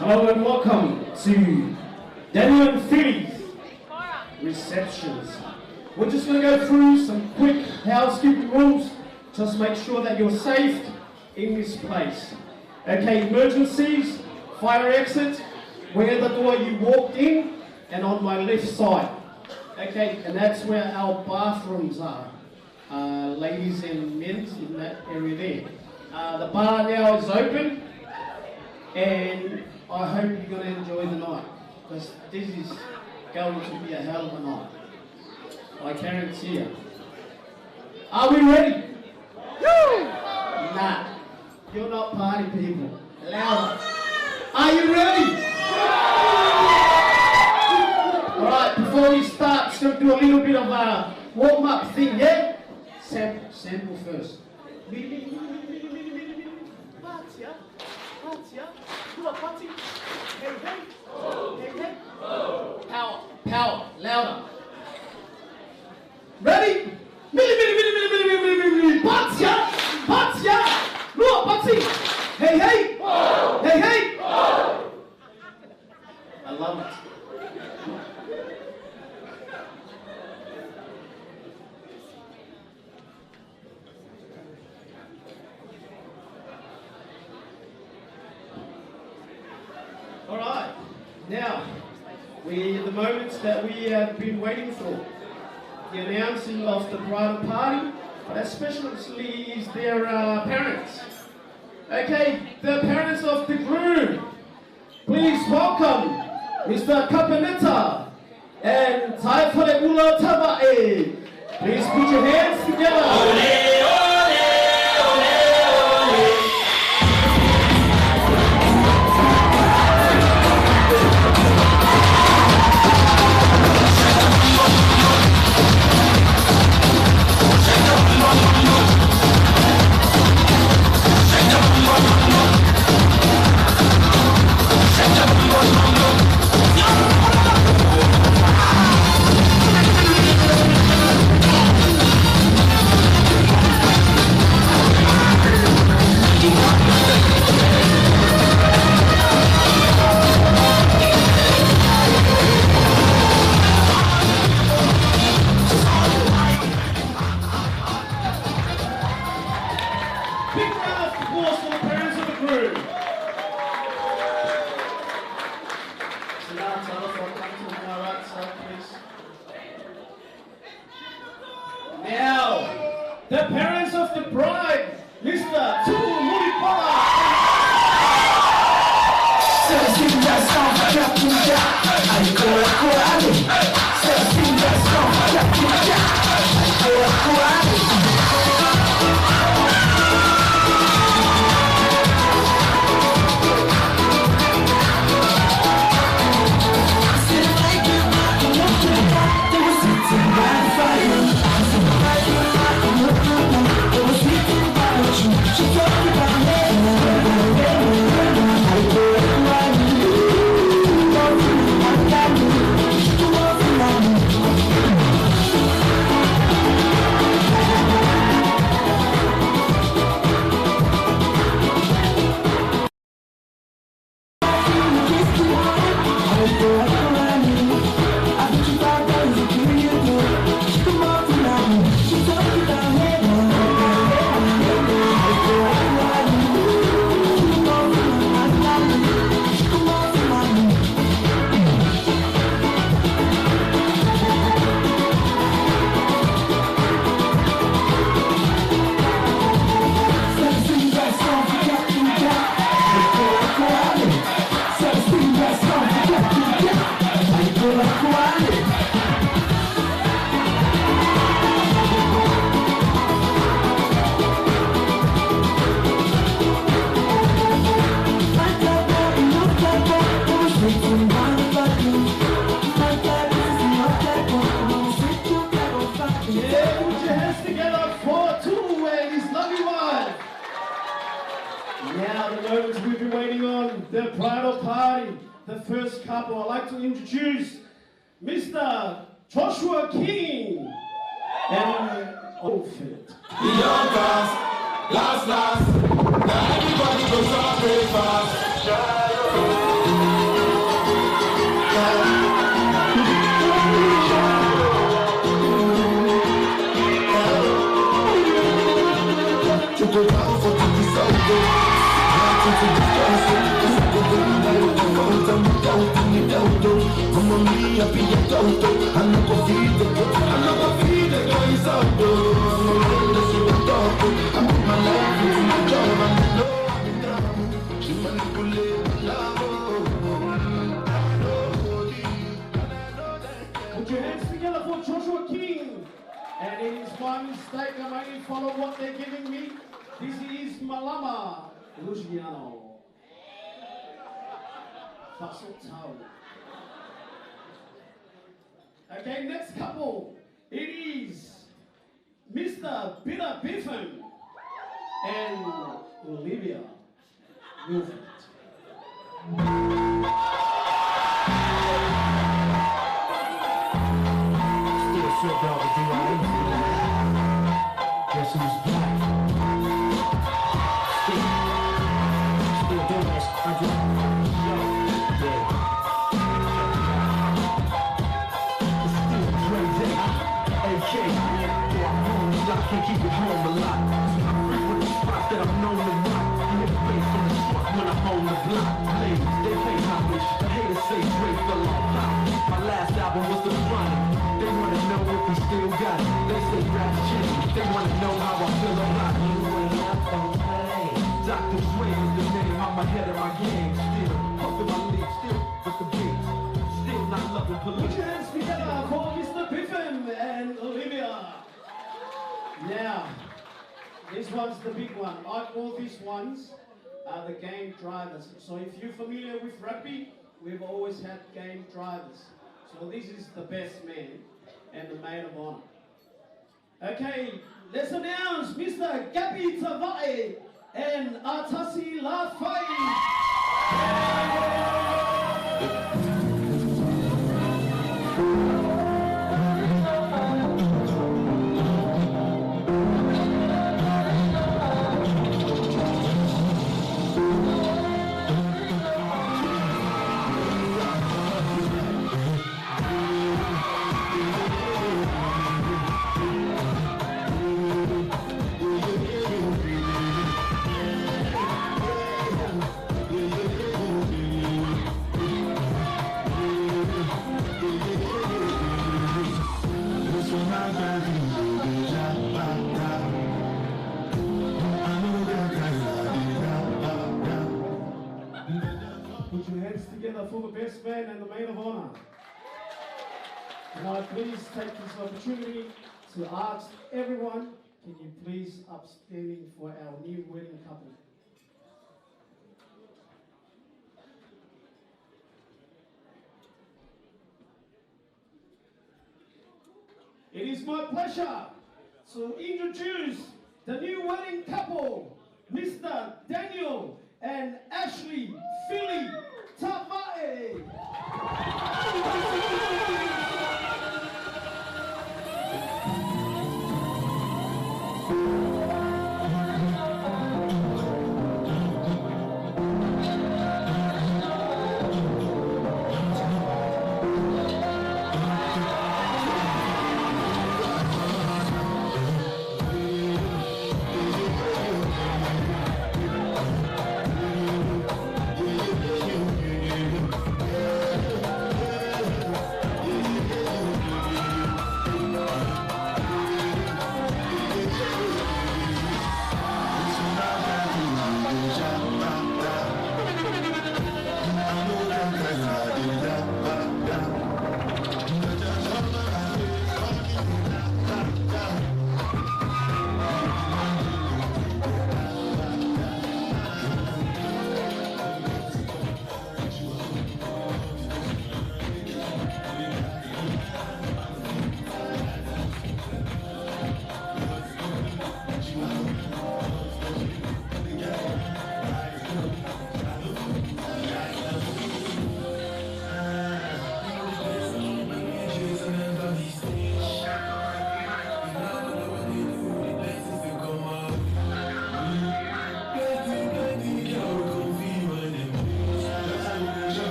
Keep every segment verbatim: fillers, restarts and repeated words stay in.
Hello and welcome to Daniel and Philly's receptions. We're just gonna go through some quick housekeeping rules. Just make sure that you're safe in this place. Okay, emergencies, fire exit, where the door you walked in, and on my left side. Okay, and that's where our bathrooms are. Uh, ladies and men's in that area there. Uh, the bar now is open, and I hope you're gonna enjoy the night, 'cause this is going to be a hell of a night. I guarantee you. Are we ready? Nah, you're not party people. Louder. Are you ready? All right, before we start, just gonna do a little bit of a warm-up thing, yeah? Sample, sample first. Pātia, pātia, lua pati, hei, hei, hei, hei. Power, power, louder. Ready? Mili, mili, mili, mili, mili, mili, mili, mili. Pātia, pātia, lua pati. Hei, hei. Hei, hei. I love it. All right. Now, we, the moments that we have been waiting for, the announcing of the bridal party, but especially is their, uh, parents. Okay, the parents of the groom. Please welcome Mister Kapeneta and Taifale Ula Tavaʻe. Please put your hands together. Big round of applause for the parents of the groom. Sinā, talofa, come to my right side, please. Now, the parents of the bride, Mister Tuʻu Mulipala. Yeah, put your hands together for Tuʻu and his lovely wife. Now, the moment we've been waiting on, the bridal party, the first couple. I'd like to introduce Mister Joshua King and Ophir. Young cast, last, last. Now everybody go start breakfast. Put your hands together for Joshua King. And it is my mistake, I only follow what they're giving me. This is Malama Luciano. Faso Tau. Okay, next couple. It is Mister Peter Biffen and Olivia Wilford. Still sweat dog, the D R E. Guess who's back? Still, still doing this. I do. Yo, yeah. It's still crazy. A K. Though I own a yacht, can't keep it home a lot. I frequent the spots that I'm known to rock. I hit the bass on the truck when I'm on the block. Ladies, they pay homage. The haters say Drake fell off. How? My last album was The Chronic. They wanna know if he still got it. They say rap's changed. They wanna know how I feel about it. You ain't up on play. Doctor Dre is the name. I'm ahead of my game. Still puffin' my leaf. Still with the beat. Still not loving police. Put your hands together for Mister Biffen and Olivia. Now, this one's the big one. I call these ones, uh, the game drivers. So if you're familiar with rugby, we've always had game drivers. So this is the best man and the maid of honor. Okay, let's announce Mister Gabi Tavaʻe and Atasi Lafai. Put your hands together for the best man and the maid of honor. Can I please take this opportunity to ask everyone, can you please up standing for our new wedding couple? It is my pleasure to introduce the new wedding couple, Mister Daniel and Ashley Philly Tavaʻe.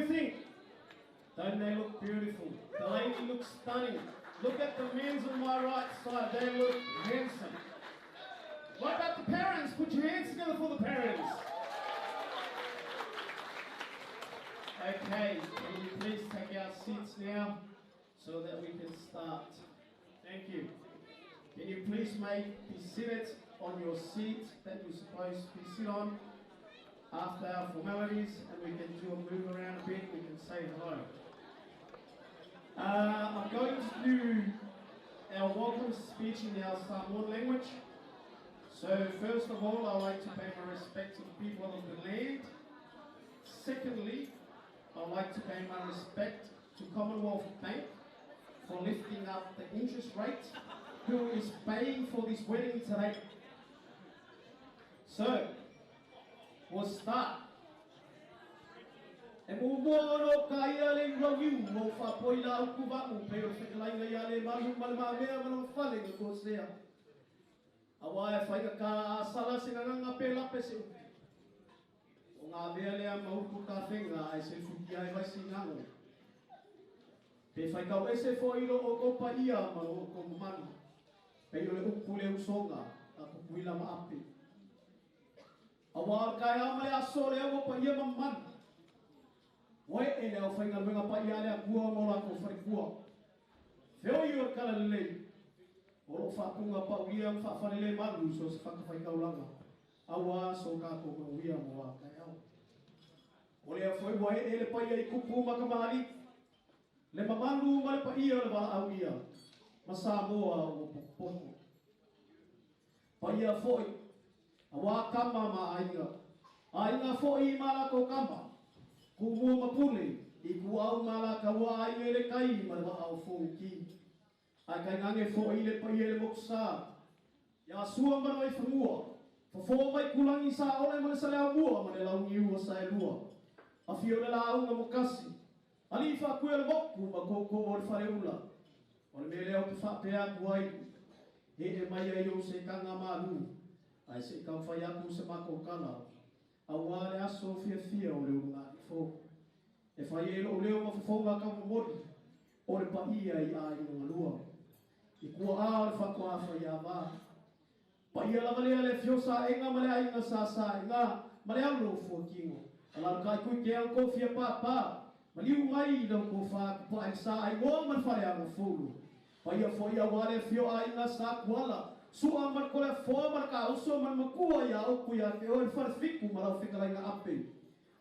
think? Don't they look beautiful? The lady looks stunning. Look at the men's on my right side. They look handsome. What about the parents? Put your hands together for the parents. Okay, can you please take our seats now so that we can start? Thank you. Can you please make, be seated on your seat that you're supposed to be sit on after our formalities, and we can do a move around a bit, we can say hello. Uh, I'm going to do our welcome speech in our Samoan language. So first of all, I'd like to pay my respect to the people of the land. Secondly, I'd like to pay my respect to Commonwealth Bank for lifting up the interest rate, who is paying for this wedding today. So, we'll start. E muʻomuʻa ʻo ka ia le ua viu mo fapoi la uku vamu pe o fekalaina ia le malu malu ma mea malu fale ke kosea. Awa e fai ka ka sala se nganga pe lape se uku. ʻO ngā mea lea ma uku ka fenga ai se fuki ai vai si ngango. Pe fai kau ese fo ilo ʻo ko pa ia ma o ko mamanu. Pe ilo le uku le usonga ka kukuila ma ape. Awa o kai ama le aso le ua pa ia mamanu. Moe e le au fai ngā luenga pa ia le akua mo la ko fai kua. Feo i o kala lelei. O lo fakunga pa uia fa fale le malu so se faka fai kaulanga. Awa so ka ko ma uia mo a kai au. O le a fai ua e le pa ia i kupu ma ka mahali. Le mamanu ma le pa ia le wala au ia. Ma Samoa o pokopono. Pa ia foʻi. Awa kama ma ainga. Ainga foʻi ma la ko kama. Kumu ma pule. I ku au ma la ka ua ainga le kai ma le wala au foki. Ai kai ngange foʻi le pa ia le mokusa. Ia sua ma le wai fangua. Fofo mai kulangi sa ole ma le sale au mua ma le laungi ua sa e lua. A fio le la au nga mokasi. Ali fa kue le moku ma koko o le fale ula. O le mele au ki fa pe aku ai. He e mai ai o se kanga malu. Ai se kau fai aku se mako kala. Awa le aso fiafia o le ulunga i fo. E fai e lo leo ma fofonga ka momori. O le pa ia i ai o ngalua. I kua a o le fakua fai a ma. Pa ia lava lea le fio sa enga ma le ainga sa sa enga ma le alo fua kingo. A la kai kui ke au ko fia papa. Ma liu mai i lau ko fa ku pa ai sa ai mo ma fale a ma fulu. Pa ia fo ia wale fio ainga sa kuala. Sua ma ko le fo ma ka uso ma ma kua ia o ku ia ke o fale fiku ma lau fika lainga ape.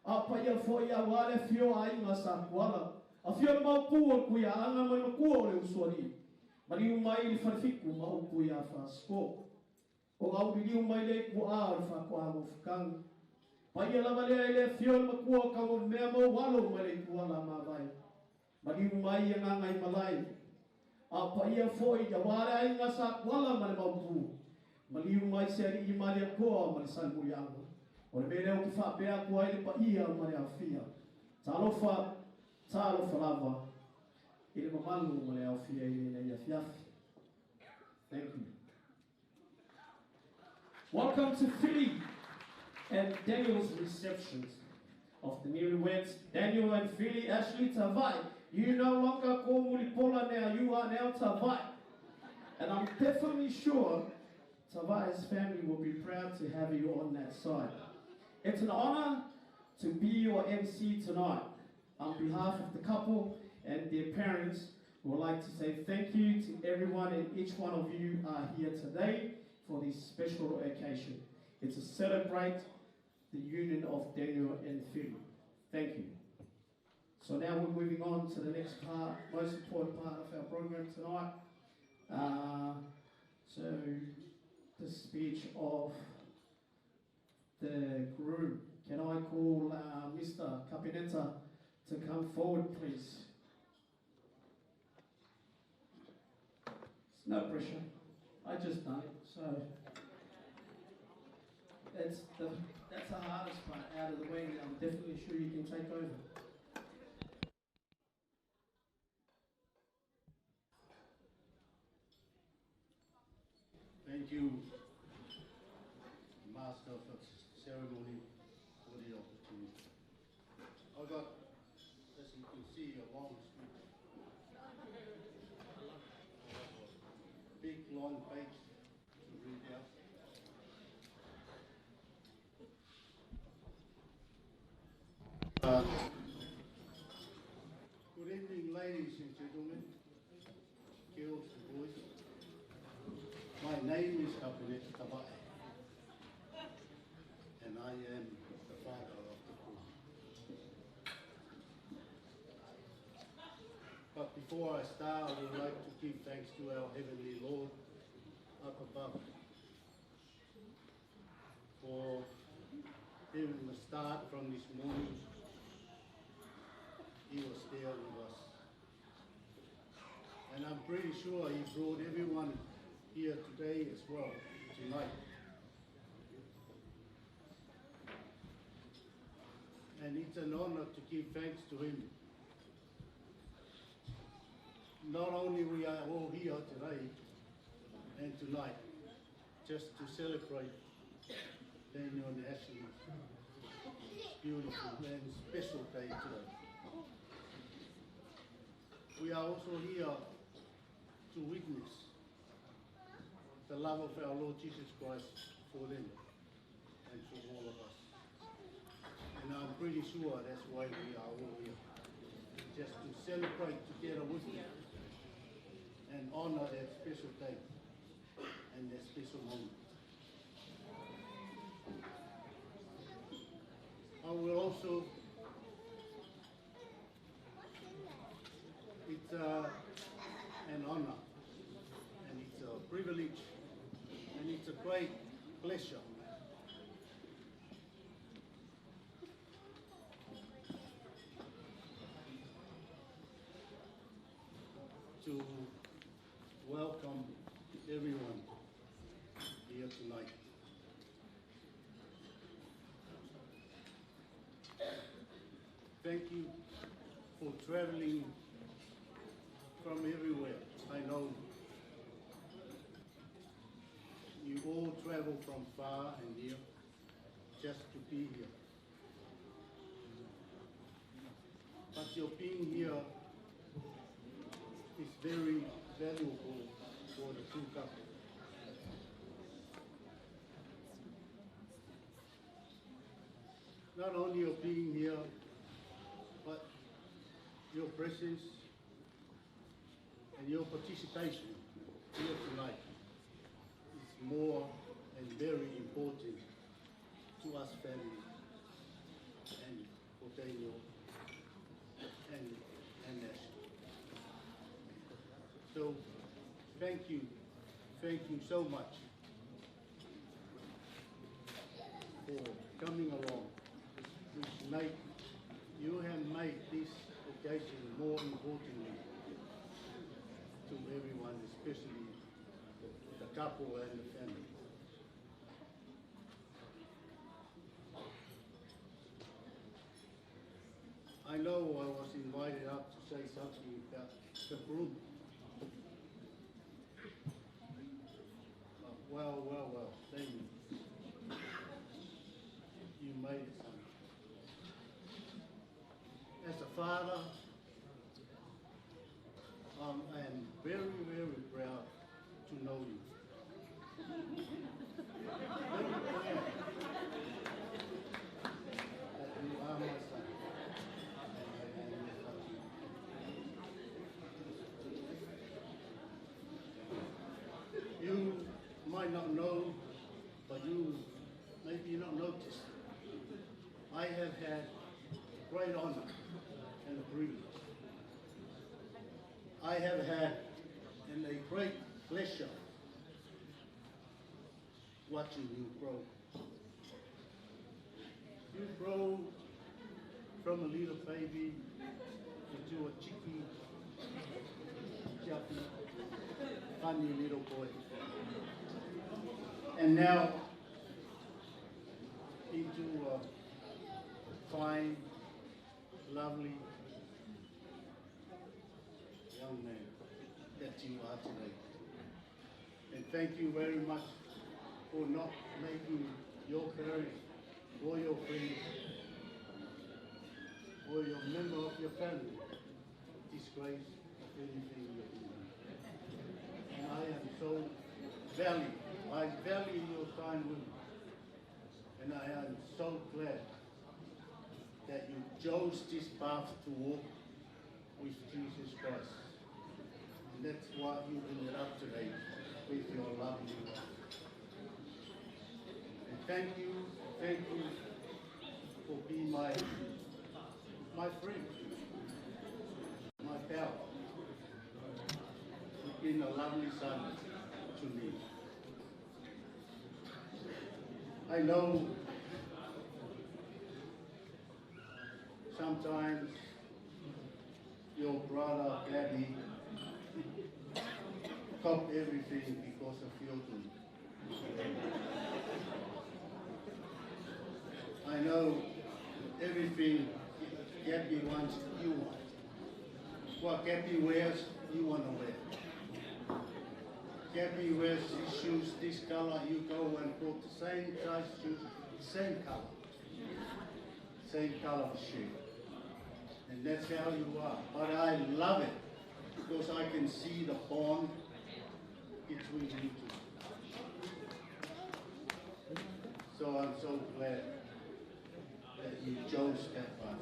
A pa ia fo ia wale fio ainga sa kuala. A fio ma kua ku ia anga ma ma kua o le usuari. Ma liu mai i fale fiku ma o ku ia fa sko. ʻO au liliu mai le kuaʻa o le fakuaʻa mo fekau. Pa ia lava lea e le fio le makua ka mo mea mo walo mai le kuala ma vai. Ma liu mai ia ngangai malai. A pa ia foʻi ia wale ai nga sa kuala ma le maupu. Ma liu mai se aliʻi ma le akoa ma le sali muli anga. ʻO le mele o ki faʻapea kuai le pa ia ma le afia. Talofa, talofa lava. I le mamalu ma le afia i le nei afiafi. Thank you. Welcome to Philly and Daniel's receptions of the newlyweds, Daniel and Philly Ashley Tavai. You no longer call Mulipola now, you are now Tavai. And I'm definitely sure Tavai's family will be proud to have you on that side. It's an honor to be your M C tonight. On behalf of the couple and their parents, we would like to say thank you to everyone and each one of you are here today for this special occasion. It's to celebrate the union of Daniel and Philly. Thank you. So now we're moving on to the next part, most important part of our program tonight. Uh, so the speech of the groom. Can I call uh, Mister Capinetta to come forward, please? It's no pressure. I just done it, so that's the that's the hardest part out of the way. I'm definitely sure you can take over. Thank you, Master of Ceremony, for the opportunity. I got Ladies and gentlemen, girls and boys, my name is Kapene Tavaʻe, and I am the father of the group. But before I start, I would like to give thanks to our Heavenly Lord up above for even the start from this morning. He was there with us. And I'm pretty sure he brought everyone here today as well, tonight. And it's an honor to give thanks to him. Not only we are all here today and tonight, just to celebrate Daniel National. It's beautiful and special day today. We are also here to witness the love of our Lord Jesus Christ for them and for all of us. And I'm pretty sure that's why we are all here, just to celebrate together with them and honor that special day and that special moment. I will also It's uh, an honor, and it's a privilege, and it's a great pleasure to welcome everyone here tonight. Thank you for traveling from everywhere. I know you all travel from far and near just to be here. But your being here is very valuable for the two couples. Not only your being here, but your presence and your participation here tonight is more and very important to us family and for Daniel and, and Nash. So, thank you. Thank you so much for coming along this night. You have made this occasion more importantly to everyone, especially the couple and the family. I know I was invited up to say something about the group. But well, well, well, thank you. You made it, son. As a father, um, I am very, very proud to know you. Very proud that you are my son. And I am your son. You might not know, but you maybe not notice. I have had great honor and privilege. I have had and a great pleasure watching you grow. You grow from a little baby into a cheeky, chubby, funny little boy. And now into a fine, lovely young man that you are today. And thank you very much for not making your parents or your friends or your member of your family disgrace of anything you have done. And I am so value, I value your time with me. And I am so glad that you chose this path to walk with Jesus Christ. And that's what you ended up today with your lovely wife. And thank you, thank you for being my, my friend, my pal. You've been a lovely son to me. I know sometimes your brother Gabby cop everything because of your doing. I know everything Gabby wants, you want. What Gabby wears, you want to wear. Gabby wears these shoes this color, you go and bought the same size shoes, same color. Same color of shirt. And that's how you are. But I love it because I can see the bond between you two. So I'm so glad that you chose that path.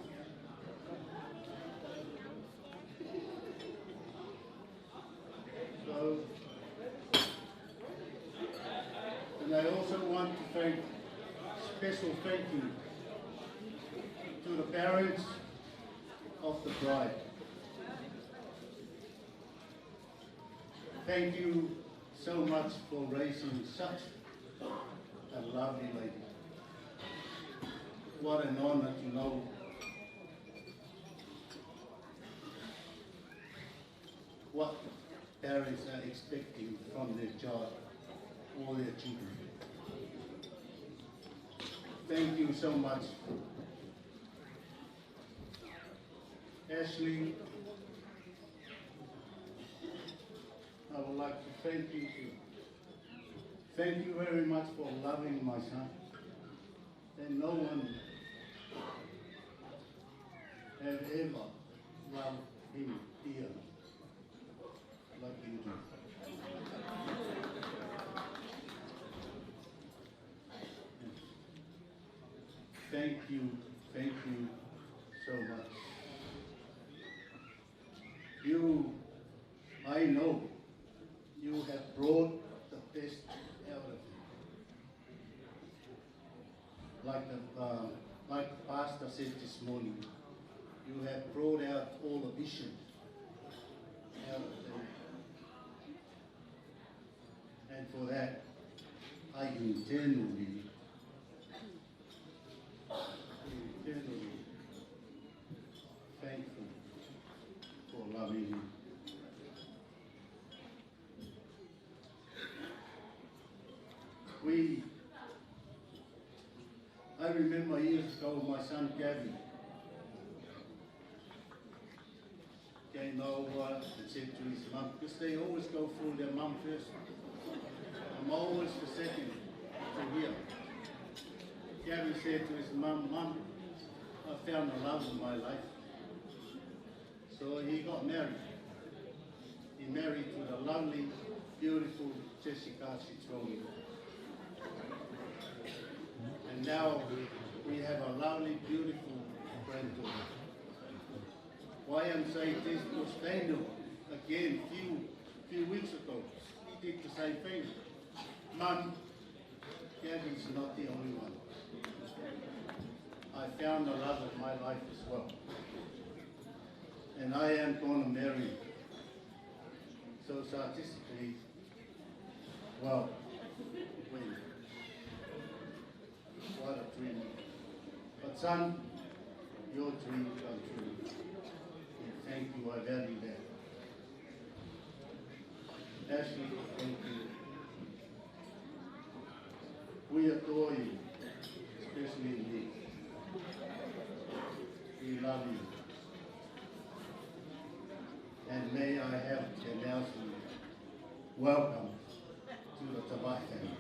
So, and I also want to thank, special thank you to the parents of the bride. Thank you so much for raising such a lovely lady. What an honor to know what parents are expecting from their child or their children. Thank you so much. Ashley, I would like to thank you too. Thank you very much for loving my son. And no one have ever loved him dearly like you do. Thank you, thank you so much. You, I know you have brought the best out of him. Like the, uh, like the pastor said this morning, you have brought out all the vision out of them. And for that, I eternally, eternally thankful for loving you. We, I remember years ago, my son Gavin came over and said to his mum, because they always go through their mum first. I'm always the second to hear. Gavin said to his mum, "Mum, I found the love of my life." So he got married. He married to the lovely, beautiful Jessica Citroni. And now we have a lovely, beautiful granddaughter. Why I'm saying this, because Daniel, again, few, few weeks ago, he did the same thing. "Mum, Gabby's not the only one. I found the love of my life as well. And I am gonna marry." So statistically, well, we, what a dream. But son, your dream come true. And thank you, I value that. Ashley, thank you. We adore you, especially me. We love you. And may I have the announcement. Welcome to the Tabai family.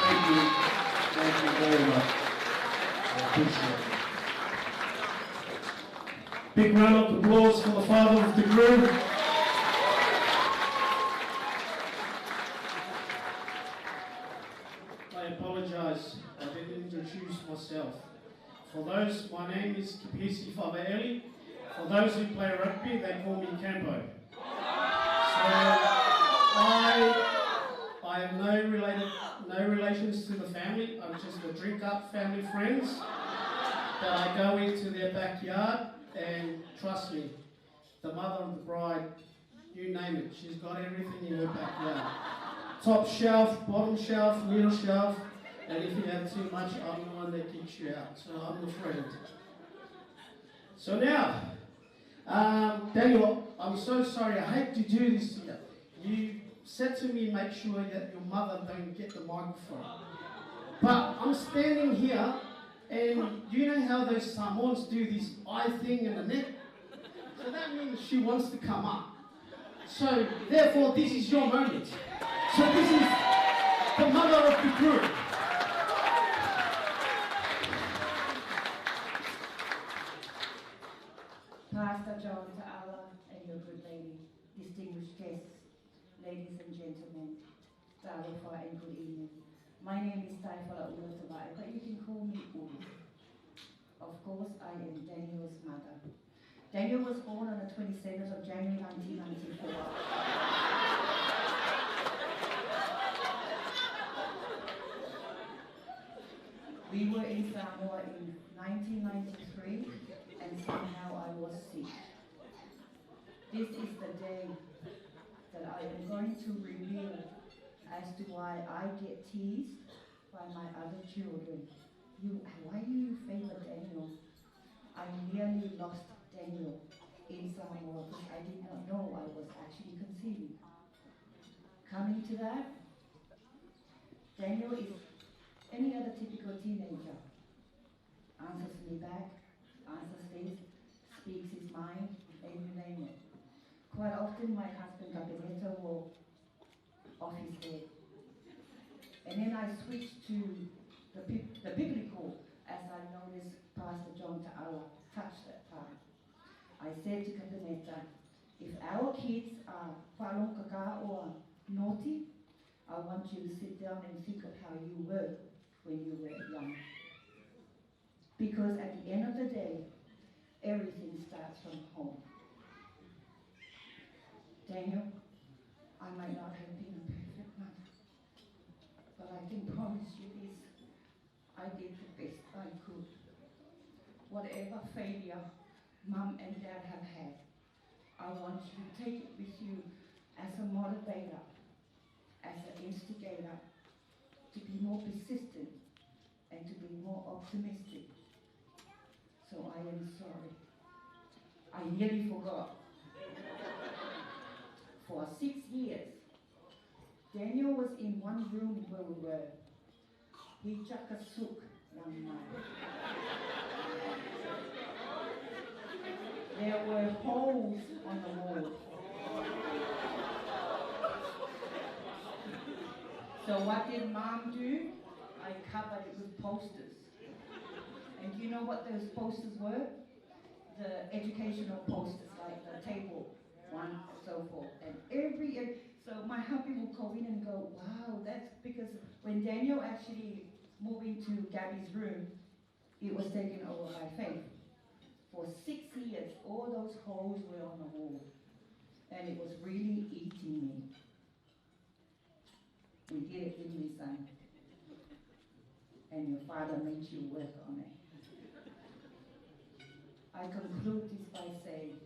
Thank you. Thank you very much. I appreciate it. Big round of applause for the father of the groom. I apologize, I didn't introduce myself. For those My name is Kapisi Favaeli. For those who play rugby, they call me Campo. So I, I have no related, no relations to the family. I'm just a drink up family friends that I go into their backyard, and trust me, the mother of the bride, you name it, she's got everything in her backyard. Top shelf, bottom shelf, middle shelf, and if you have too much, I'm the one that kicks you out. So I'm the friend. So now, um, Daniel, I'm so sorry. I hate to do this to you. You said to me, make sure that your mother don't get the microphone. But I'm standing here, and you know how those Samoans do this eye thing in the neck? So that means she wants to come up. So therefore, this is your moment. So this is the mother of the group. Pastor John Ta'ala and your good lady, distinguished guests, ladies and gentlemen, talofa and good evening. My name is Taifala Ulu Tavai, but you can call me Ulu. Of course, I am Daniel's mother. Daniel was born on the twenty-seventh of January nineteen ninety-four. We were in Samoa in nineteen ninety-three, and somehow I was sick. This is the day that I am going to reveal as to why I get teased by my other children. You, why do you favor Daniel? I nearly lost Daniel in Samoa because I did not know I was actually conceiving. Coming to that, Daniel is any other typical teenager. Answers me back, answers this, speaks his mind, and you name it. Quite often, my husband, Kapineta, will off his head. And then I switched to the, bib- the biblical as I noticed Pastor John Ta'ala touched that part. I said to Kapineta, if our kids are faʻalogo kakā or naughty, I want you to sit down and think of how you were when you were young. Because at the end of the day, everything starts from home. Daniel, I might not have been a perfect mother, but I can promise you this, I did the best I could. Whatever failure mum and dad have had, I want you to take it with you as a motivator, as an instigator, to be more persistent and to be more optimistic. So I am sorry. I nearly forgot. For six years, Daniel was in one room where we were. He chakasuk, young man. There were holes on the wall. So what did mom do? I covered it with posters. And do you know what those posters were? The educational posters, like the table one, and so forth. And every, ev- so my hubby will go in and go, wow, that's because when Daniel actually moved into Gabby's room, it was taken over by Faith. For six years, all those holes were on the wall. And it was really eating me. We did it with my son. And your father made you work on it. I conclude this by saying,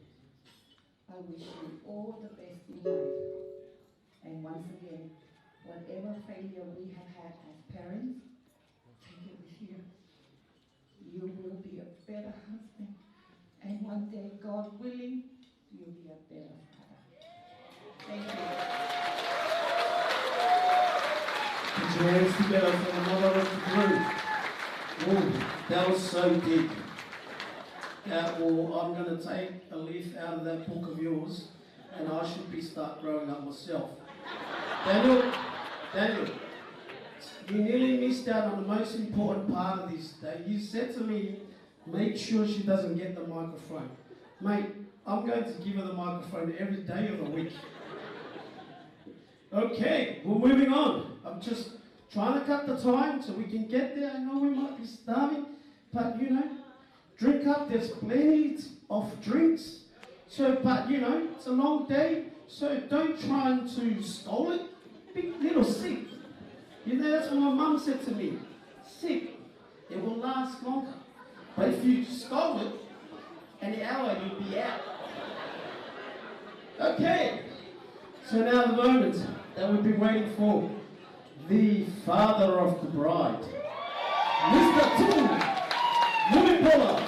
I wish you all the best in life. And once again, whatever failure we have had as parents, take it with you. You will be a better husband. And one day, God willing, you'll be a better father. Thank you. Put your hands together for the mother of the group. Oh, that was so deep. That will, I'm going to take a leaf out of that book of yours, and I should be start growing up myself. Daniel, Daniel, you nearly missed out on the most important part of this day. You said to me, make sure she doesn't get the microphone. Mate, I'm going to give her the microphone every day of the week. Okay, we're moving on. I'm just trying to cut the time so we can get there. I know we might be starving, but you know, Drink up, there's plenty of drinks. So, but you know, it's a long day, so don't try and to stall it. Be a little sip. You know, that's what my mum said to me. Sip, it will last longer. But if you stall it, in an hour you'll be out. Okay, so now the moment that we've been waiting for. The father of the bride, Mister Tū Mulipola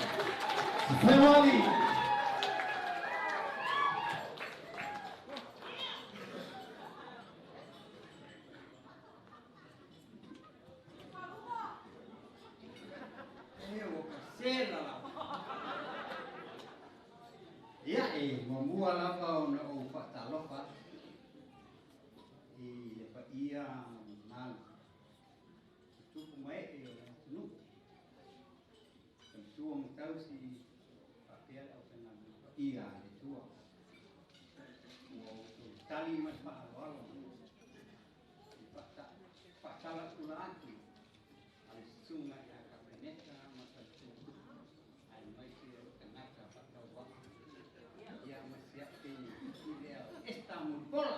Feoali. ʻE, ʻoku sela lava. ʻIa, ʻe muʻomuʻa lava ʻo ʻoatu ʻa e talofa ʻi he paʻia malu tupu mai ʻe he ʻatunuu. Ka tuʻu mo tausi, pea pehē ʻoku ʻi ai e paʻia ʻa e ʻOtua. ʻOku tali mai faʻa ʻaloʻalo. ʻI he faʻata-, faʻatala kula atu ʻa e susunga ʻi he Kapineti mo e Tautua. ʻAi mai ki he tangata fakatauʻatāina. ʻIa, ʻomai siʻa peni ki lea ʻo Eseta Mulipola.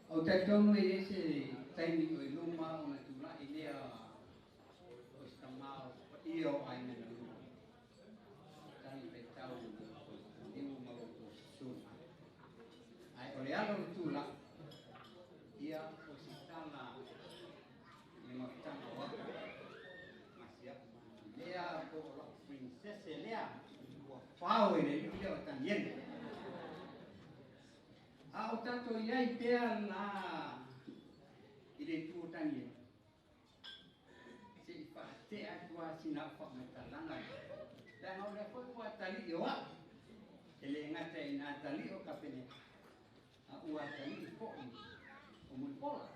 ʻOku talitonu ʻe ʻi ai se taimi ʻo e luma ʻo na tulaʻi lea ʻo Eseta Mulipola ʻo ʻai mei he luma. Tali pē tau ʻo niu ma lo ko suma. ʻAi ʻo le alo tula. ʻIa, ʻosi tala ʻi he mafutanga ʻo aka. Masiʻi ʻa e lea ko e ʻola princess lea. Ua fau e le lea ʻo Taniela. ʻA ʻo tato ʻi ai pea la ʻi le tuʻo Taniela. Siʻi faʻatea atu ʻa sina faʻa mai talanga. Tanga o le foʻi ua tali ʻo ʻa. ʻE le ngata ʻi he ua tali ʻo Kapineti. ʻA ua tali foʻi ʻo Mulipola.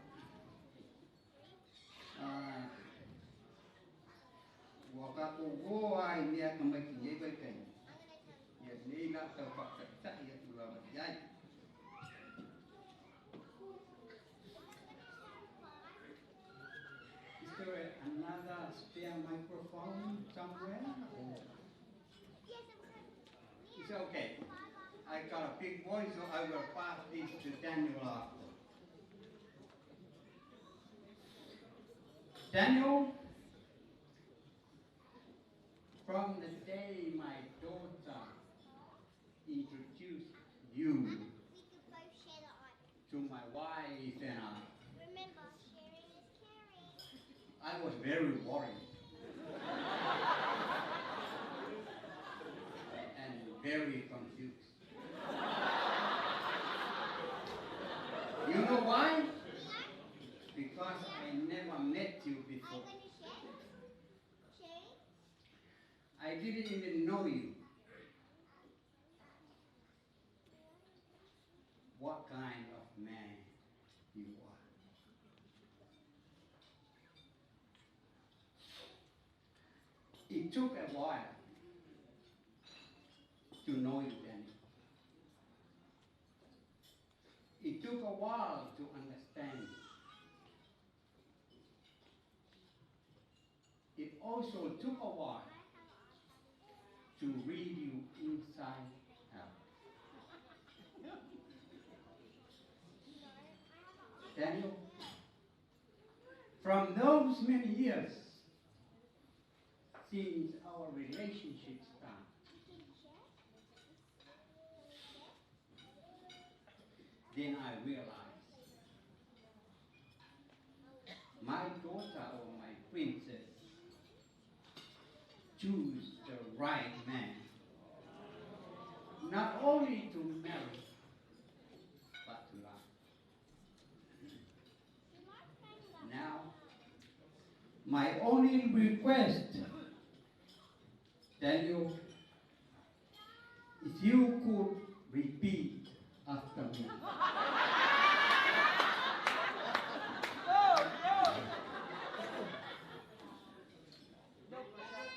ʻA, ua ka ko ua ʻi meʻa ka mai ki nei vai kai. ʻIa nei la tau fakataʻi atu lava ʻi ai. Is there another spare microphone somewhere? Or? It's okay. I got a big voice, so I will pass this to Daniel after. Daniel, from the day my daughter introduced you to my wife and I, remember, sharing is caring. I was very worried and very confused. You know why? Because I never met you before. I didn't even know you. What kind of man you are. It took a while to know you, Danny. It took a while to understand you. It also took a while to read you inside out. Daniel, from those many years since our relationship started, then I realized my daughter or my princess choose the right man, not only to marry, but to love. Now, my only request, Daniel, if you could repeat after me.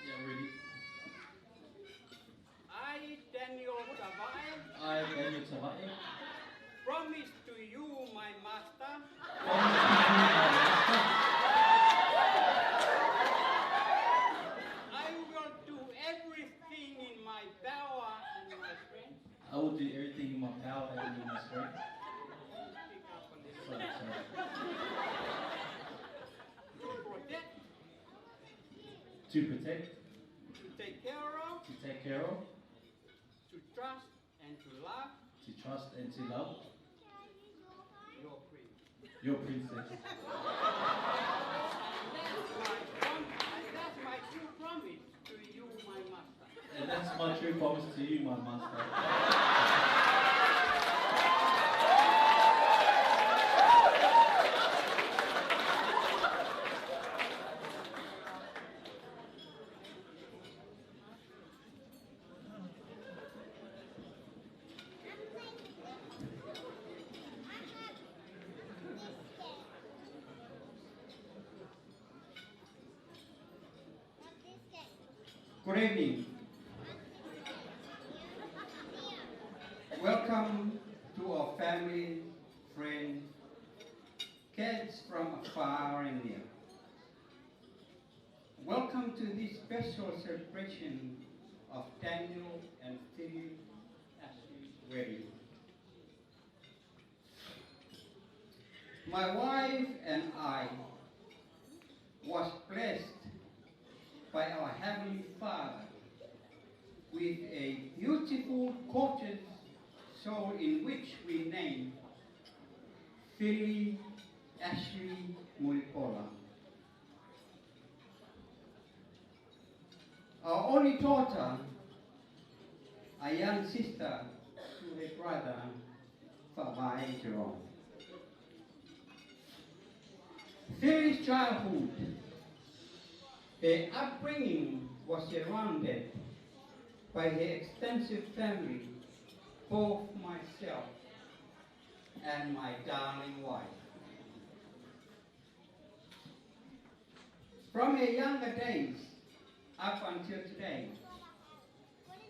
Yeah, ready. I, Daniel Tavai, I, Daniel Tavai, promise to you, my master, promise to you, my master, Power and in my strength. Sorry, sorry. To protect. To protect. To take care of. To take care of. To trust and to love. To trust and to love. Your prince. Your princess. And that's my prom-, and that's my true promise to you, my master. And that's my true promise to you, my master. Good evening. Welcome to our family, friends, guests from afar and near. Welcome to this special celebration of Daniel and Phyllis Ashley's wedding. My wife and I was blessed by our Heavenly Father with a beautiful, gorgeous soul in which we name Phyllis Ashley Mulipola. Our only daughter, a young sister to her brother, Faʻavae Jerome. Phyllis' childhood, her upbringing was surrounded by her extensive family, both myself and my darling wife. From her younger days up until today,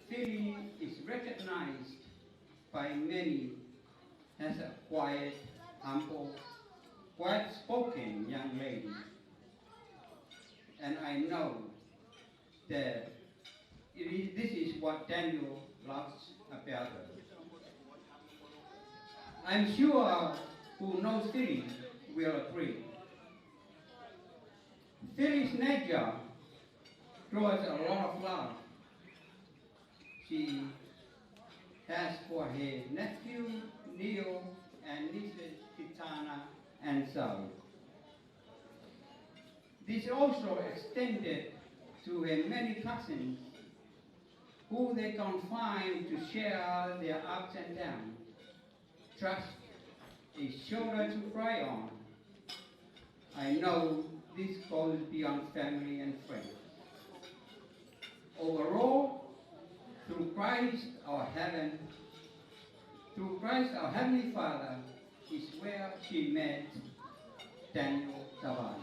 Phyllis is recognized by many as a quiet, humble, quiet-spoken young lady. And I know that it is, this is what Daniel loves about her. I'm sure who knows Phyllis will agree. Phyllis' nature draws a lot of love she has for her nephew Neil and nieces Kitana and Zoe. This also extended to her many cousins who they confide to share their ups and downs. Trust a shoulder to cry on. I know this goes beyond family and friends. Overall, through Christ our heaven, through Christ our Heavenly Father is where she met Daniel Tavai.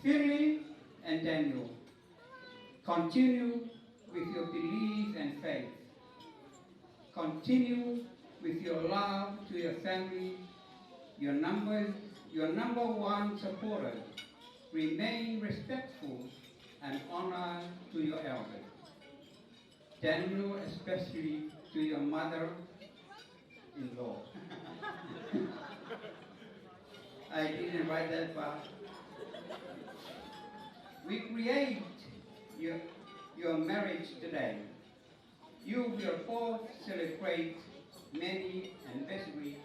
Phyllis and Daniel, continue with your belief and faith. Continue with your love to your family, your number, your number one supporter. Remain respectful and honor to your elders. Daniel, especially to your mother-in-law. I didn't write that part. We create your, your marriage today. You will both celebrate many anniversaries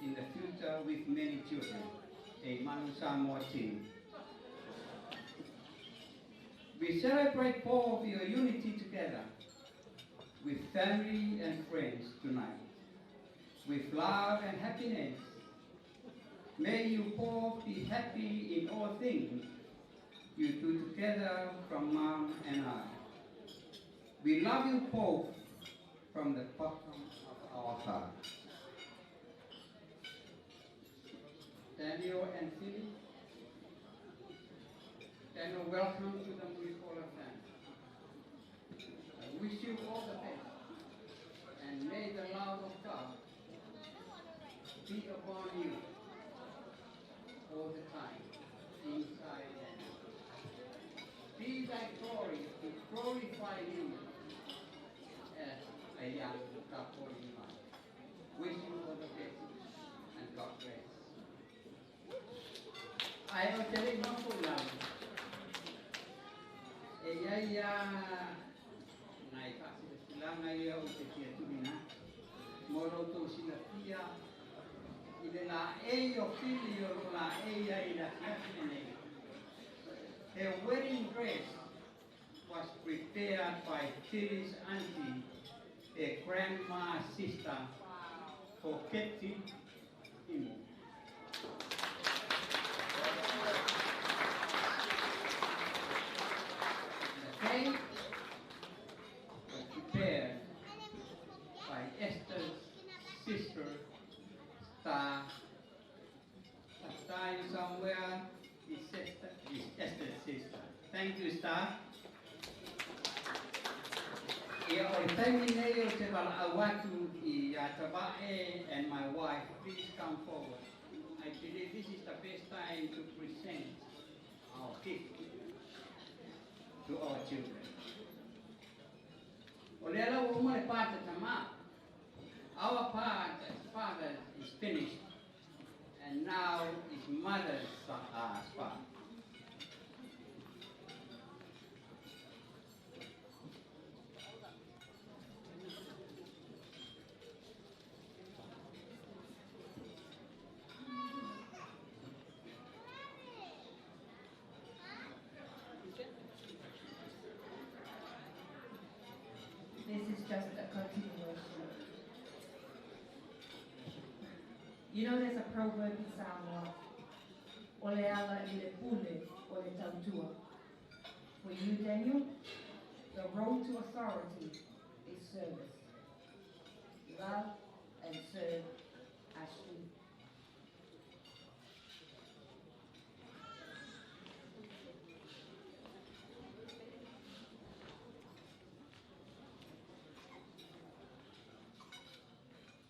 in the future with many children. A Manu Samoa team. We celebrate both your unity together with family and friends tonight. With love and happiness, may you both be happy in all things you do together from Mum and I. We love you both from the bottom of our hearts. Daniel and Phyllis, Daniel, welcome to the Mulipola family. I wish you all the best, and may the love of God be upon you all the time, inside and out. Be thy glory to glorify you as Naʻe faʻa silasila ia ʻo te kia tuli na. Mo lo to sila kia. I le la e o fili o lo la e ia i la kia nei. Her wedding dress was prepared by Phyllis auntie, her grandma sister, for Katie Imo. The cake was prepared by Esther's sister, Star. Star is somewhere. His sister, his Esther's sister. Thank you, Star. ʻIa, ʻo e taimi nei ʻo te valaʻau atu ʻia Tavaʻe and my wife, please come forward. I believe this is the best time to present our gift to our children. ʻO lea la ʻoku ʻuma le part ʻa tama. Our part as father is finished. And now it's mother's, uh, part. This is just a continuation. You know, there's a proverb in Samoa, ʻo le ala ʻi le pule ʻo le tautua. For you, Daniel, the road to authority is service. Love and serve Ashley.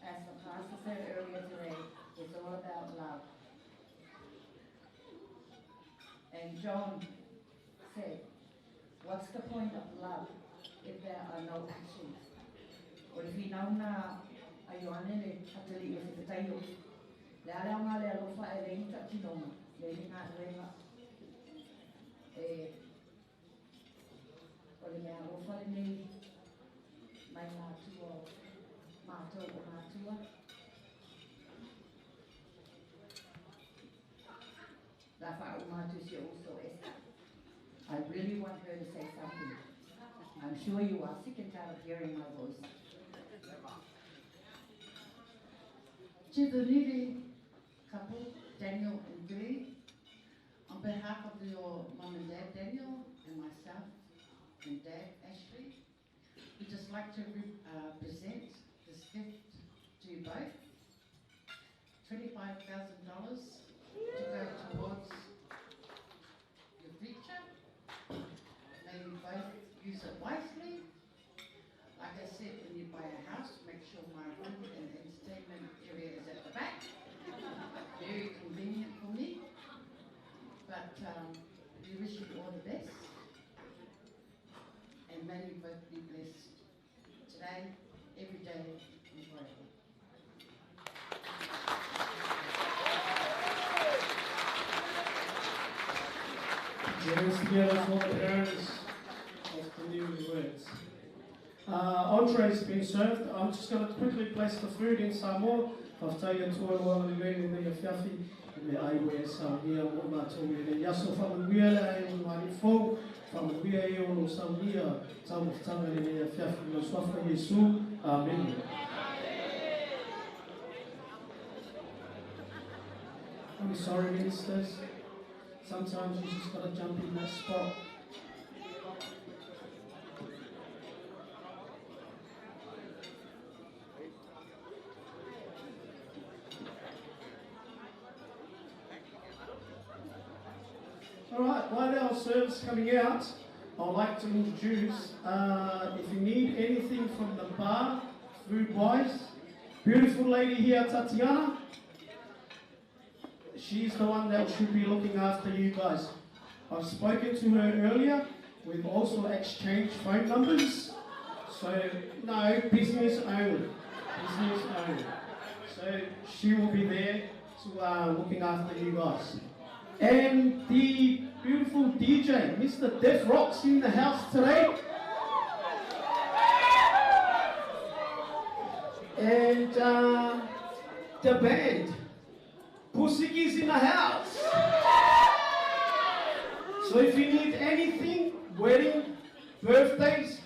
As the pastor said earlier today, it's all about love. And John said, "What's the point of love if there are no actions?" ʻO le finau na ʻa Ioane le ataliʻi o se fetaio. Le aleaʻanga le alofa e le ita kinoma, le ina leva. E, ʻo le meʻa alofa le nei, mai mātua, mātou ʻo mātua. La faʻu mātou si o uso Esther. I really want her to say something. I'm sure you are sick and tired of hearing my voice. To the newly couple, Daniel and Billy, on behalf of your mum and dad, Daniel, and myself, and dad, Ashley, we'd just like to re-, uh, present this gift to you both. Twenty-five thousand dollars to go towards your future. May you both use it wisely. Like I said, when you buy a house, make sure my room and entertainment area is at the back. Very convenient for me. But, um, we wish you all the best. And may you both be blessed today, every day, and forever. Yes, together for the parents of the newlyweds. Uh, entree's been served. I'm just gonna quickly place the food in Samoa. Fakafetaʻi atu ʻa e ʻOtua ʻi he efiafi, ʻi he ʻai ʻa e saunia mo mātou ʻi he aso. Fakamanuia ʻa e ʻaho fou, fakamanuia ʻa e ʻaho saunia, tau mo tanga ʻi he efiafi, ʻi he suafa ʻo Sīsū. ʻĀmeni. I'm sorry, ministers. Sometimes you just gotta jump in that spot. All right, while our serve's coming out, I'd like to introduce, uh, if you need anything from the bar, food-wise, beautiful lady here, Tatiana. She's the one that should be looking after you guys. I've spoken to her earlier. We've also exchanged phone numbers. So, no, business only. Business only. So, she will be there to, uh, looking after you guys. And the Beautiful D J, Mister Def Rock's in the house today. And uh, the band, Pusiki's in the house. So if you need anything, wedding, birthdays,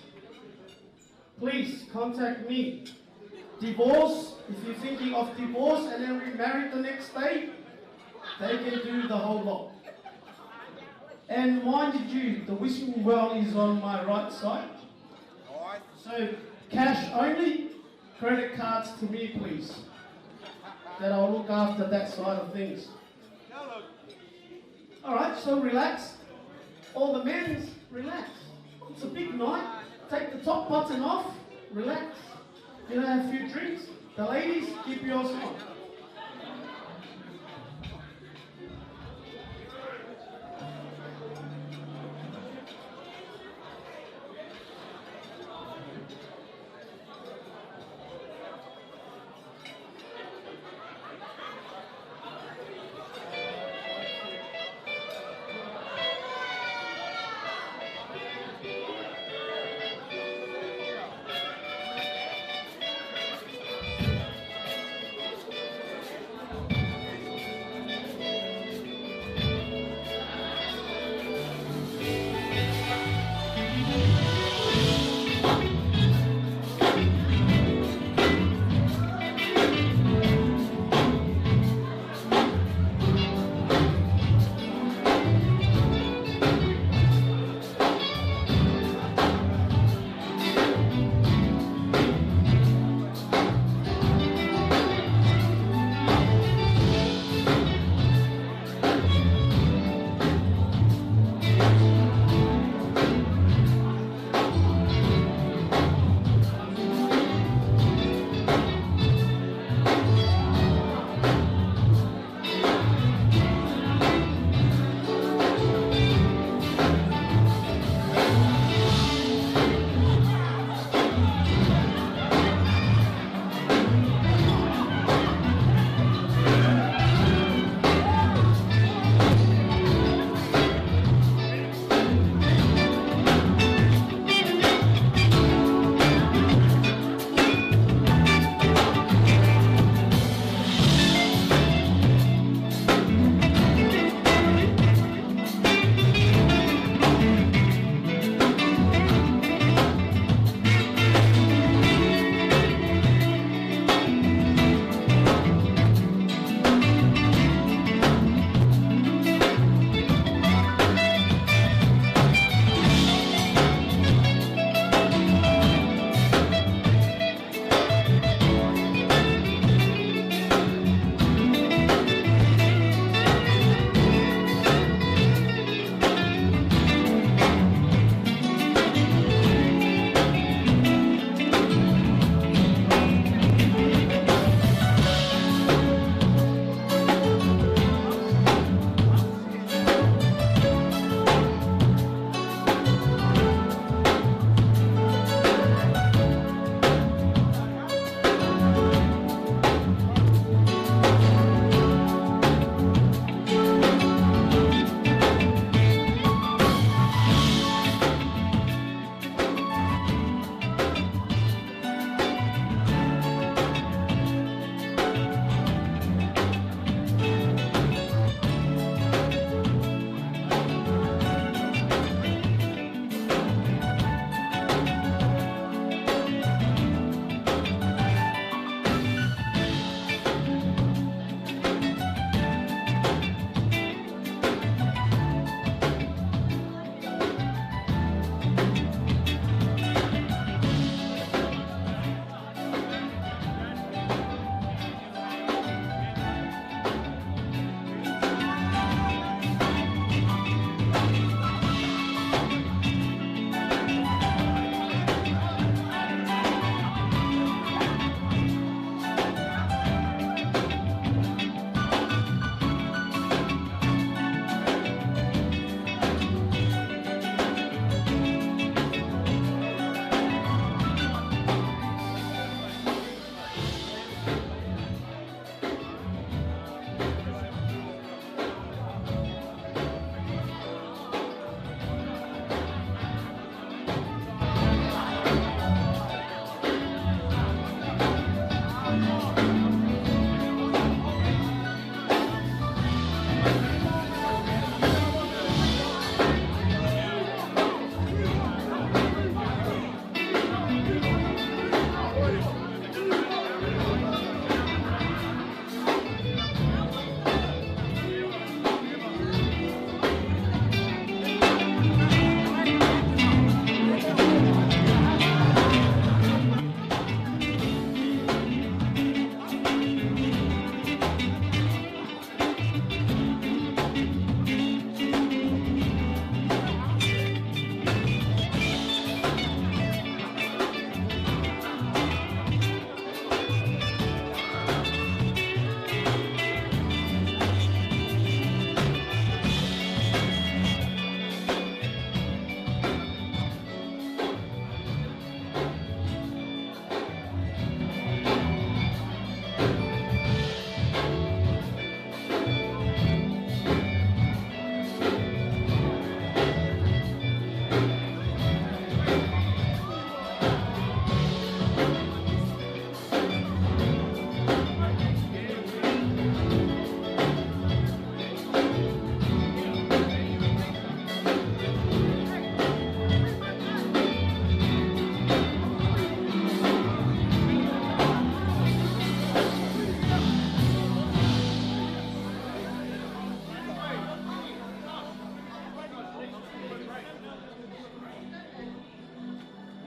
please contact me. Divorce, if you're thinking of divorce and then remarried the next day, they can do the whole lot. And mind you, the wishing well is on my right side. So cash only, credit cards to me, please. That I'll look after that side of things. All right, so relax. All the men's, relax. It's a big night. Take the top button off. Relax. You know, have a few drinks. The ladies, keep yours on.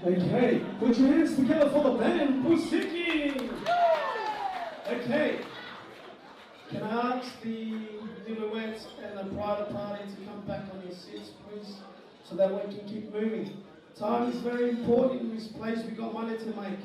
Okay, put your hands together for the band, Pusiki. Okay, can I ask the newlyweds and the bridal party to come back on your seats, please, so that we can keep moving. Time is very important in this place. We got money to make.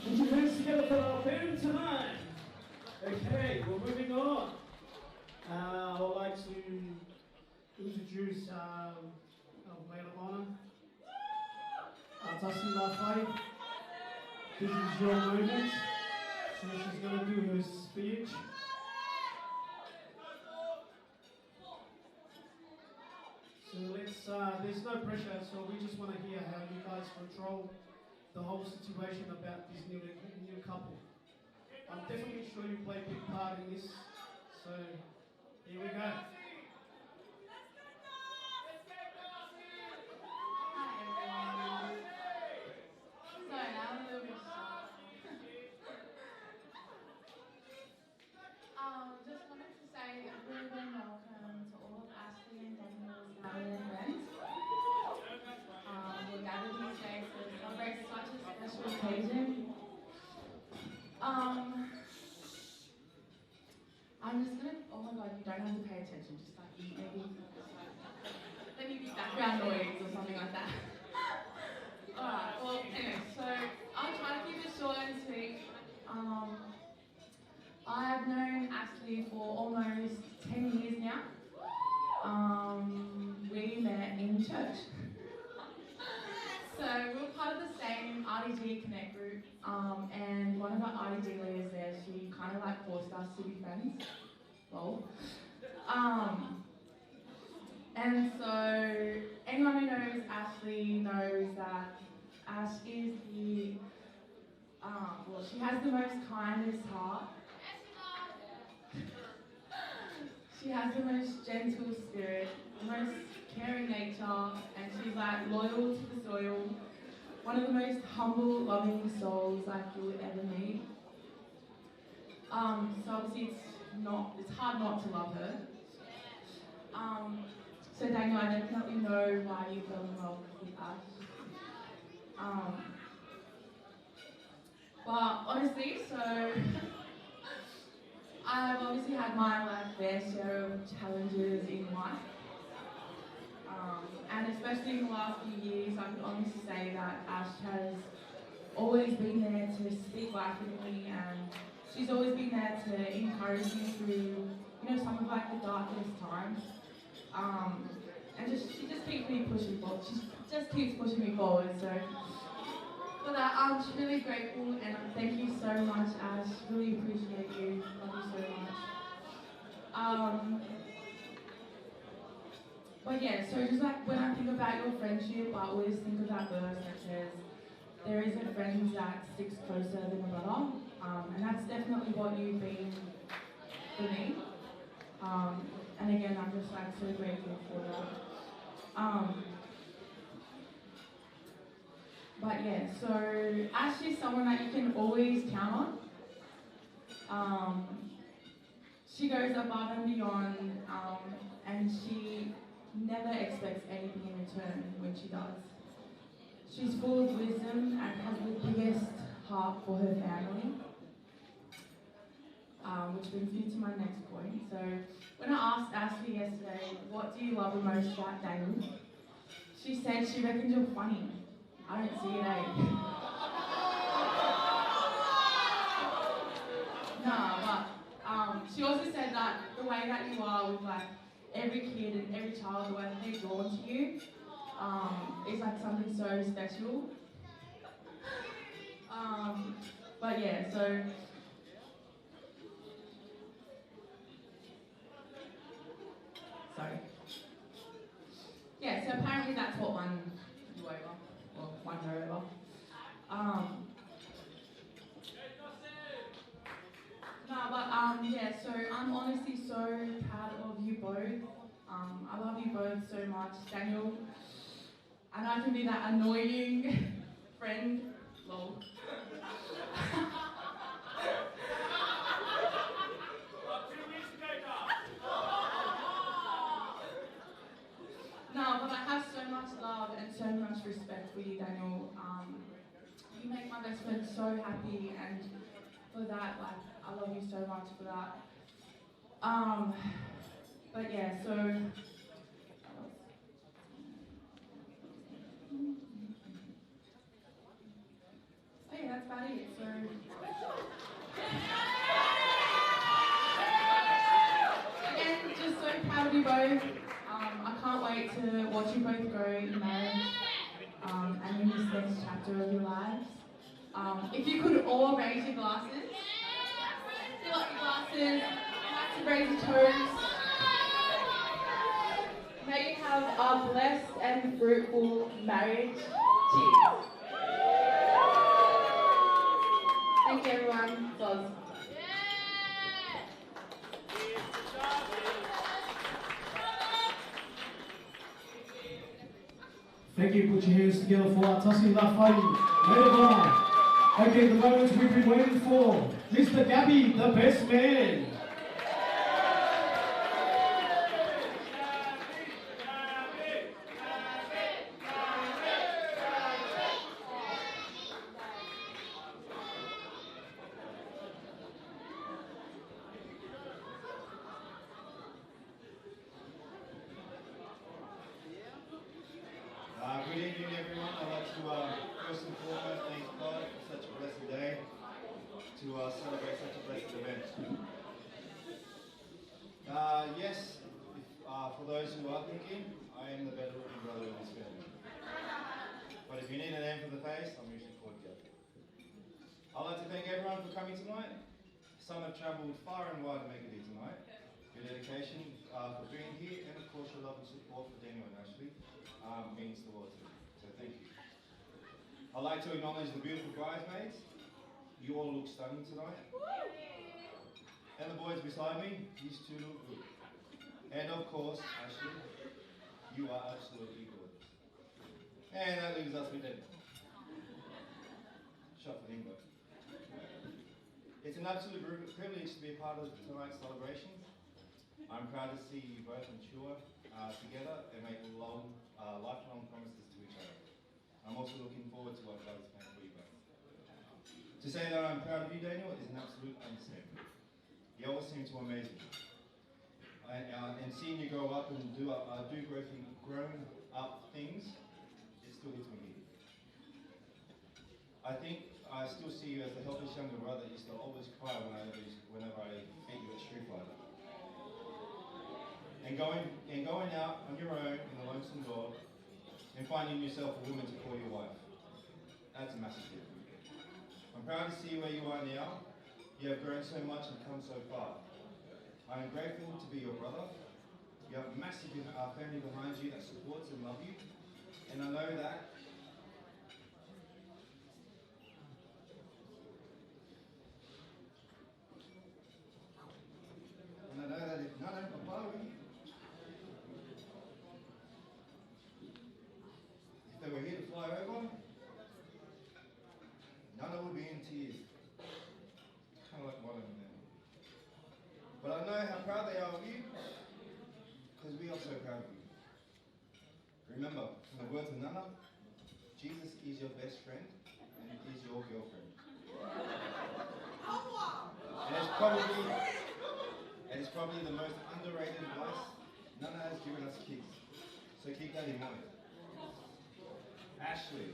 Put your hands together for our band tonight. Okay, we're moving on. Uh, I would like to introduce um, our maid of honor, uh, Dusty Lafai. This is your moment. So she's going to do her speech. So let's, uh, there's no pressure, so we just want to hear how you guys control the whole situation about this new, new couple. I'm definitely sure you play a big part in this, so here we go. don't have to pay attention, just like eat maybe. Let me be background noise or something like that. Alright, well, anyway, so I'll try to keep it short and sweet. Um, I've known Ashley for almost ten years now. Um, we met in church. So we were part of the same R D G Connect group, um, and one of our R D G leaders there, she kind of like forced us to be friends. Lol. Um, and so anyone who knows Ashley knows that Ash is the, um, well, she has the most kindest heart. She has the most gentle spirit, the most caring nature, and she's like loyal to the soil. One of the most humble, loving souls like you would ever meet. Um, so obviously it's not, it's hard not to love her. Um, so Daniel, I definitely know why you fell in love with Ash. Um, but honestly, so I've obviously had my, like, fair share of challenges in life. Um, and especially in the last few years, I can honestly say that Ash has always been there to speak life into me, and she's always been there to encourage me through, you know, some of, like, the darkest times. Um, and just, she just keeps me pushing forward. She just keeps pushing me forward. So for that, I'm truly grateful, and thank you so much, Ash. Really appreciate you. Love you so much. Um, but yeah, so just, like, when I think about your friendship, I always think about the verse that says, "There is a friend that sticks closer than a brother." Um, and that's definitely what you've been for me. Um, and again, I'm just, like, so grateful for that. Um, but yeah, so Ash is someone that you can always count on. Um, she goes above and beyond, um, and she never expects anything in return when she does. She's full of wisdom and has the biggest heart for her family. Um, which brings me to my next point. So when I asked Ashley yesterday, "What do you love the most about Daniel?" She said she reckons you're funny. I don't see it, eh? Nah, but, um, she also said that the way that you are with, like, every kid and every child, the way that they're drawn to you, um, is, like, something so special. Um, but yeah, so Sorry. Yeah, so apparently that's what won you over, or won her over. Um, no, but, um, yeah, so I'm honestly so proud of you both. Um, I love you both so much. Daniel, and I can be that annoying friend. Lol. No, but I have so much love and so much respect for you, Daniel. Um, you make my best friend so happy, and for that, like, I love you so much for that. Um, but yeah, so Oh, yeah, that's about it. So, again, just so proud of you both. Um, I can't wait to watch you both grow in marriage, um, and in this next chapter of your lives. Um, if you could all raise your glasses, fill up your glasses, relax and raise your toes. May you have a blessed and fruitful marriage. Cheers. Thank you, everyone. Applause. Thank you. Put your hands together for Tasi Lafai. Later on. Okay, the moment we've been waiting for. Mister Gabby, the best man. Um, first and foremost, thank God for such a blessed day to, uh, celebrate such a blessed event. Uh, yes, if, uh, for those who are thinking, I am the better looking brother in this family. But if you need a name for the face, I'm usually called Gavin. I'd like to thank everyone for coming tonight. Some have travelled far and wide to make it here tonight. Your dedication, uh, for being here, and of course your love and support for Daniel and Ashley, um, means the world to me. So thank you. I'd like to acknowledge the beautiful bridesmaids. You all look stunning tonight. And the boys beside me, you two look good. And of course, Ashley, you are absolutely gorgeous. And that leaves us with Daniel. Shot for him, but it's an absolute pri-, privilege to be a part of tonight's celebration. I'm proud to see you both mature, uh, together and make long, uh, lifelong promises to each other. I'm also looking forward to what God has planned for you both. To say that I'm proud of you, Daniel, is an absolute understatement. You always seem to amaze me. And, uh, and seeing you grow up and do, uh, do grow thing-, grown up things, it still hits me here. I think I still see you as the helpless younger brother that used to always cry whenever, whenever I beat you at Street Fighter. And going, and going out on your own in the lonesome world and finding yourself a woman to call your wife. That's a massive difference. I'm proud to see where you are now. You have grown so much and come so far. I am grateful to be your brother. You have a massive, uh, family behind you that supports and love you. And I know that And I know that if none of them are following, if they were here to fly over, Nana would be in tears. Kind of like one of them now. But I know how proud they are of you, 'cause we are so proud of you. Remember, in the words of Nana, Jesus is your best friend and is your girlfriend. And it's probably, and it's probably the most underrated advice Nana has given us kids. So keep that in mind. Ashley,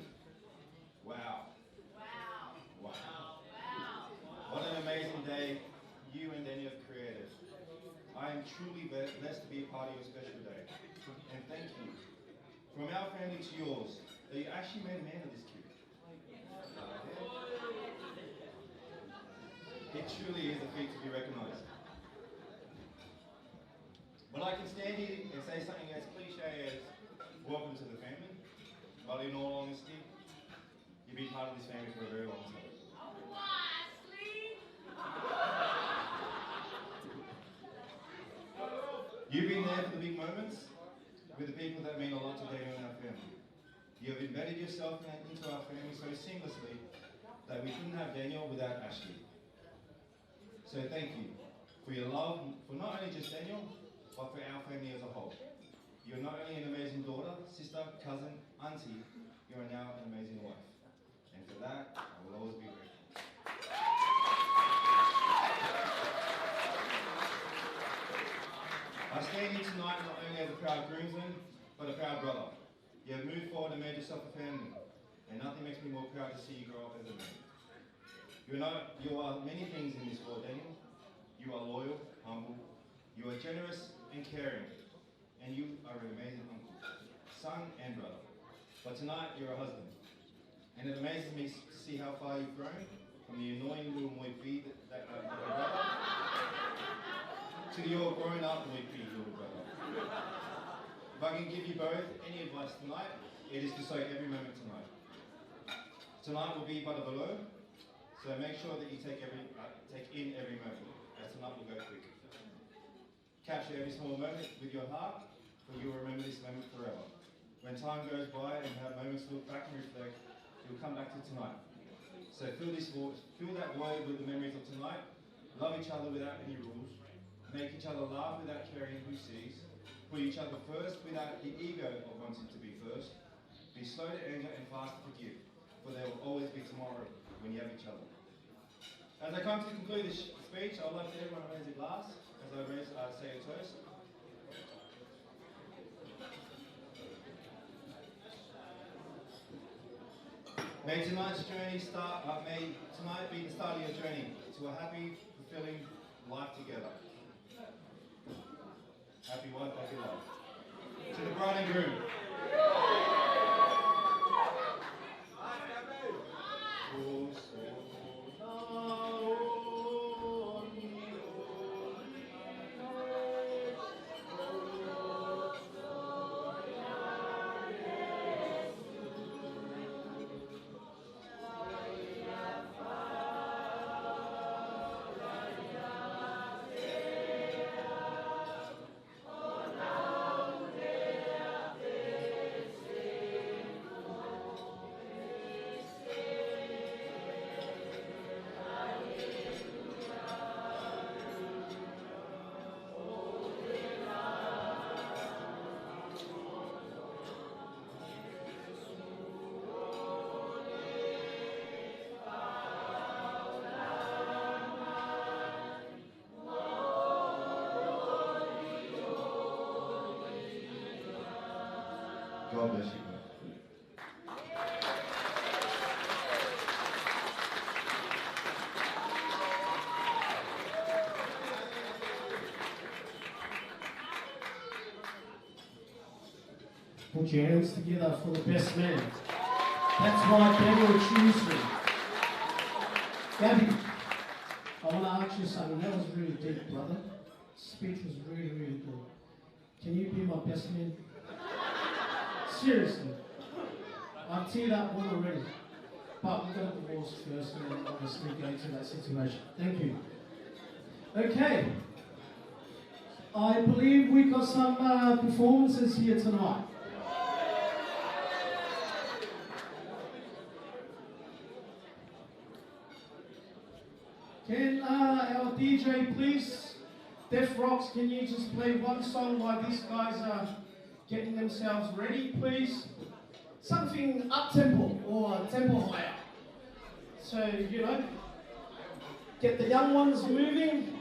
wow. Wow. Wow. Wow. What an amazing day you and Danny have created. I am truly ble-, blessed to be a part of your special day. And thank you, from our family to yours, that you actually made a man of this kid. It truly is a feat to be recognized. But I can stand here and say something as cliche as "Welcome to the family." But in all honesty, you've been part of this family for a very long time. You've been there for the big moments with the people that mean a lot to Daniel and our family. You have embedded yourself in, into our family so seamlessly that we couldn't have Daniel without Ashley. So thank you for your love for not only just Daniel, but for our family as a whole. You're not only an amazing daughter, sister, cousin, auntie, you are now an amazing wife. And for that, I will always be grateful. I stand here tonight not only as a proud groomsman, but a proud brother. You have moved forward and made yourself a family, and nothing makes me more proud to see you grow up as a man. You are not, you are many things in this world, Daniel. You are loyal, humble, you are generous and caring, and you are an amazing uncle, son and brother. But tonight, you're a husband. And it amazes me s-, to see how far you've grown from the annoying little moipī that, that, uh, little brother to your grown-up moipī little brother. If I can give you both any advice tonight, it is to soak every moment tonight. Tonight will be but a blow, so make sure that you take every, uh, take in every moment, as tonight will go quick. Capture every small moment with your heart, for you will remember this moment forever. When time goes by and you have moments to look back and reflect, you'll come back to tonight. So fill this void, fill that void with the memories of tonight. Love each other without any rules. Make each other laugh without caring who sees. Put each other first without the ego of wanting to be first. Be slow to anger and fast to forgive, for there will always be tomorrow when you have each other. As I come to conclude this sh-, speech, I would like for everyone to raise a glass as I raise, uh, say a toast. May tonight's journey start, uh, may tonight be the start of your journey to a happy, fulfilling life together. Happy wife, happy life. To the bride and groom. God bless you. Put your hands together for the best man. That's right, Daniel Tuesday. Gabby, I wanna ask you something. That was really deep, brother. Speech was really, really good. Can you be my best man? Seriously. I've teared up one already. But we've got a divorce first and then obviously go into that situation. Thank you. Okay. I believe we've got some, uh, performances here tonight. Can, uh, our D J please, Def Rocks, can you just play one song while these guys are getting themselves ready, please? Something up tempo or tempo higher. So, you know, get the young ones moving.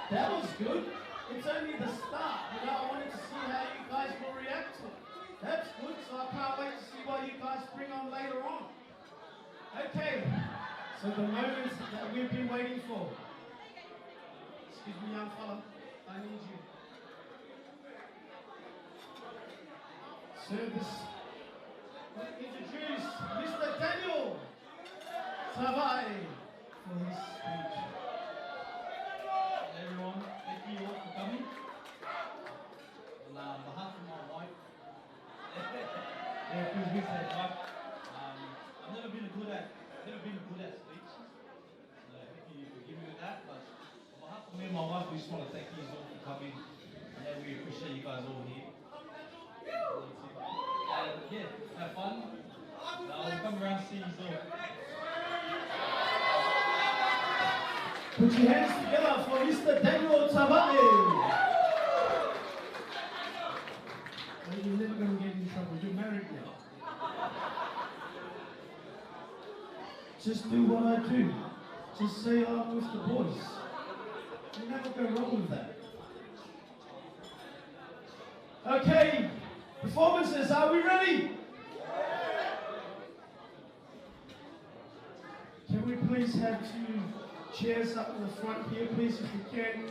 That was good. It's only the start. You know, I wanted to see how you guys will react to it. That's good, so I can't wait to see what you guys bring on later on. Okay, so the moment that we've been waiting for. Excuse me, young fella, I need you. Service. Let me introduce Mister Daniel Tavai for his speech. Hey everyone, thank you all for coming. On, uh, behalf of my wife, yeah, please, please say hi. Um, I've never been good at, never been good at speech. So I hope you forgive me with that, but on behalf of me and my wife, we just want to thank you all for coming. And we appreciate you guys all here. And yeah, have fun. Uh, we'll come around to see you all. Put your hands together for Mister Daniel Tavai. Well, you're never gonna get in trouble. You're married now. Just do what I do. Just say I'm with the boys. You never go wrong with that. Okay, performances, are we ready? Can we please have two chairs up in the front here, please, if we can?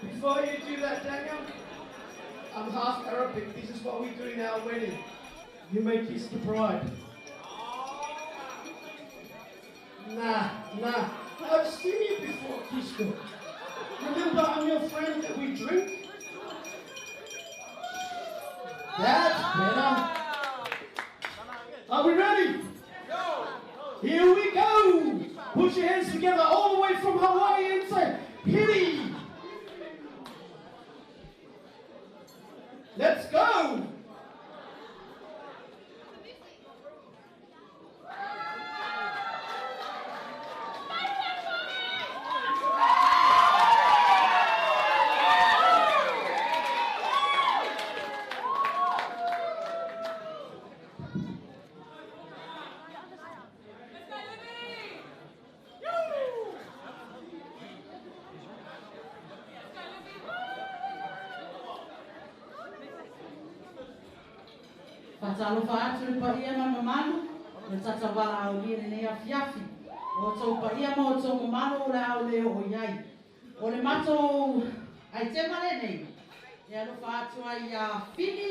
Before you do that, Daniel, I'm half Arabic. This is what we do in our wedding. You may kiss the bride. Nah, nah. I've seen you before, Kisco. Remember, I'm your friend that we drink. That's better. Are we ready? Here we go. Put your hands together all the way from Hawaii and say, "Hili." Let's go. Fakatalofa atu e paʻia mo e mamalu ʻo e tatau vala ʻa e ʻaho ni ʻi heʻene afiafi. ʻOku tau paʻia mo tau mamalu ʻo e ʻaho ni ʻoku ʻi ai. ʻO e matou ʻaitema lelei, ʻe ʻaloʻofa atu ai ʻia Fili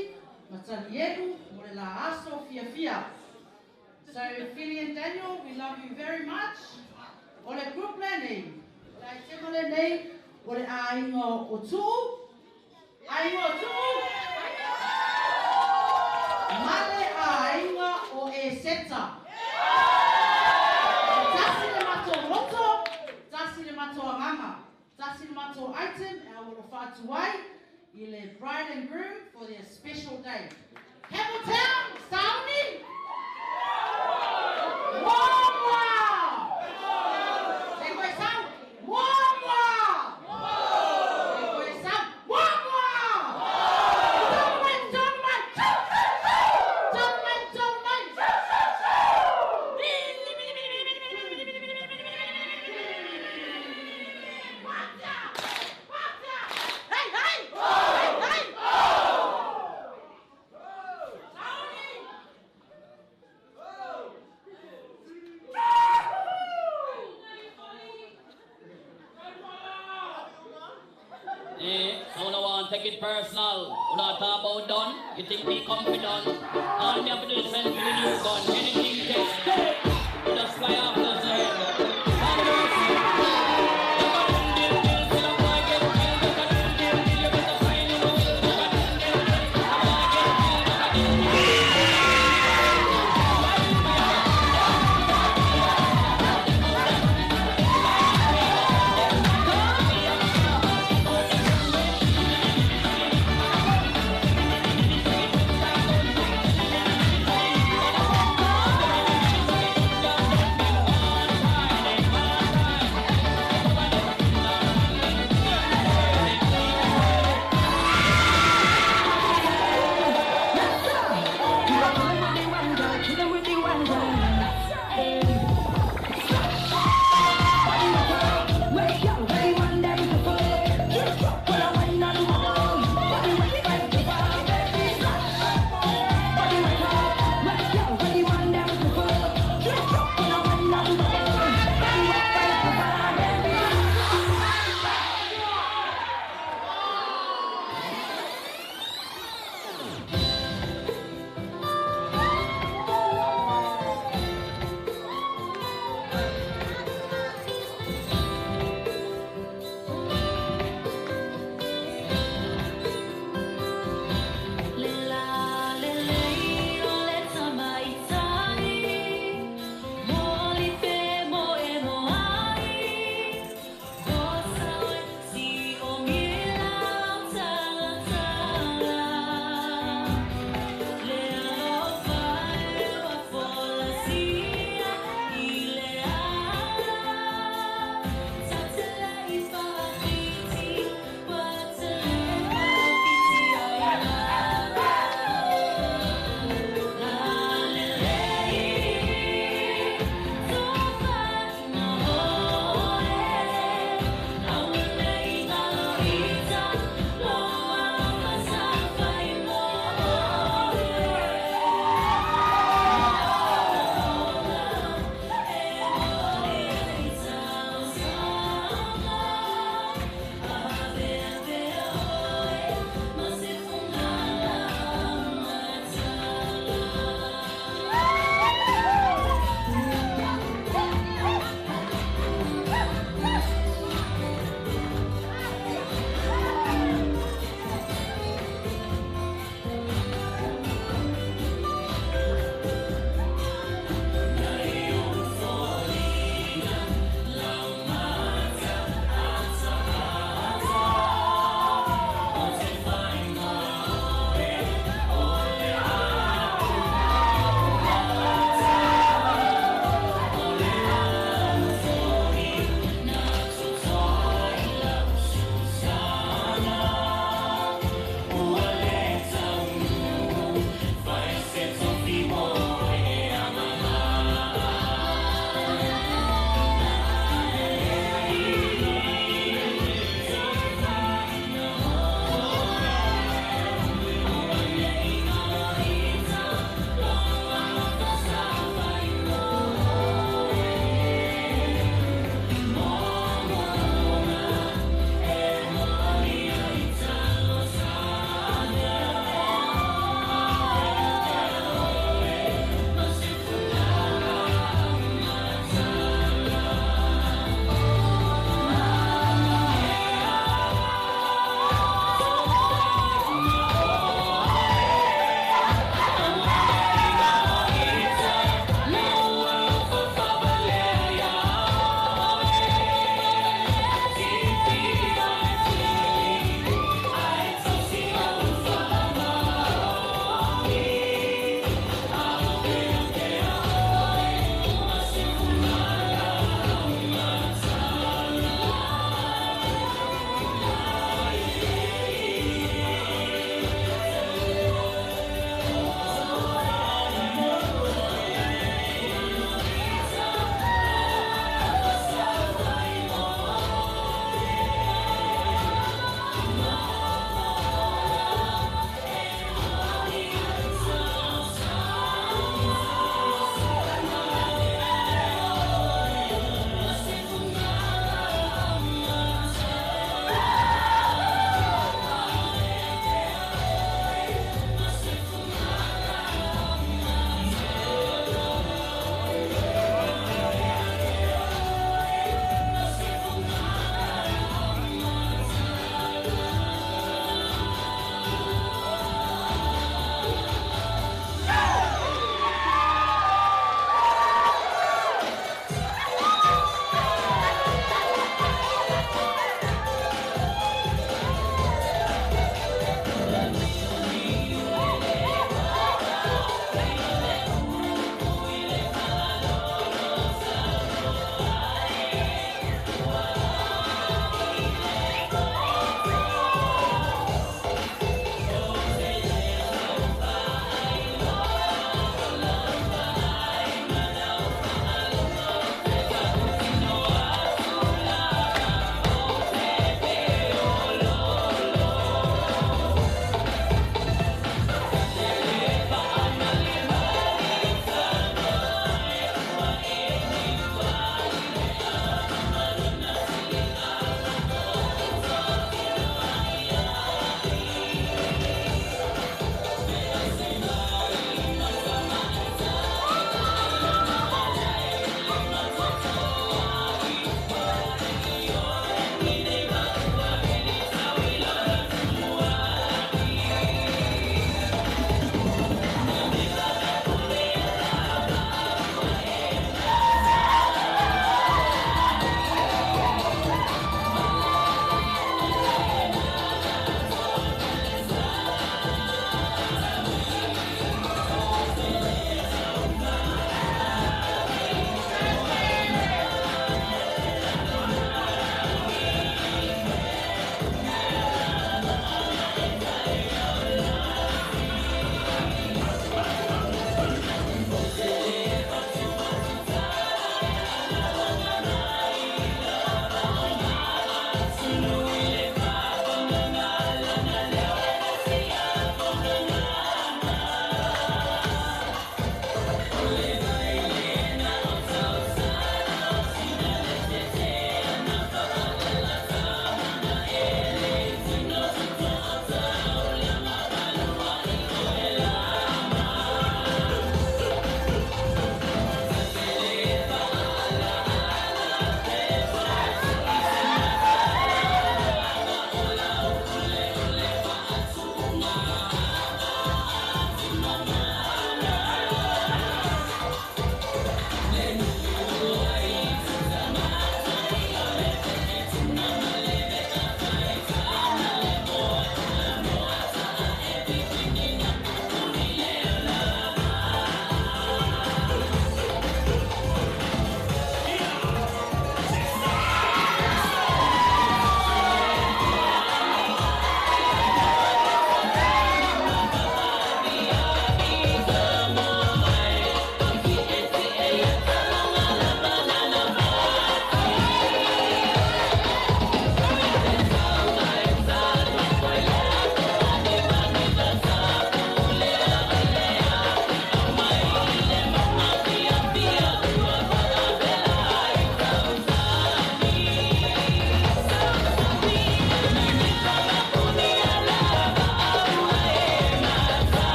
Matalielu mo e Laʻaso Fiafia. So, Fili and Daniel, we love you very much. ʻO e group lelei, ʻo e ʻaitema lelei, ʻo e ʻāinga ʻo Tuʻu, ʻāinga ʻo Tuʻu, mo e ʻāinga ʻo ʻEseta. Tasi le matou loto, tasi le matou anganga. Tasi le matou item, ʻe ʻaloʻofa atu ai ʻi he bride and groom for their special day. Campbelltown, Sauni! Moamoa! Te ko e Sauni! Moamoa! Te ko e Sauni! Moamoa! Tonu mai, tonu mai! Tonu mai, tonu mai! Eh, so no one take it personal. Una talk about done. You think we confident? All you have to do is send me the new gun. Anything takes. Hey! You just fly off the same.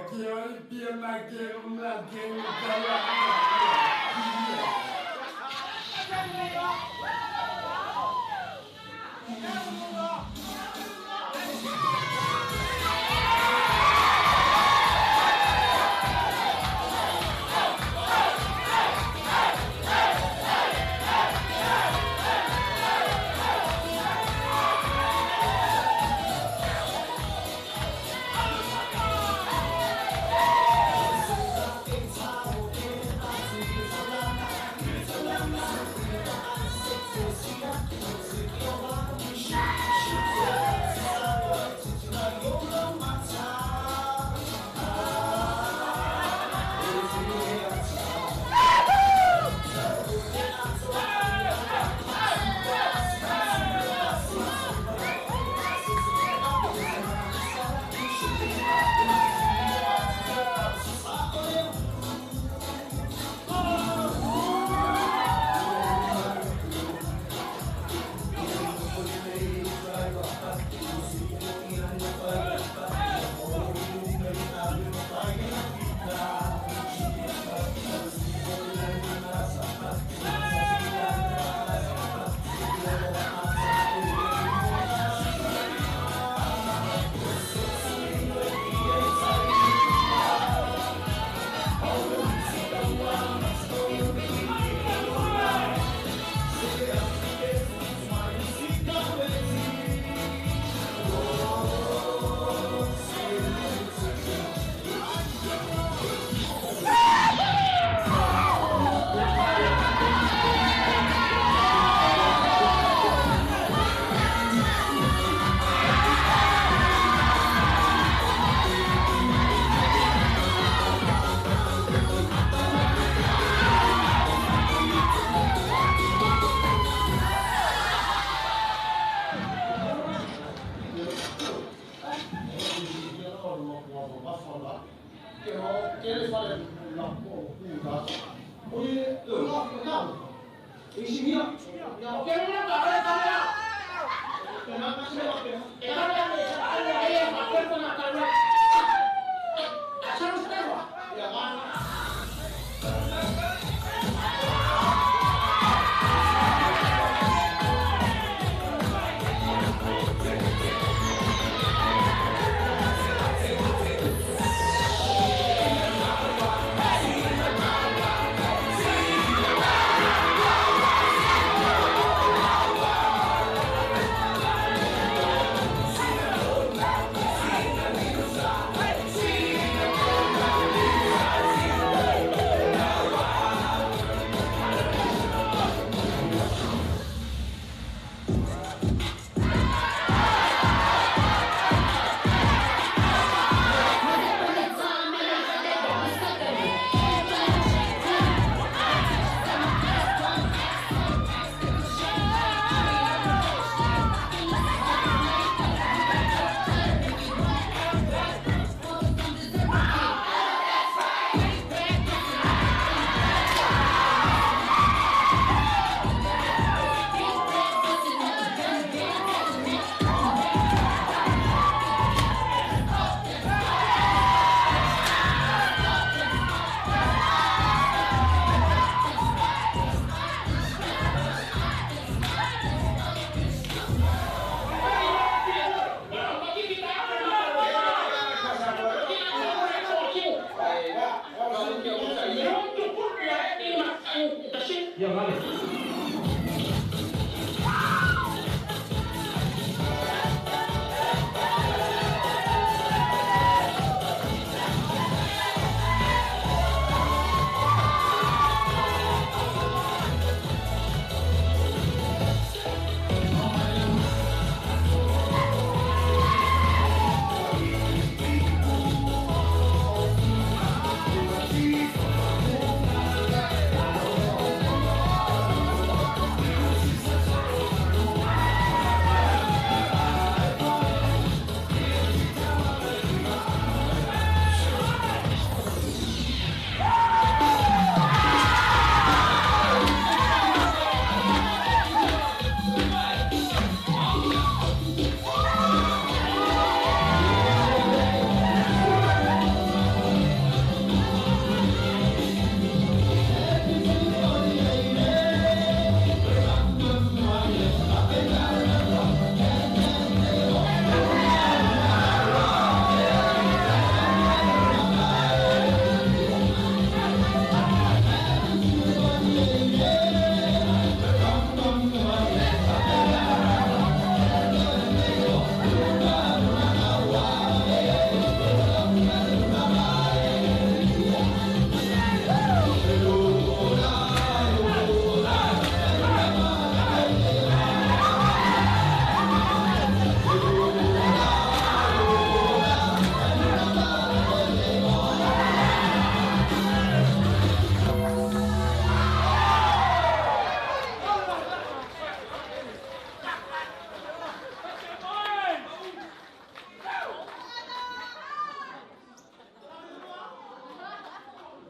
Ke ʻai pia mai ke ʻuma ke ʻuma kala.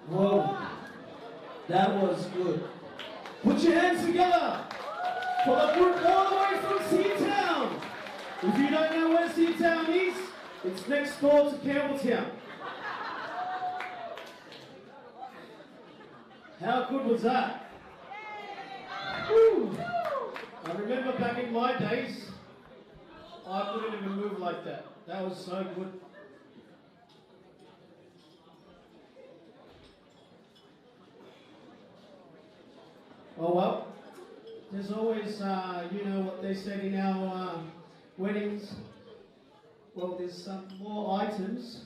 Whoa, that was good. Put your hands together for the group all the way from Seatown. If you don't know where Seatown is, it's next door to Campbelltown. How good was that? Woo! I remember back in my days, I couldn't even move like that. That was so good. Oh well, there's always, uh, you know what they said in our uh, weddings. Well, there's some more items.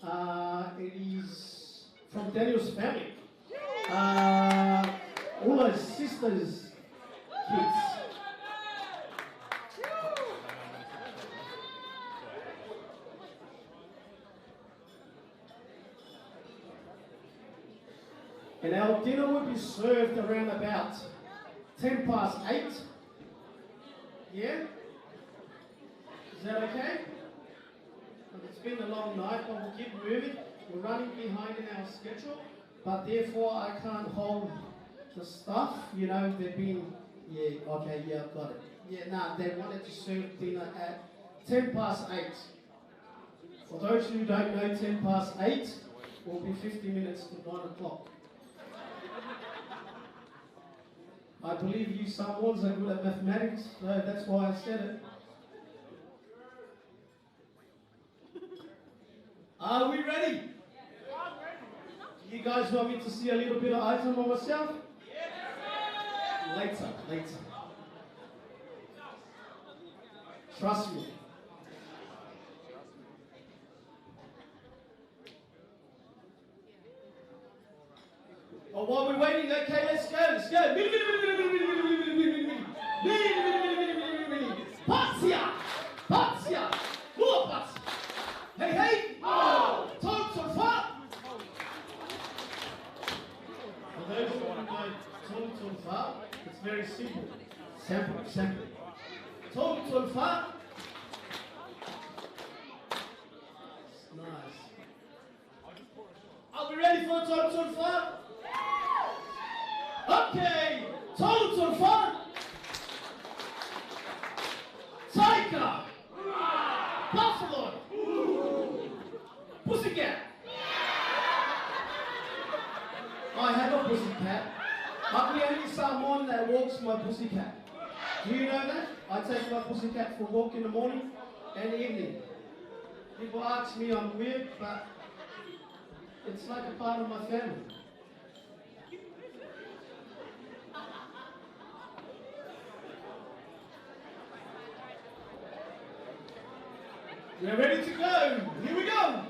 Uh, it is from Daniel's family. Uh, all his sisters' kids. And our dinner will be served around about ten past eight. Yeah? Is that okay? Look, it's been a long night, but we'll keep moving. We're running behind in our schedule, but therefore I can't hold the stuff. You know, they've been, yeah, okay, yeah, I've got it. Yeah, nah, they wanted to serve dinner at ten past eight. For those who don't know, ten past eight will be fifty minutes to nine o'clock. I believe you Samoans are good at mathematics, so that's why I said it. Are we ready? You guys want me to see a little bit of item on myself? Later, later. Trust me. Oh, while we're waiting, okay, let's go, let's go. Mini, mini, mini, mini, mini, mini, mini, mini, mini, mini, mini, mini, mini, mini, mini, mini, mini. Patia! Patia! More patia! Hey, hey! Oh! Tolu tolu fā! For those who don't know tolu tolu fā, it's very simple. Simple, simple. Tolu tolu fā. Nice. Are we ready for tolu tolu fā? Okay, tolu tolu fā. Tiger. Buffalo. Pussycat. I have a pussycat. I'm the only Samoan that walks my pussycat. Do you know that? I take my pussycat for a walk in the morning and evening. People ask me I'm weird, but it's like a part of my family. We're ready to go. Here we go.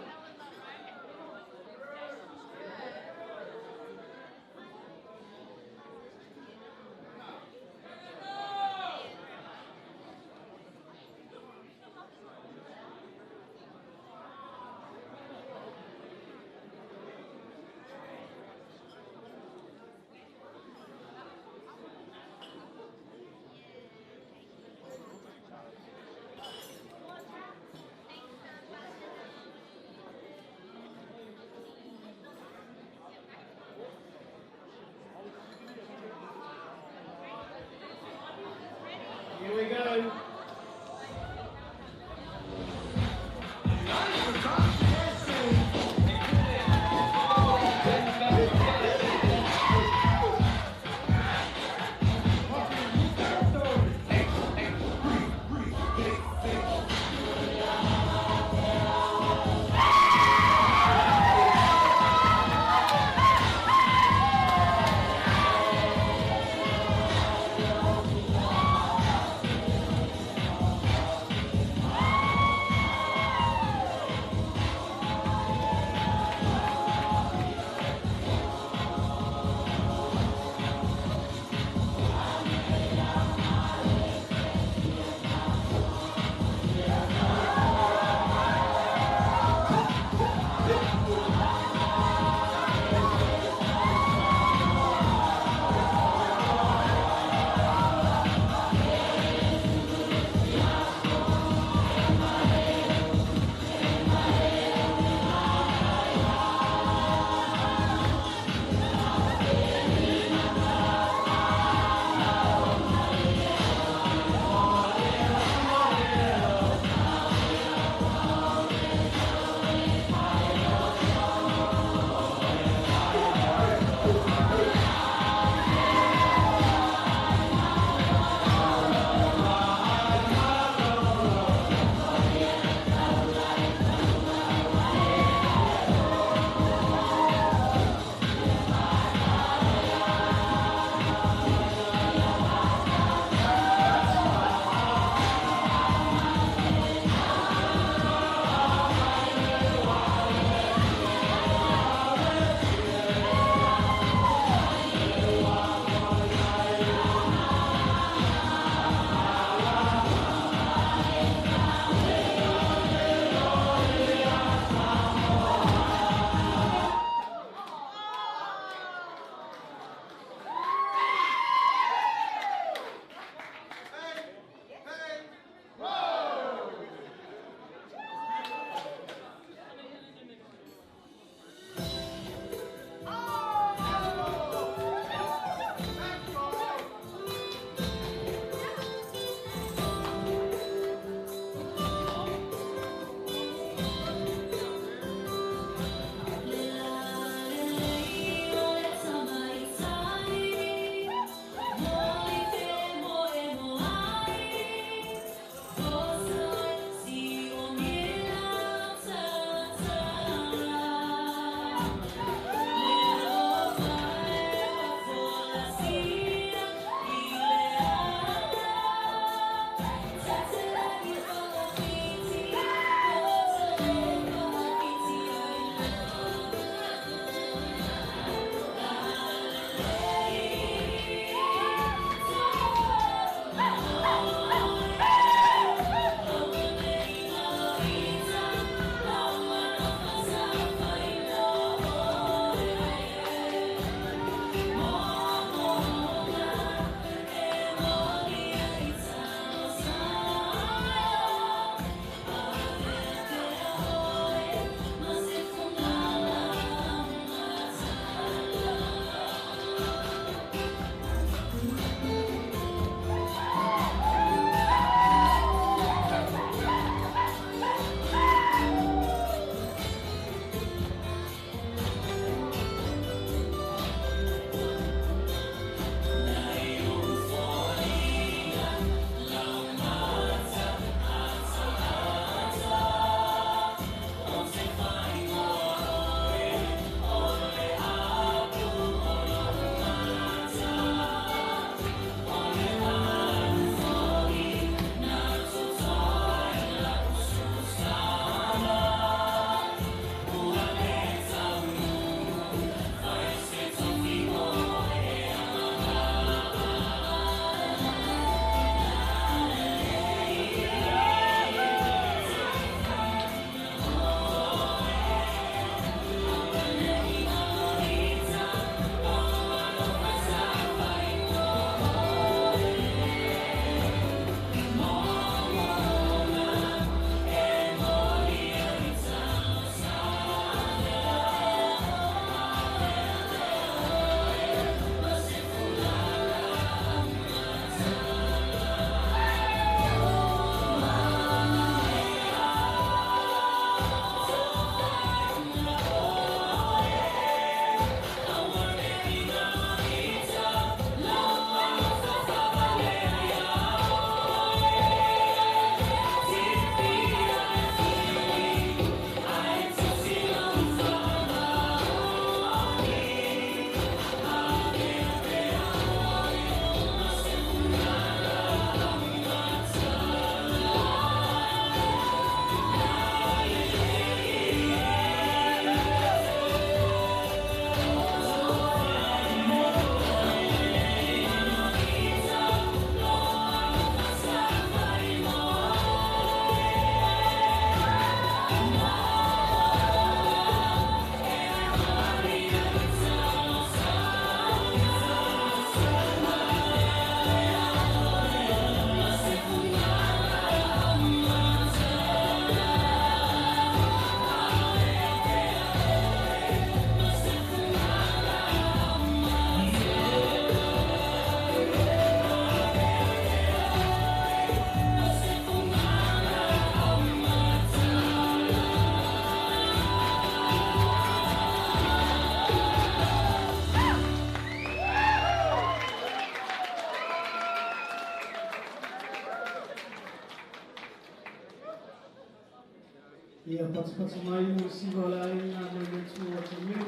Patipati mai mo e siva ʻo e ʻāinga mai mei tuʻa atu mei.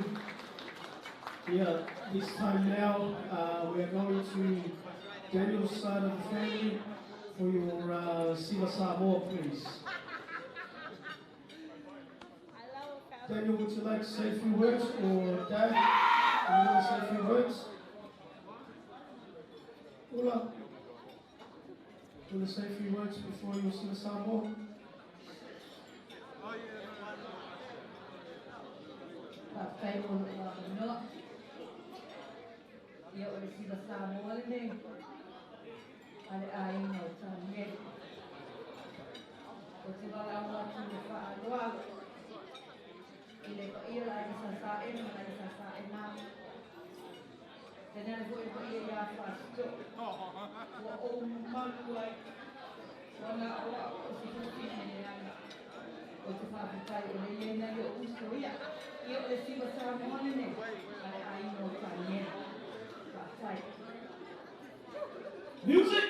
Yeah, this time now, uh, we are going to Daniel's side of the family for your, uh, siva Samoa, please. Daniel, would you like to say a few words, or Dad, you want to say a few words? Ula, want to say a few words before your siva Samoa? Fakafetaʻi mo e ʻofa ʻi he ʻofa ʻi he siva Samoa ni. ʻA e ʻāinga ʻo Taniela. ʻOku ou vala atu ki he faʻa ʻalu ʻi he ko ia la i Sasaʻena, la i Sasaʻena. Taniela foʻi ko ia ia fasto. Ua o malu ai. Ua na o a o si futi ne ana. O te fakafetaʻi ʻo le ia na i o uso ia. I o le siva Samoa ni. ʻA e ʻāinga ʻo Taniela. Fakafetaʻi. Music!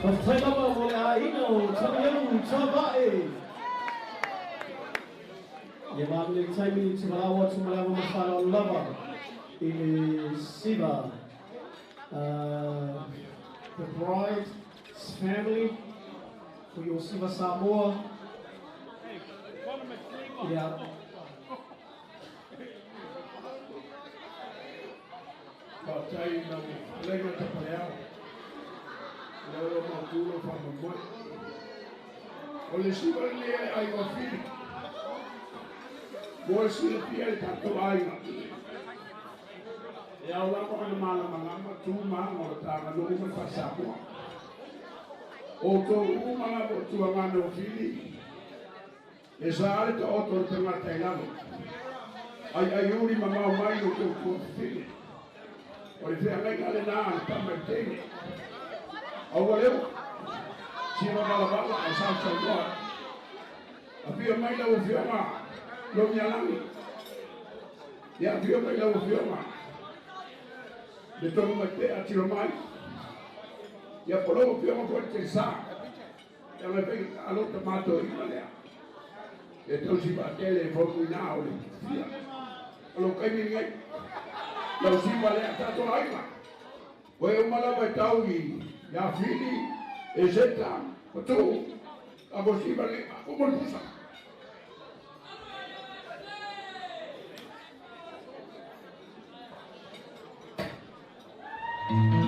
Fakafetaʻi lava mo e ʻāinga ʻo Tanielu Tavaʻe. ʻIo, mālō e taimi, te u lau atu mo e ʻofa mālōlō lava ʻi he siva. Uh, the bride's family, ko e ʻosiva Samoa. Yeah. Pātai na mo lenga ta paleao. Leo mau tūlo fa mo moe. ʻO le siva ni e ʻai ua fili. Mo e sila pia e tato ai na. E au lava ana malamalama, tū ma ʻo tānga no uma fa Samoa. ʻOku tō uma lava ʻo tuʻunga no fili. E sa ale ta ʻoto le tangata i lalo. ʻAi, ʻai uli ma mau mai no tō tuʻa fili. ʻO le fea ngai ale na, tama i teine. ʻAua leo. Siva valavala, ʻa South Samoa. ʻAfio mai lau ʻafio ma. Lomiʻalangi. ʻIa ʻafio mai lau ʻafio ma. Le tonu mai pea tiro mai. ʻIa polo ʻafio ma ko te sa. ʻIa mai pea alo ta mato i ma lea. E tau siva tele fo mu na ʻo le fia. ʻAlo kai mi ngai. Lau siva lea tato ai ma. Ko e uma lava e tau i, ia fili, e seta, ko tū, a ko siva le, a ko molusa. Thank you.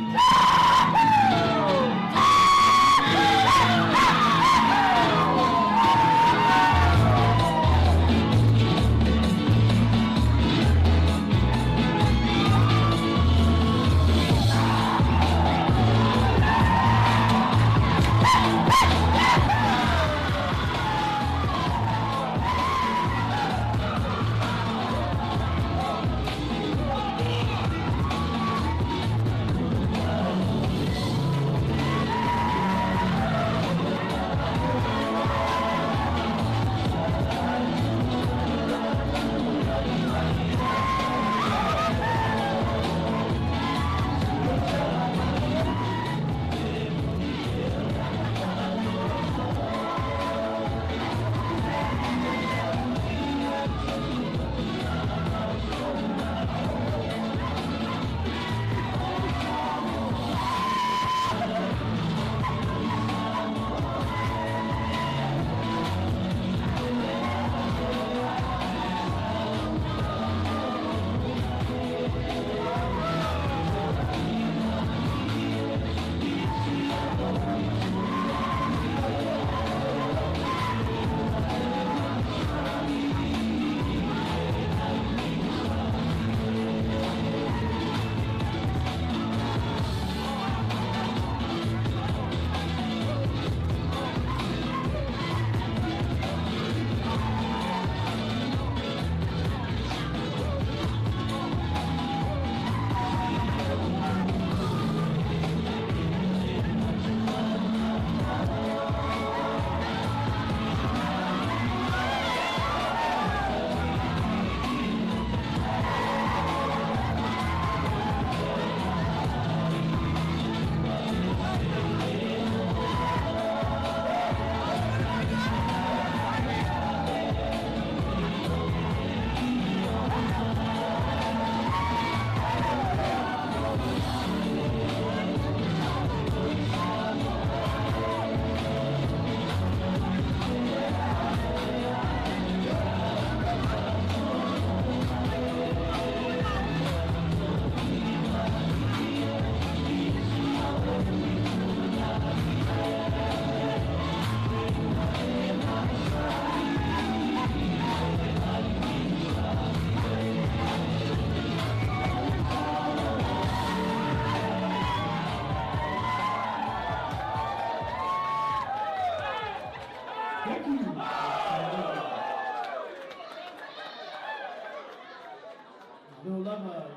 No lava.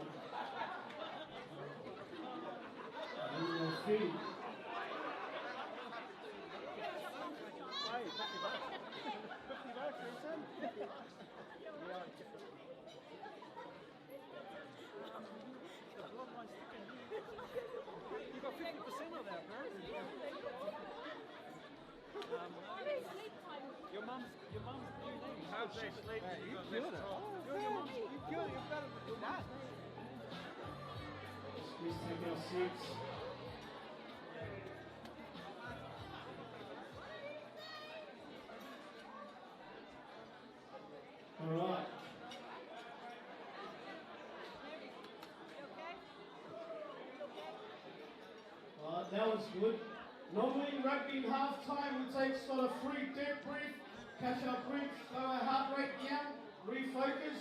No free. You got fifty percent of that, bro. Um, your mum's, your mum's new name. How's they sleep? Hey, you killed it. Your, your mum's, you killed it. You're better than that. Please take your seats. All right. All right, that was good. Normally, rugby half time, we take sort of three deep breath, catch our breath, slow our heart rate down, refocus,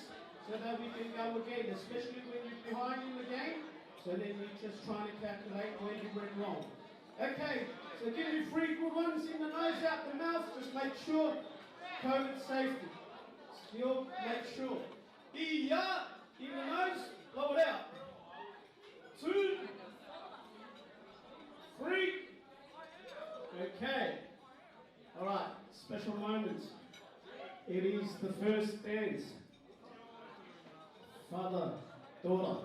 so that we can go again, especially when you're behind in the game. So then you're just trying to calculate where you went wrong. Okay, so give me three good ones in the nose, out the mouth. Just make sure COVID safety. Still make sure. Ia, in the nose, blow it out. Two, three. Okay. All right, special moments. It is the first dance. Father, daughter.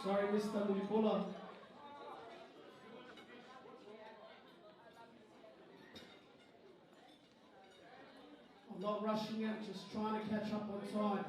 Sorry, Mister Mulipula. I'm not rushing out, just trying to catch up on time.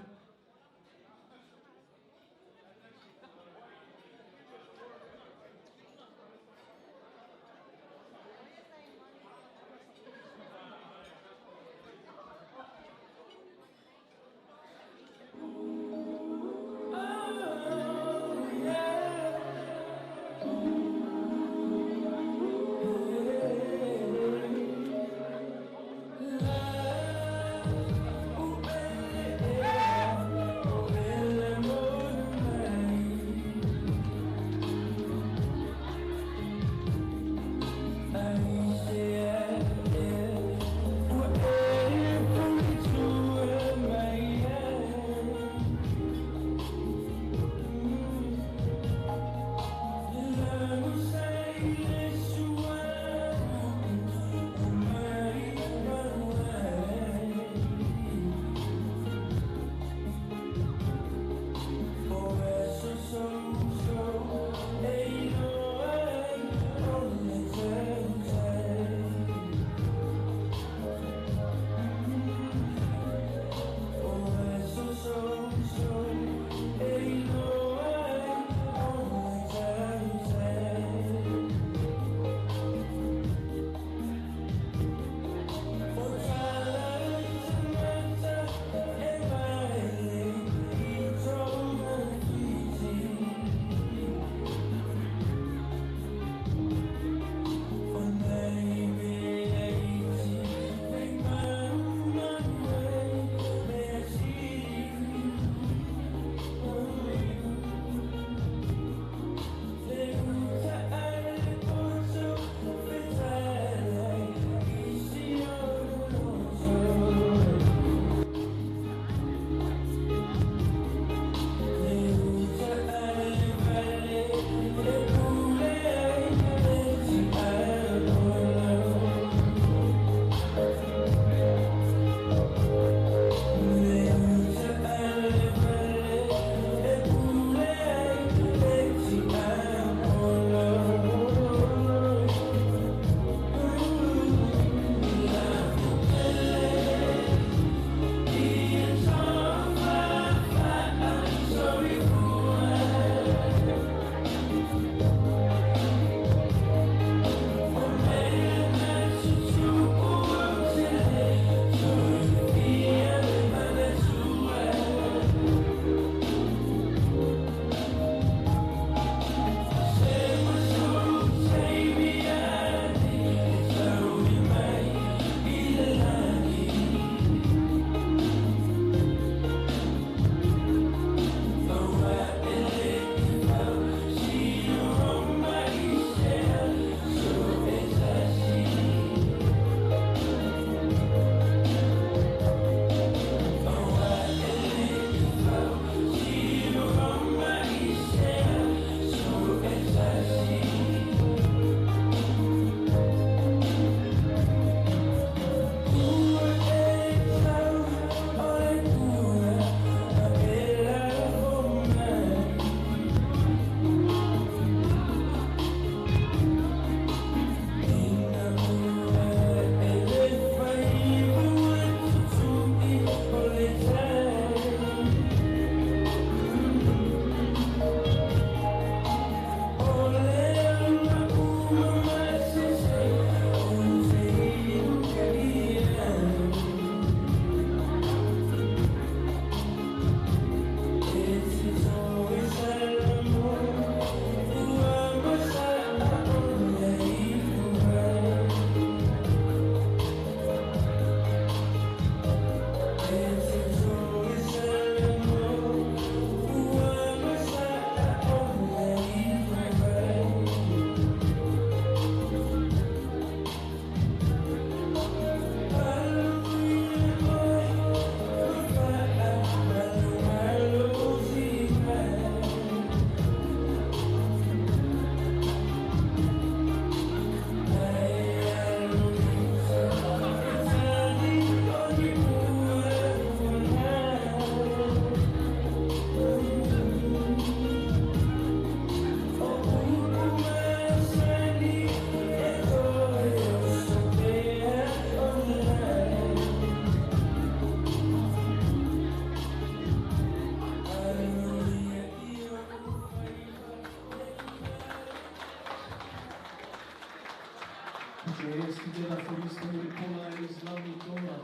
Put your hands together for Mister Nicola and his lovely daughter,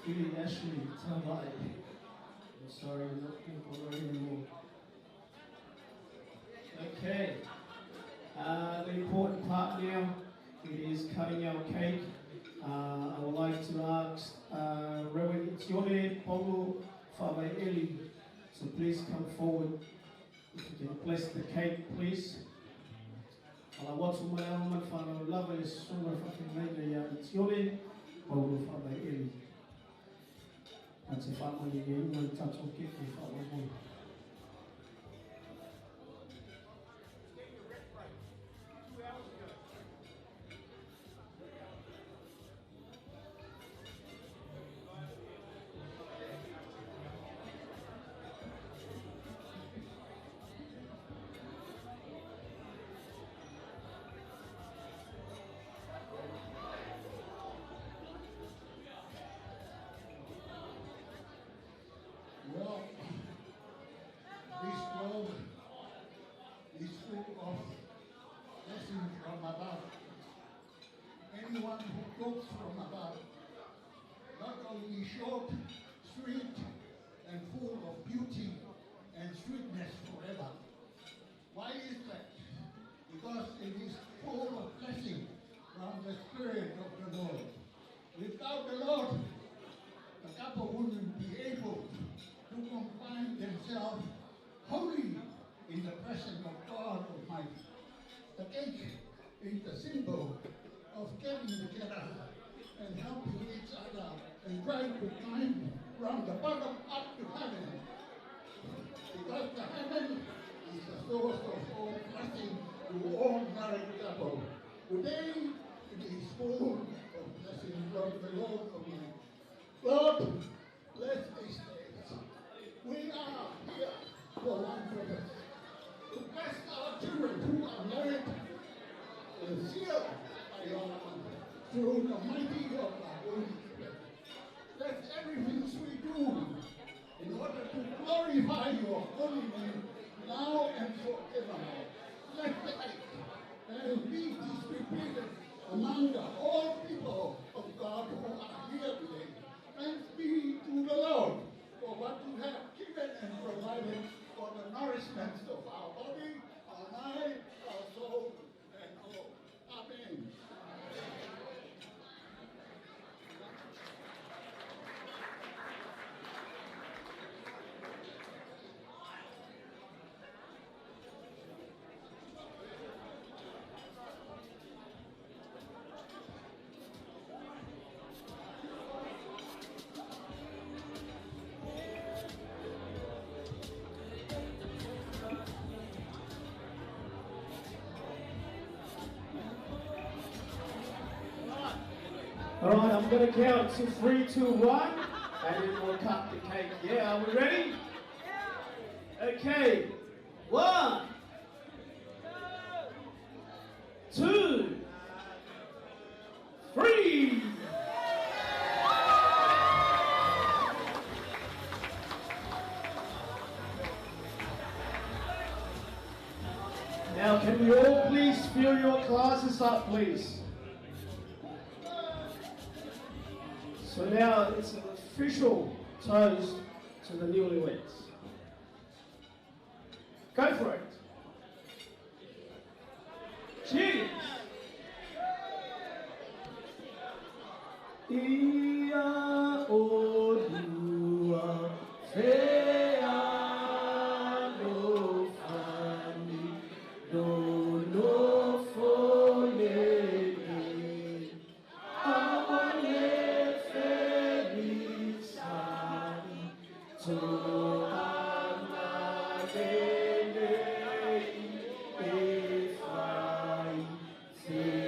Philly Ashley Tavai. I'm sorry, we're not going to anymore. Okay. Uh, the important part now, it is cutting our cake. Uh, I would like to ask uh, Reverend Tione Paulo Favaeli to please come forward. If you can bless the cake, please. Ala watu mai au mai whanau lava e suma whakamaina ia Tione Paulo Favaeli. That's a family name, one touch of cake, family. Well, this world is full of blessings from above. Anyone who cooks from above, not only short, sweet, and full of beauty and sweetness forever. Why is that? Because it is full of blessing from the Spirit of the Lord. Without the Lord, the couple wouldn't be able to confine themselves wholly in the presence of God Almighty. The cake is the symbol of getting together and helping each other and trying to climb from the bottom up to heaven. Because the heaven is the source of all blessing to all married couple. Today, it is full of blessing from the Lord Almighty. Lord, bless these days. We are here for one purpose. To bless our children who are married and sealed by your love through the mighty of our Holy Spirit. Let everything we do in order to glorify your holy name now and forevermore. Let the cake and be distributed among the whole people of God who are here today. Thanks be to the Lord for what you have given and provided for the nourishment of our body, our mind, our soul, and all. Amen. All right, I'm going to count to three, two, one, and then we'll cut the cake. Yeah, are we ready? Okay. One, two, three. Now, can we all please fill your glasses up, please? So now it's an official toast to the newlyweds. Go for it. Cheers. ʻIa ʻolunga feʻanofani, nonofo lelei. ʻAua le felisani, toʻa lelei ʻe fai, feʻaumaʻia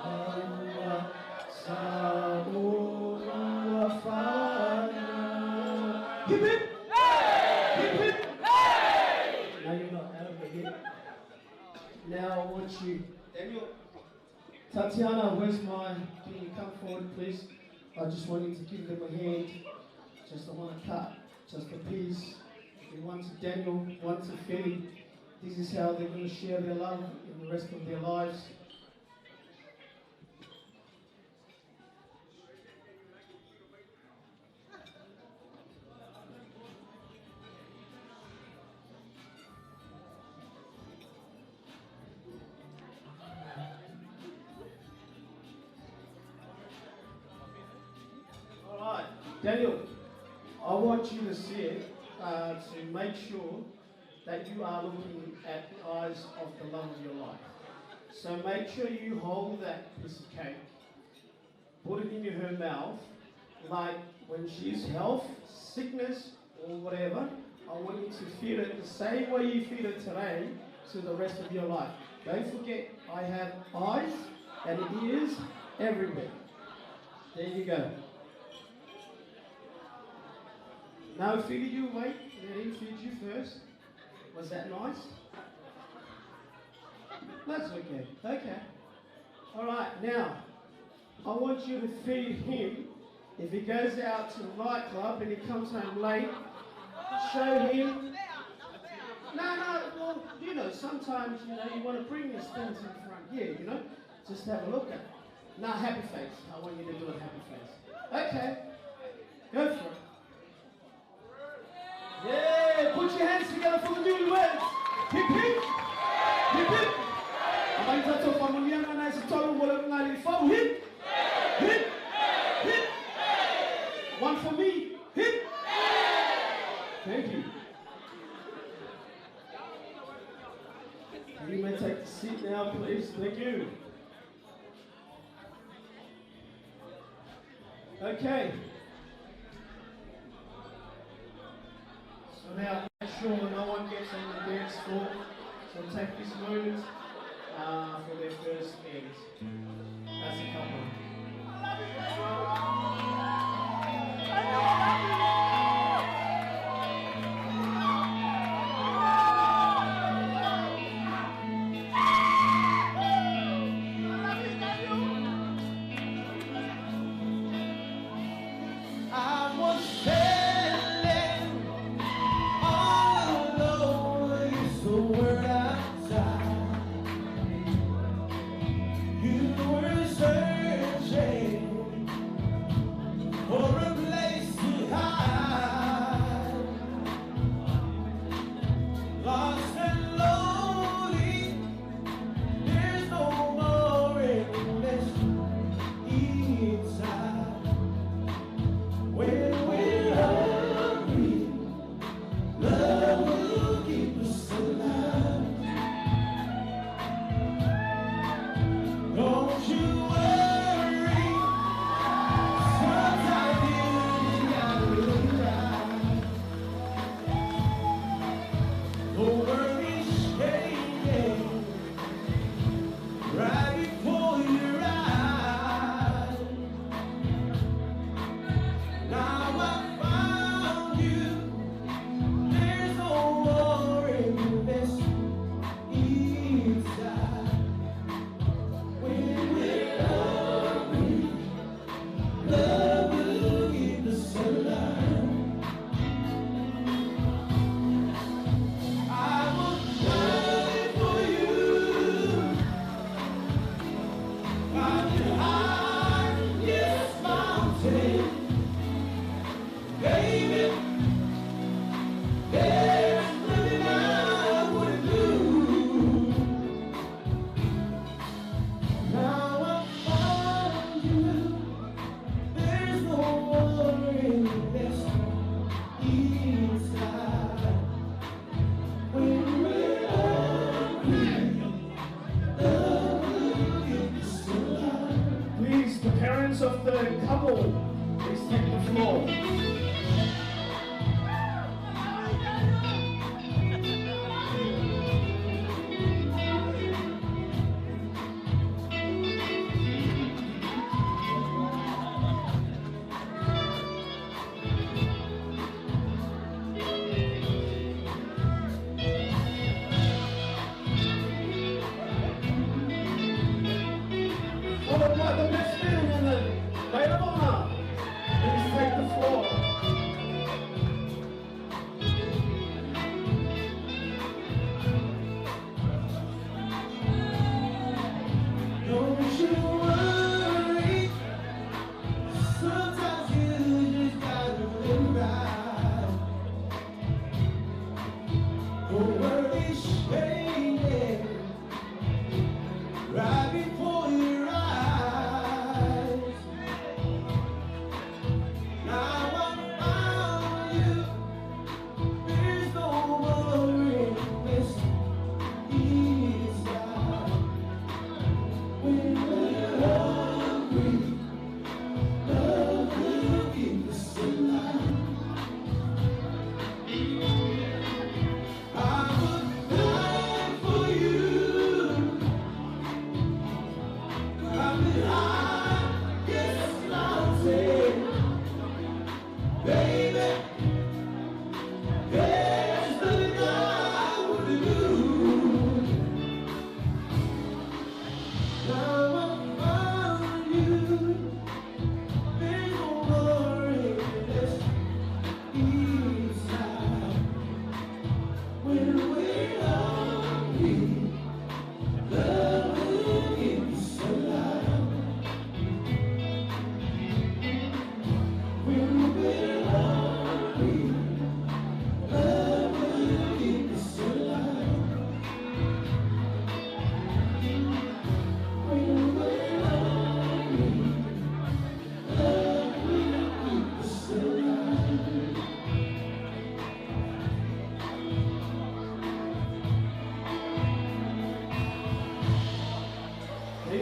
ʻaua, sa ʻolunga fana. Hip, hip! Hip, hip! Now you're not out of the hip. Now I want you, Daniel. Tatiana, where's my, can you come forward, please? I just wanted to give them a hand. Just, I want to cut just a piece. Give one to Daniel, one to Philly. This is how they're gonna share their love in the rest of their lives. All right, Daniel, I want you to see it, uh, to make sure that you are looking at the eyes of the love of your life. So make sure you hold that piece of cake, put it in her mouth, like, when she's health, sickness, or whatever, I want you to feel it the same way you feel it today to the rest of your life. Don't forget, I have eyes and ears everywhere. There you go. Now, Fili, you wait. Let him feed you first. Was that nice? That's okay. Okay. All right, now, I want you to feed him. If he goes out to the nightclub and he comes home late, show him. No, no, well, you know, sometimes, you know, you wanna bring these things in front here, you know? Just have a look at it. Now, happy face. I want you to do a happy face. Okay. Go for it. Yeah, put your hands together for the newlyweds. Hip, hip. Hip, hip. ʻAmai tatou fakamālō ʻana ʻi he tolu, ʻoku lava ngali fau. Hip. Hip. Hip. One for me. Hip. Thank you. You may take the seat now, please. Thank you. Okay. So now, make sure no one gets on the dance floor. So take this moment, uh, for their first dance as a couple. I was standing all alone, it's the word outside. You were searching for a place to hide. Lost and lonely, there's no more emptiness inside. When we're hungry, love will keep us alive. Don't you worry, sometimes you gotta realize the world is changing right before your eyes. Now I found you. There's no more emptiness inside. When we're hungry, love will give us a light. I will shine for you. I'm the highest mountain. Baby, there's nothing I wouldn't do. Now I found you. There's no worry left inside. When we're all free, love will give us a light. Please, the parents of the couple, please take the floor. Followed by the best man and the maid of honor. Please take the floor.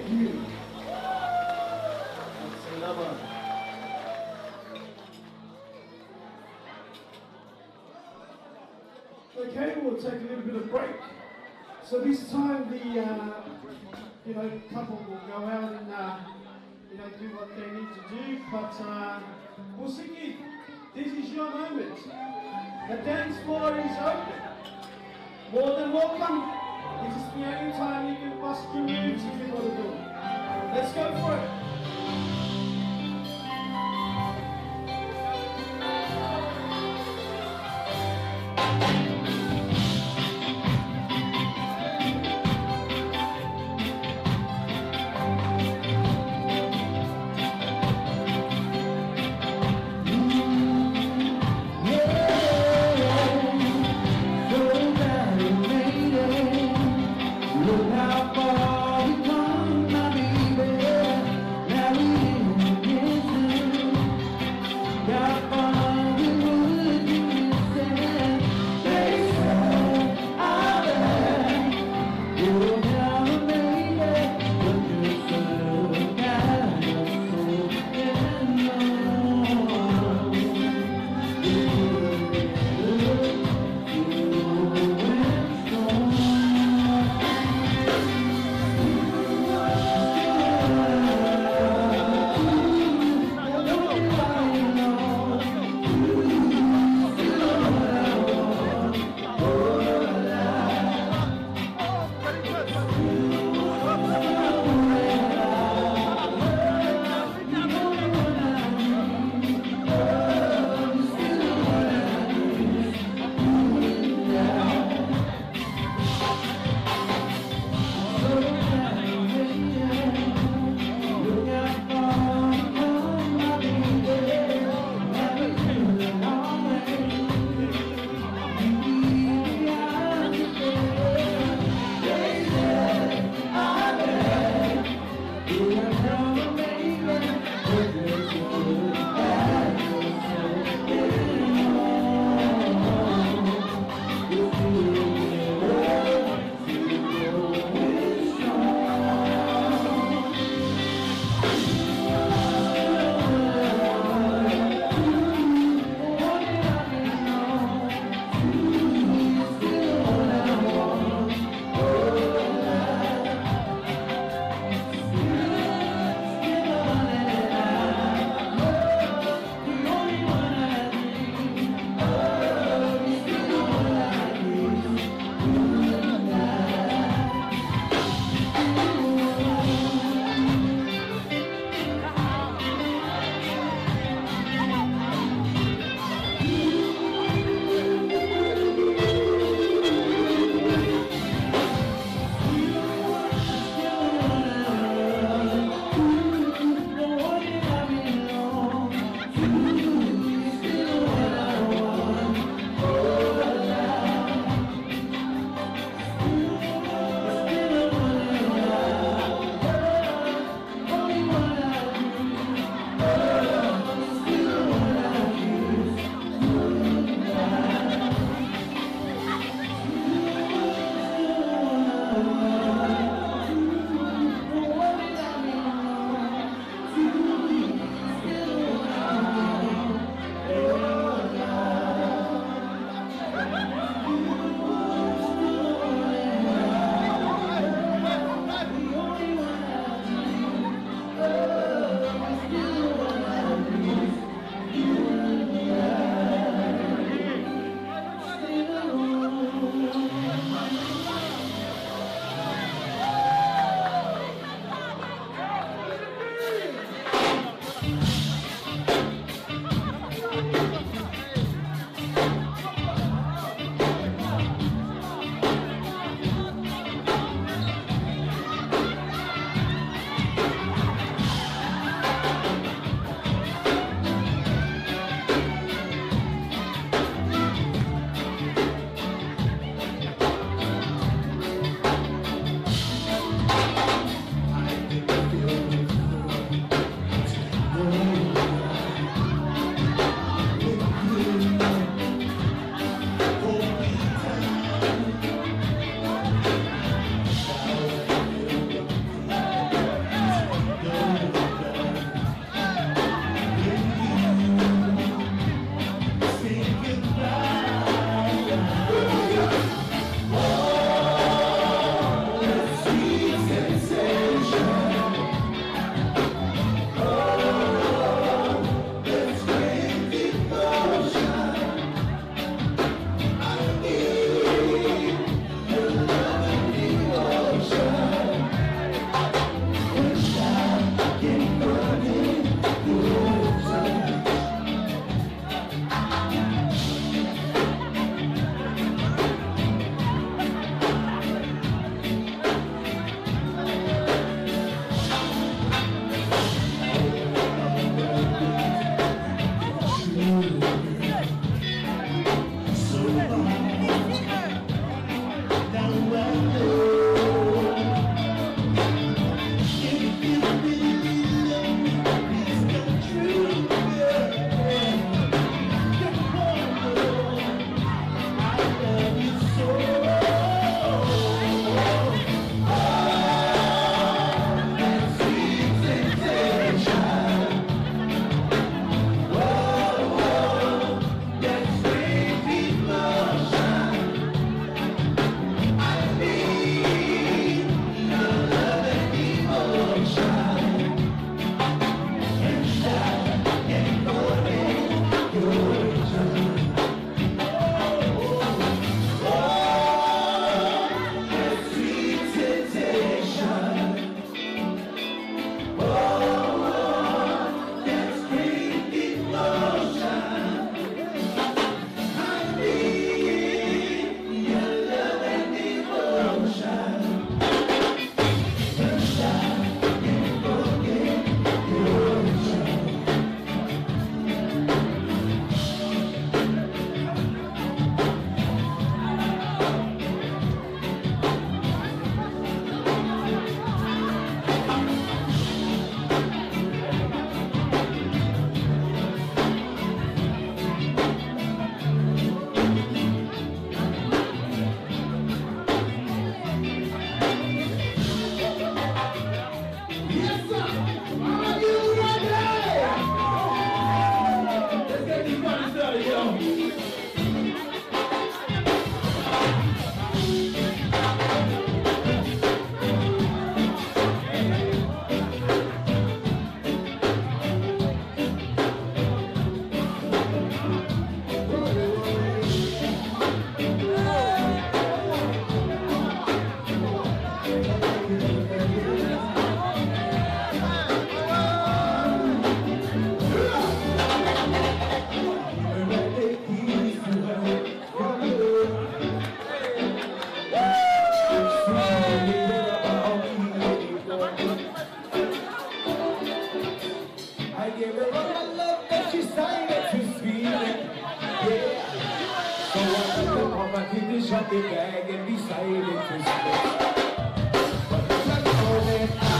you. That's another. Okay, we'll take a little bit of break. So this time the, uh, you know, couple will go out and, uh, you know, do what they need to do, but, uh, Musiki, this is your moment. The dance floor is open. More than welcome. This is the only time you can bust your moves if you want to do it. Let's go for it. I gave her all my love, but she decided to steal it. Yeah. So I took all my things, shut the bag, and decided to split. But I know that I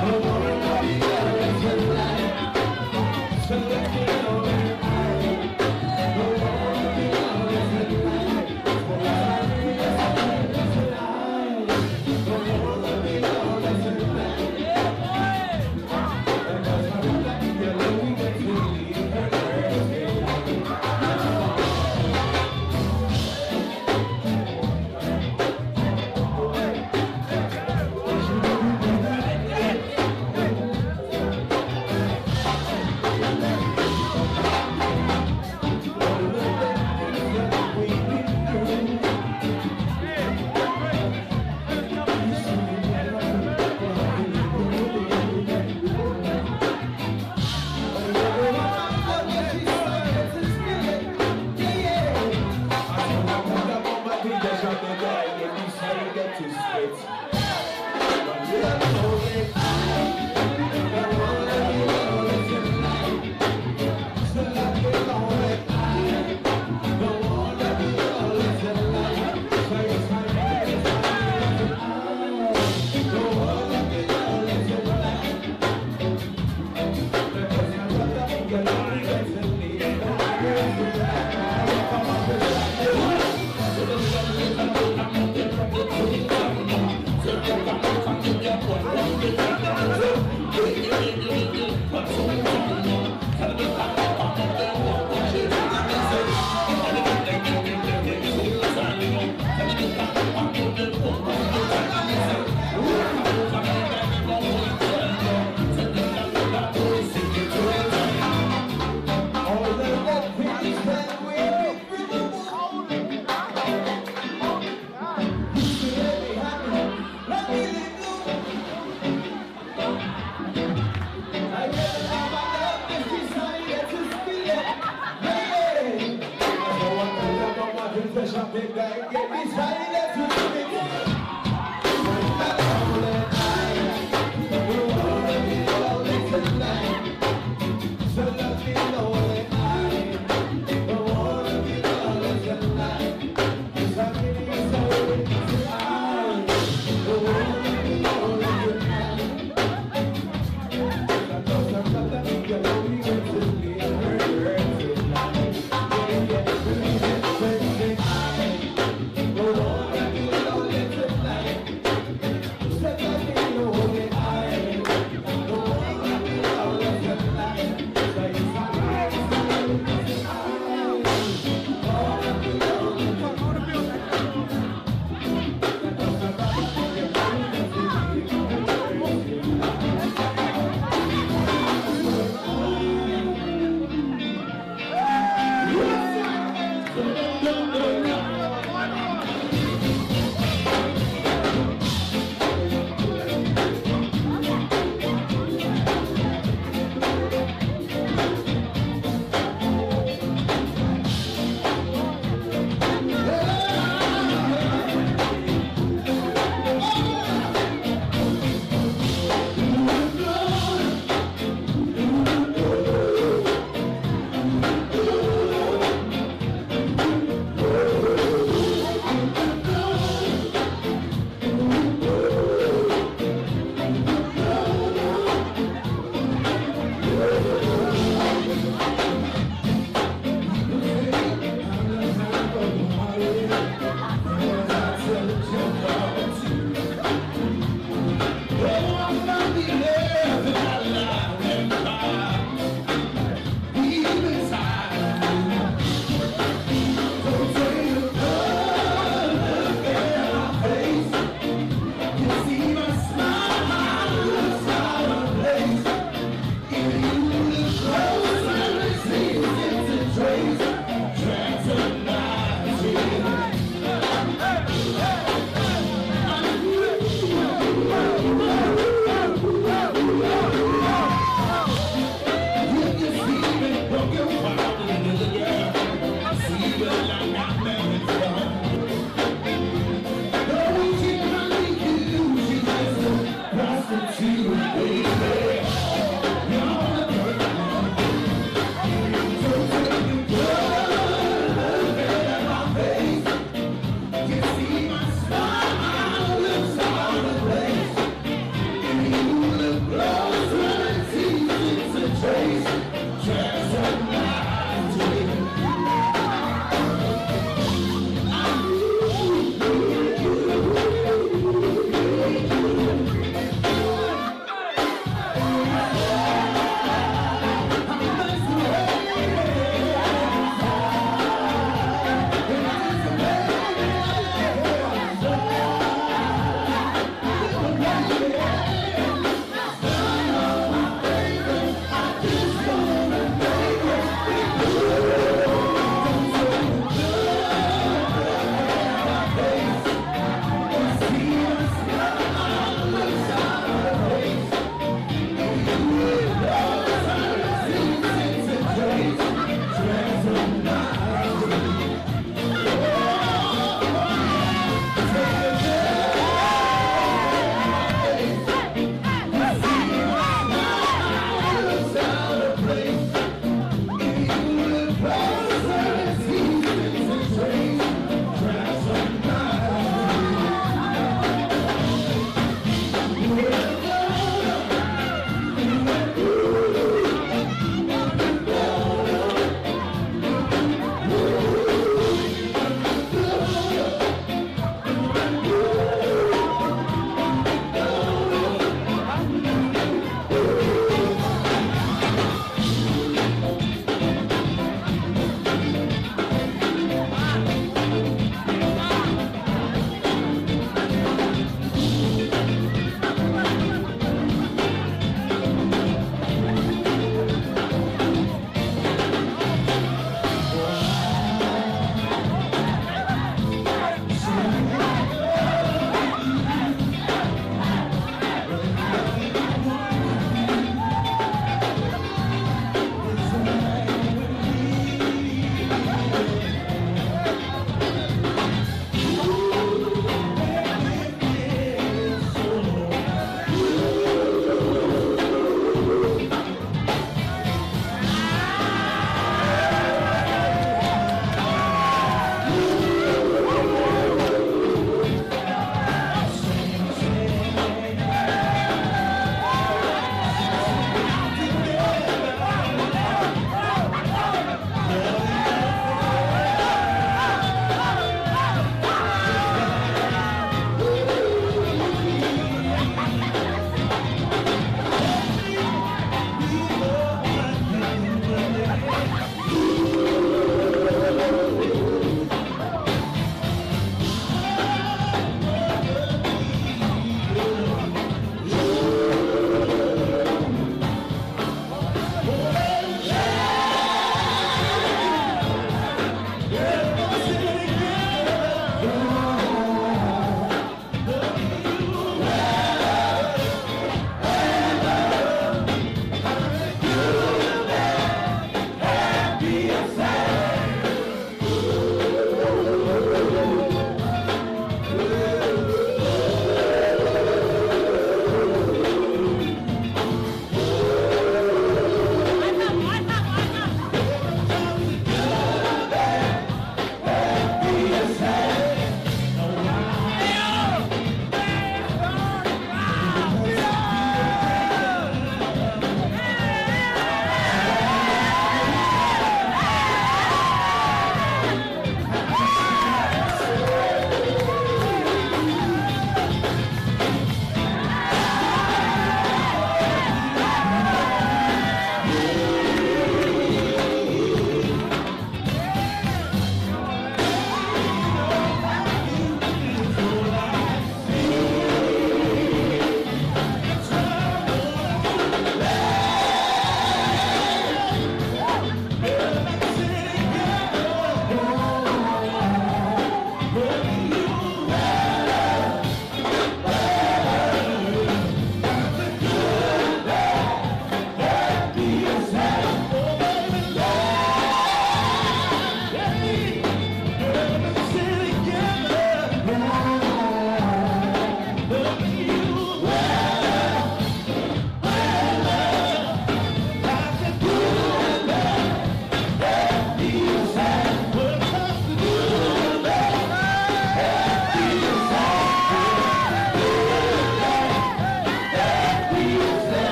don't wanna be loved tonight. So let me know that I don't wanna be loved tonight.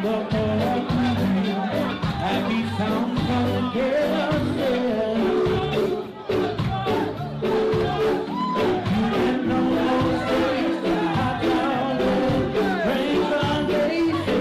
Happy sounds of the chaos. You can almost taste the hot sound of the rain foundation.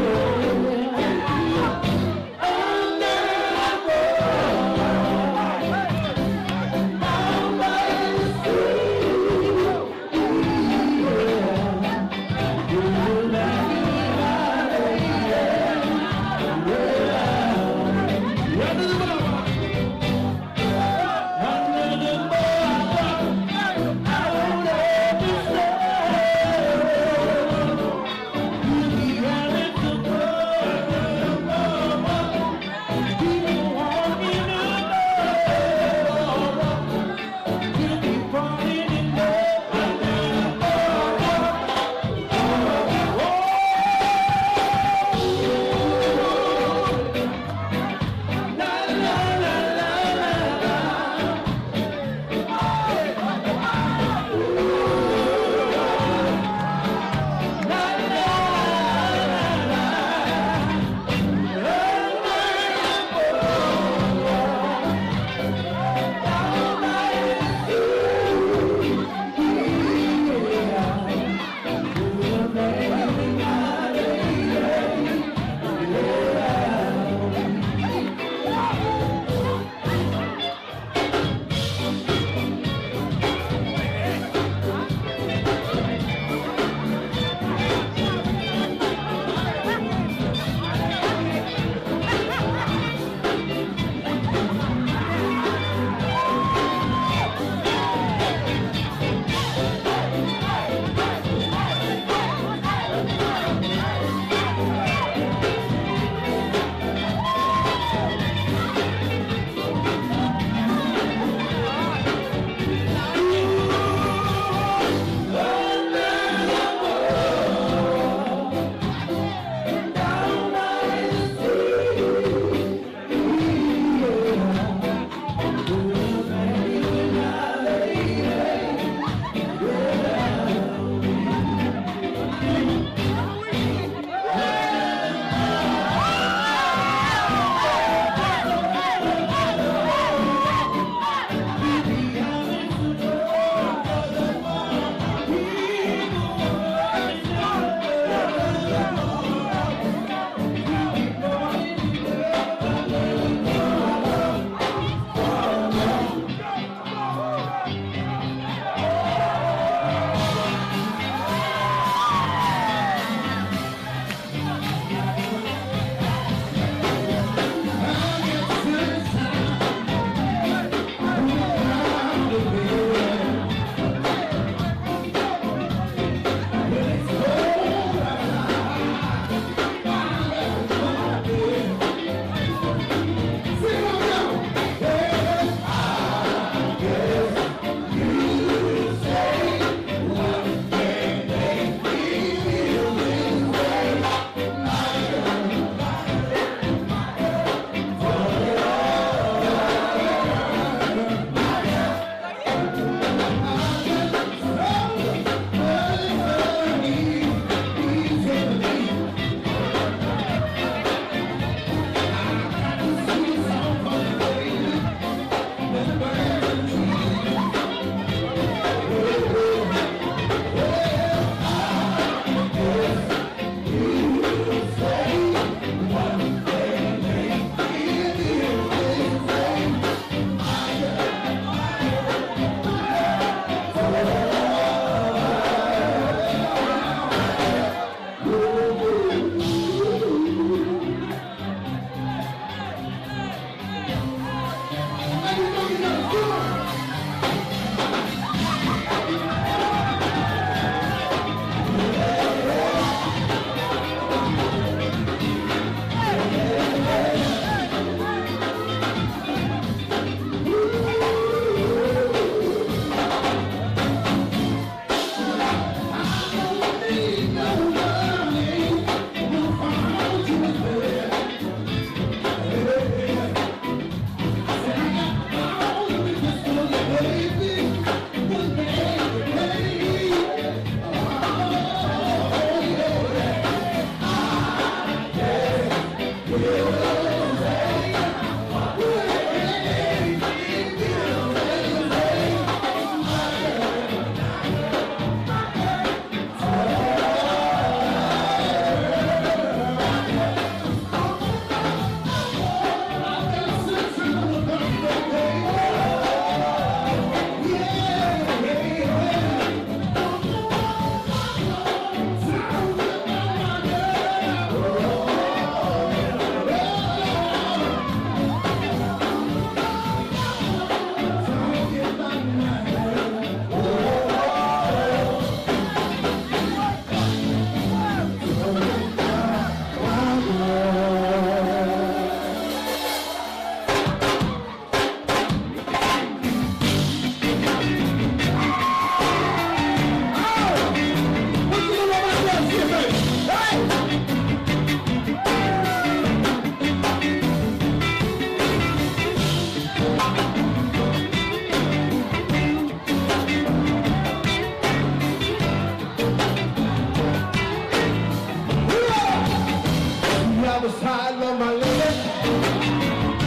I love my lady.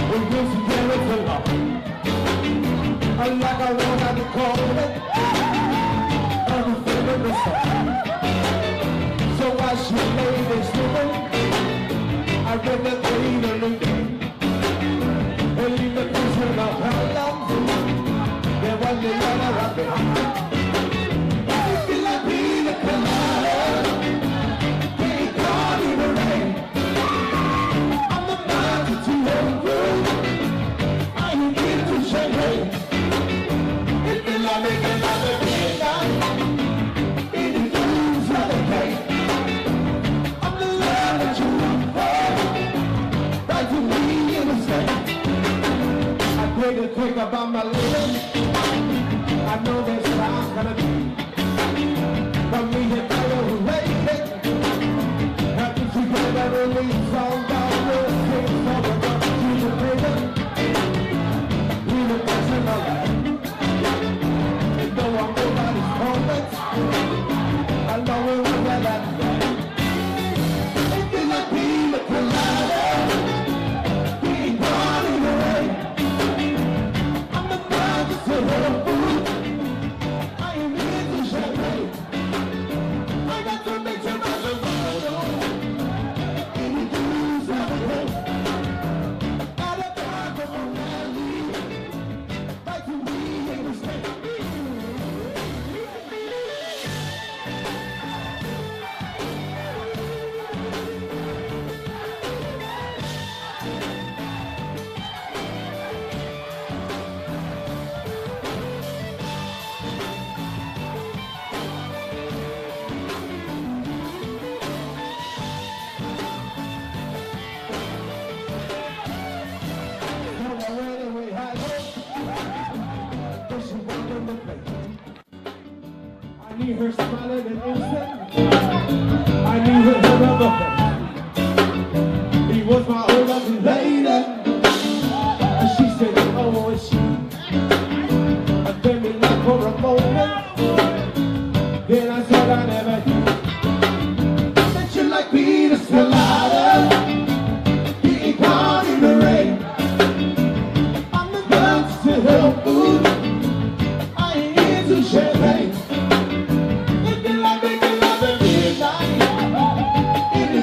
We used to get it for love. I like I want to call it. I'm a feminist. So why she made this woman? I read the thing and it leave me thinking about love. Then one day I love her. If you like me, the color, can't call me the rain. I'm the mountain to your room. I ain't into champagne. If you love me, then love me midnight. In the blues of the day. I'm the love that you look for. Right to me in the sky. I take a drink about my living. I know that's how I'm gonna be. But me and I don't relate. Happy together and we found out real things. So we're gonna do the paper. Be the best in my life. And though I'm nobody's perfect, I know it was that I If you like me, the collider, we ain't running away. I'm the one that's a little fool. I ain't into champagne. I got to make sure my survival. Any dues I would have. Not a problem on my leave. Fight for me in the state. This is welcome to play. I need her smile in an instant. I need her, her rubber face. He was my old lovely lady. And she said, "Oh, is she?" I came in like for a moment. Then I said I never did. Said you like Peter Salata. Getting caught in the rain. I'm the guns to help food. I ain't into champagne. If you like making love at midnight, in the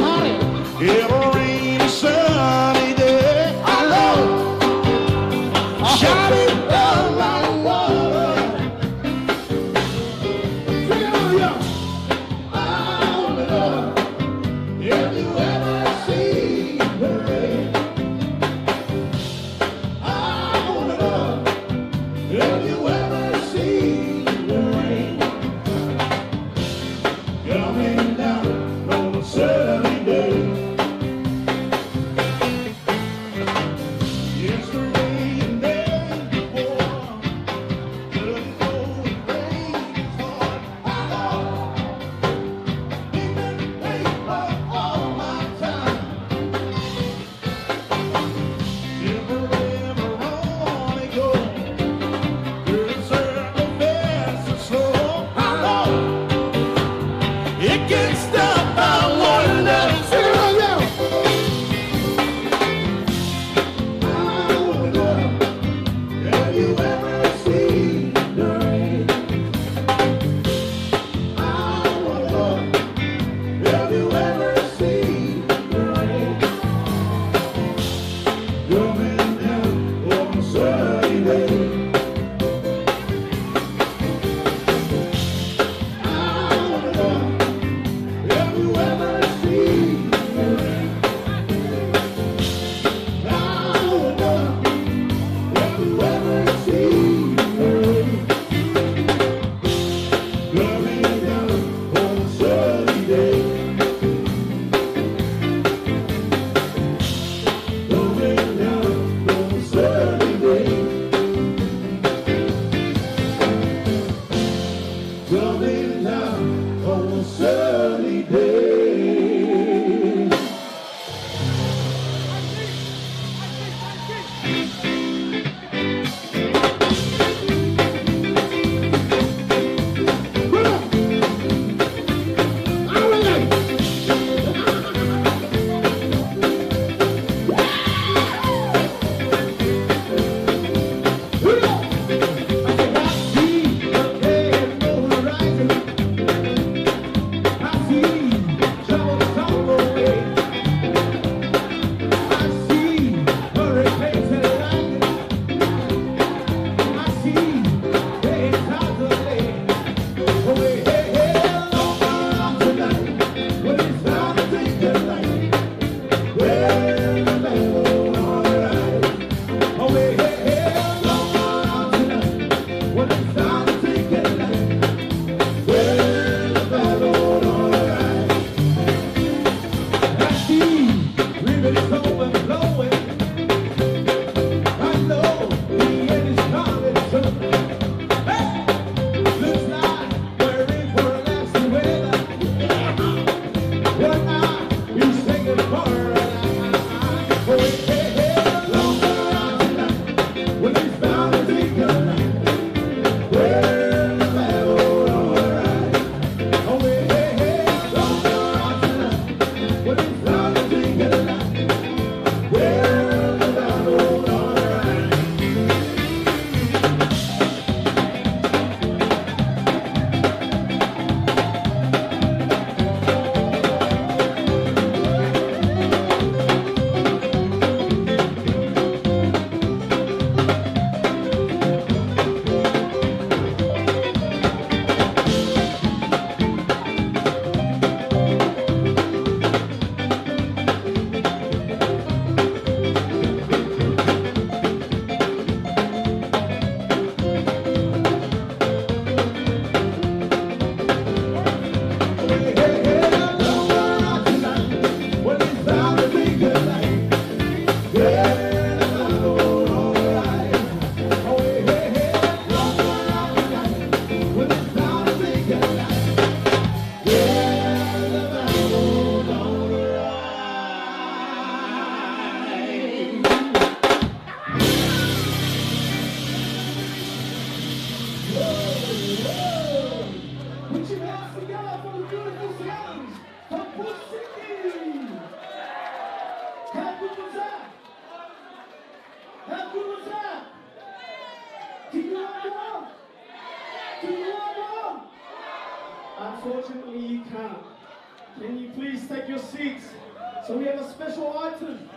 Every sunny day, I love shining down my water. I wonder if you ever see the rain. I wonder if you ever see the rain coming down on a sunny day. Yesterday and day before, but it's always rain before. I know we've been waiting for all my time. It can stop, I wonder. Sing it out loud. I wonder, have you ever seen the rain? I wonder, have you ever seen the rain coming down on a sunny day? I wonder, have you ever seen the rain? I wonder, have you ever seen the rain? Coming down on a sunny day. Coming down on a sunny day. Coming down on a sunny day. So we have a special item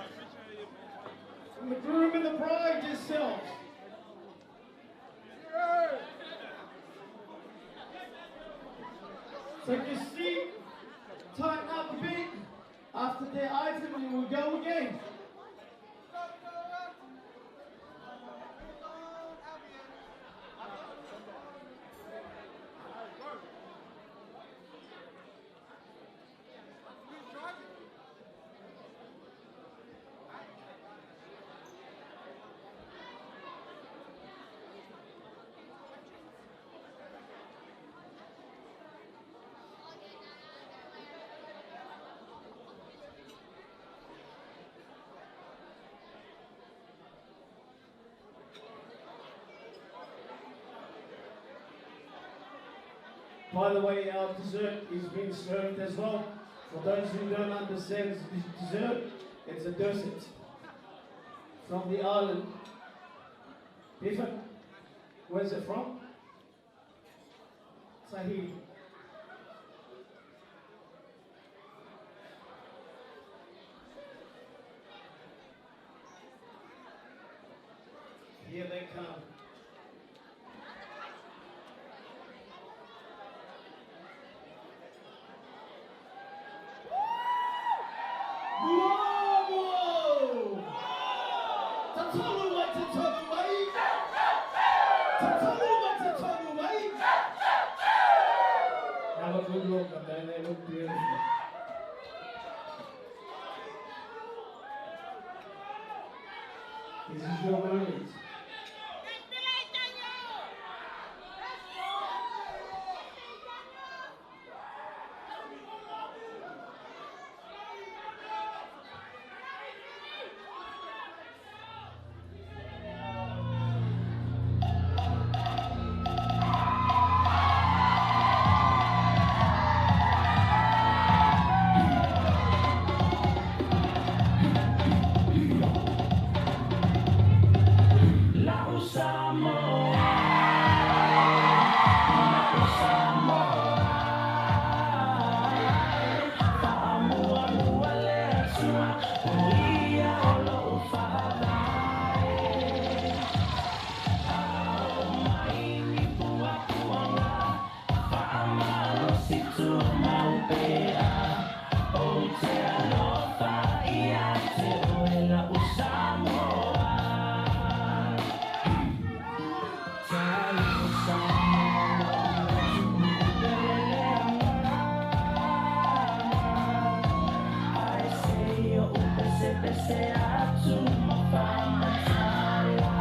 from the groom and the bride themselves. Take your seat, tighten up a bit. After the item, we will go again. By the way, our dessert is being served as well. For those who don't understand the dessert, it's a dessert from the island. Biffin, where's it from? Tahiti. Here they come. Bravo! Tatonu mai, tatonu mai. Tatonu mai, tatonu mai. Have a good look, and then they look beautiful. This is your moment. Laʻu Samoa, laʻu Samoa, faʻamuamua le Atua, ko ia ʻo loʻu faʻavae. ʻAho mai ni puapuanga, faʻamalosi tuʻu maʻu pē ā, ʻoku te ʻaloʻofa ʻiate au laʻu Samoa. Tau Samoa, tuʻu pē le anga. ʻAi sio ʻo pesepese atu ma fakamatala.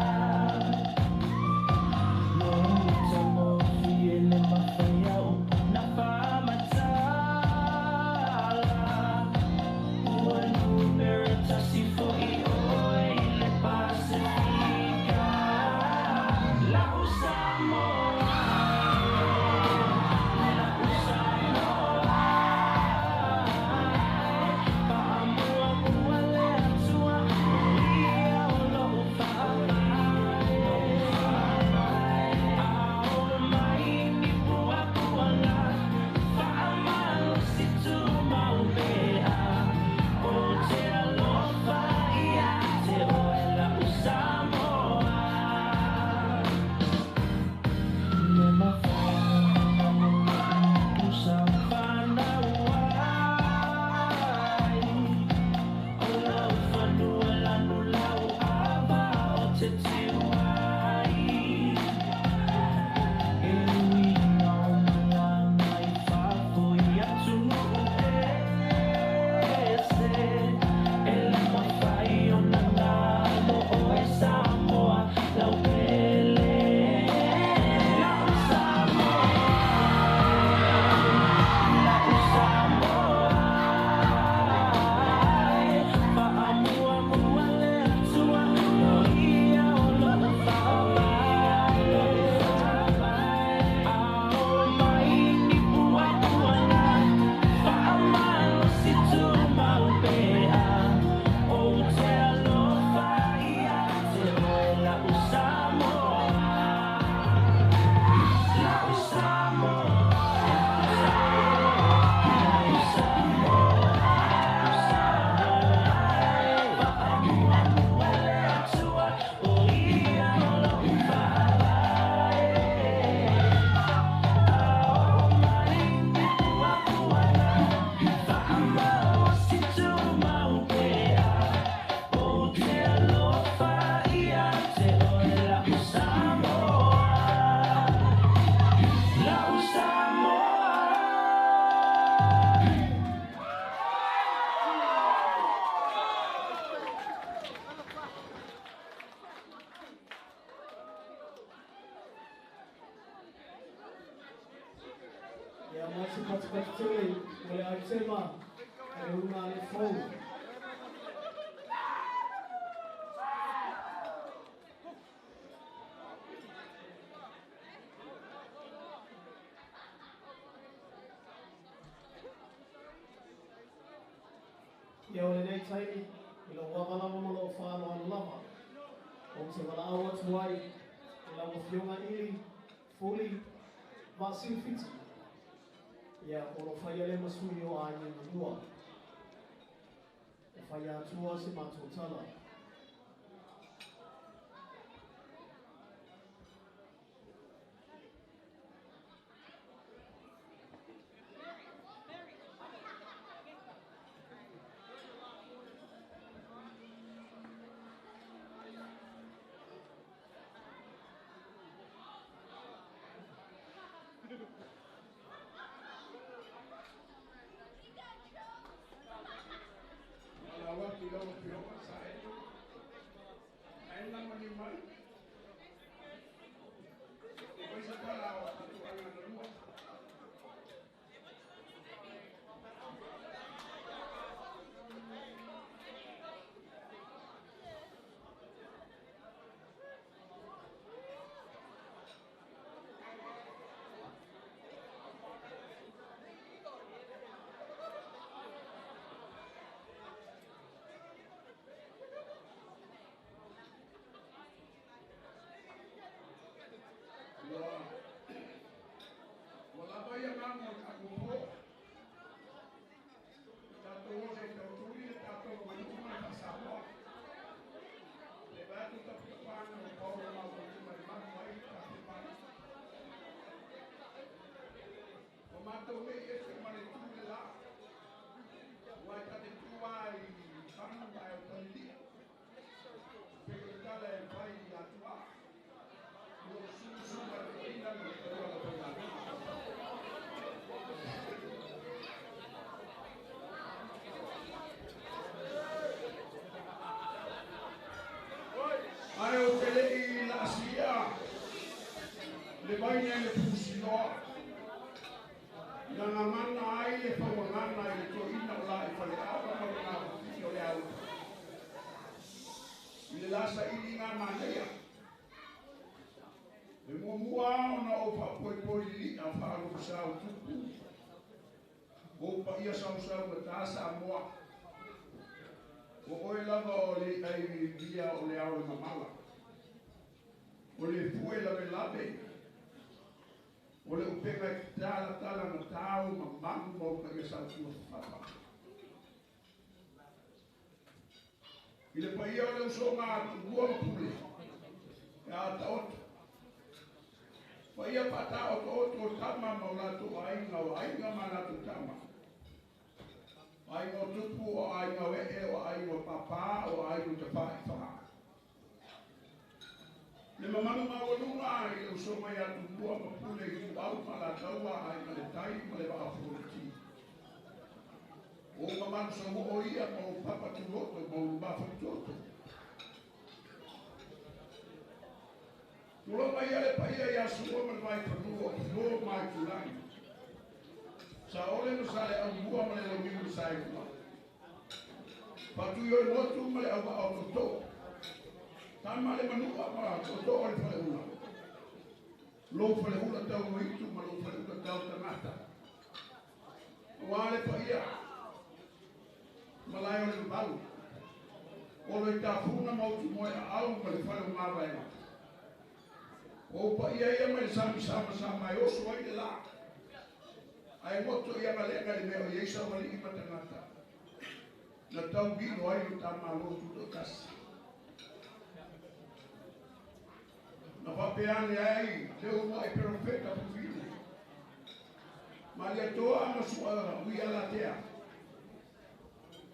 Patikati tele, mo le ʻaitema, ʻa e ʻulungaanga fou. ʻIa ʻo lenei taimi, ʻi loʻu ava lava mo loʻu faʻa ʻalu lava, ʻoku te valaʻau atu ai, ʻi lau afioʻanga ʻIli Fuli Vaʻasilifiti. ʻIa ʻo loʻo fai ʻa e lema sui ʻo ʻAinga ʻe Lua. ʻE fai atu ʻa e mātuʻa tala. Ua. Ua lava ia ngā ngā kakupo. Tatou ʻosi tautolu ʻi he tatou mai ʻuma ka Samoa. Leva atu tapu ka pana o Paula mau mai mai mai ka te pana. Ko mātou mei ʻEfeso ma le tū le la. Ua e ka te tū ai panu ai o Kalili. ʻA e ʻo te leʻi laʻasia le vaine le pusi loa. Naʻa na mana ai le fauʻanga ʻi le toʻina ʻo Laʻi Faleʻava mo le ngaahi fafine ʻo le au. ʻI le lasa ʻi ni ngā maneia. ʻE muʻomuʻa ona ʻo faʻapoipoi liliʻa faʻaloku sau tupu. ʻO paʻia sausau ka tā Samoa. ʻO ʻoe lava ʻo le ʻai vivia ʻo le au e mamala. ʻO le fue lavelave. ʻO le ʻupenga e talatala ma tau ma mamu mau ka ia sau tua fapa. ʻI le paʻia ʻo le uso ngā atu ua ma pule. ʻE ata oto. Paʻia pata oto oto o tama ma o lato ʻainga ʻo ʻainga ma lato tama. ʻAinga ʻo tupu ʻo ʻainga ʻo eʻe ʻo ʻainga ʻo papa ʻo ʻainga ʻo te paʻi fā. Le mamanu ma ua lunga ʻi le uso mai atu mua ma pule i ʻuʻau ma la taua ai ma le tai ma le vaʻa fōliti. ʻO mamanu sa mo o ia ma o papa tuloto ma o ma fatoto. Tulo mai ia le paʻia ia sua ma le vai panu o tulo mai tulani. Sa ole no sa le au mua ma le lo miu sa e mua. Patu i ʻo e motu ma le au a o toto. Tama le manuʻa ma toto o le fale ula. Lou fale ula tau no itu ma lou fale ula tau tangata. Ua le paʻia. Ma lai o le malu. O le tafuna ma utu moe a au ma le fale o mavae ma. O paʻia ia mai le sami sama sama e oso ai le la. ʻA e motu ia ma le ngali mea o ia i sa wali i matangata. Na tau vilo ai o tama lo tuto kasi. Na fapeane ai te o mai perofeta pupine. Malia toa ma suʻa ui alatea.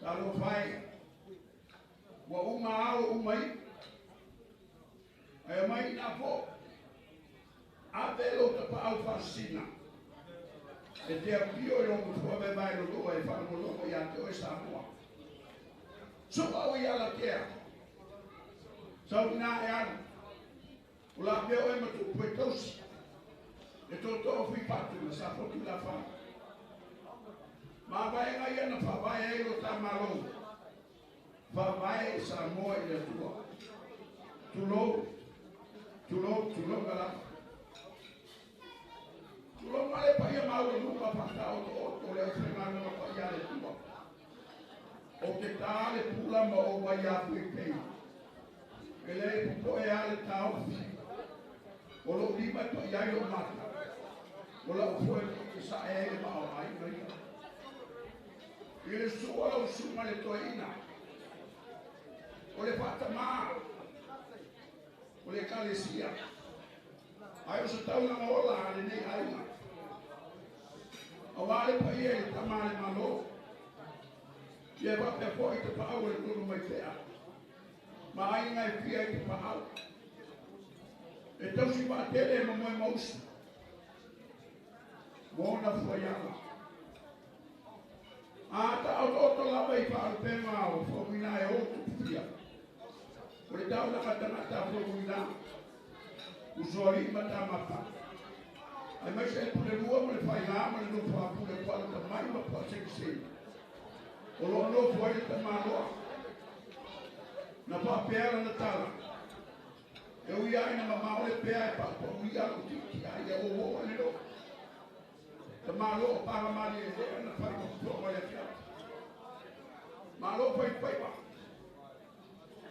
Talo fai. Ua uma ao uma i. ʻAi mai na po. ʻAve lo ka pa au fasina. E te a pio i lo mo fua me mai lo lo e fa mo lo mo ia te o e Samoa. So au ia la kea. Sau na e anu. O la peo e matu pue tausi. E to to o fui patu na sa fotu la fa. Mavaenga ia naʻa faʻa vaeua ʻe Loʻu tama Loʻu. Faʻa vaeua ʻe Samoa ʻi he ʻOtua. Tulou, tulou, tulou ngala. Tulou ngale paʻia maʻu e lupa fakataʻotoʻoto le au fenga ngala paʻia le tua. ʻO ke tā le pula mo ʻo vai a pui pei. ʻE le pupo e ale taofi. ʻO loʻu lima ʻe paʻia ʻi loʻu mata. ʻO laʻu foe ke saʻe e maʻo ai mai. ʻI le sua lau suma le toeina. ʻO le faʻatamā. ʻO le kalesia. ʻAi ʻo se tau na maola ʻa le nei ʻaina. ʻA vale paʻia ʻi le tama le malo. ʻIa vapea foʻi te paʻau e tonu mai pea. Ma ai ngai fia ʻi te paʻau. ʻE tausi maʻatele mo moe mausu. Mo na fuaiala. ʻA taʻotoʻoto lava ʻi faʻalupenga ʻo fuamuina e o tupia. ʻO le tau na katangata fuamuina. Usoali ma tamata. ʻAi mai se pule lua mo le faila mo le nofo a pule kua le tamai ma kua sekisei. ʻO loʻo nofo ai le tamaloa. Na faʻapea lana tala. ʻE ui ai na mamaʻo le pea e paʻapaʻu ia lo tiki ai ia o o le lo. Tamaloa ʻo panga mali e lea na fai ma puto mai a kia. Malo fai fai ma.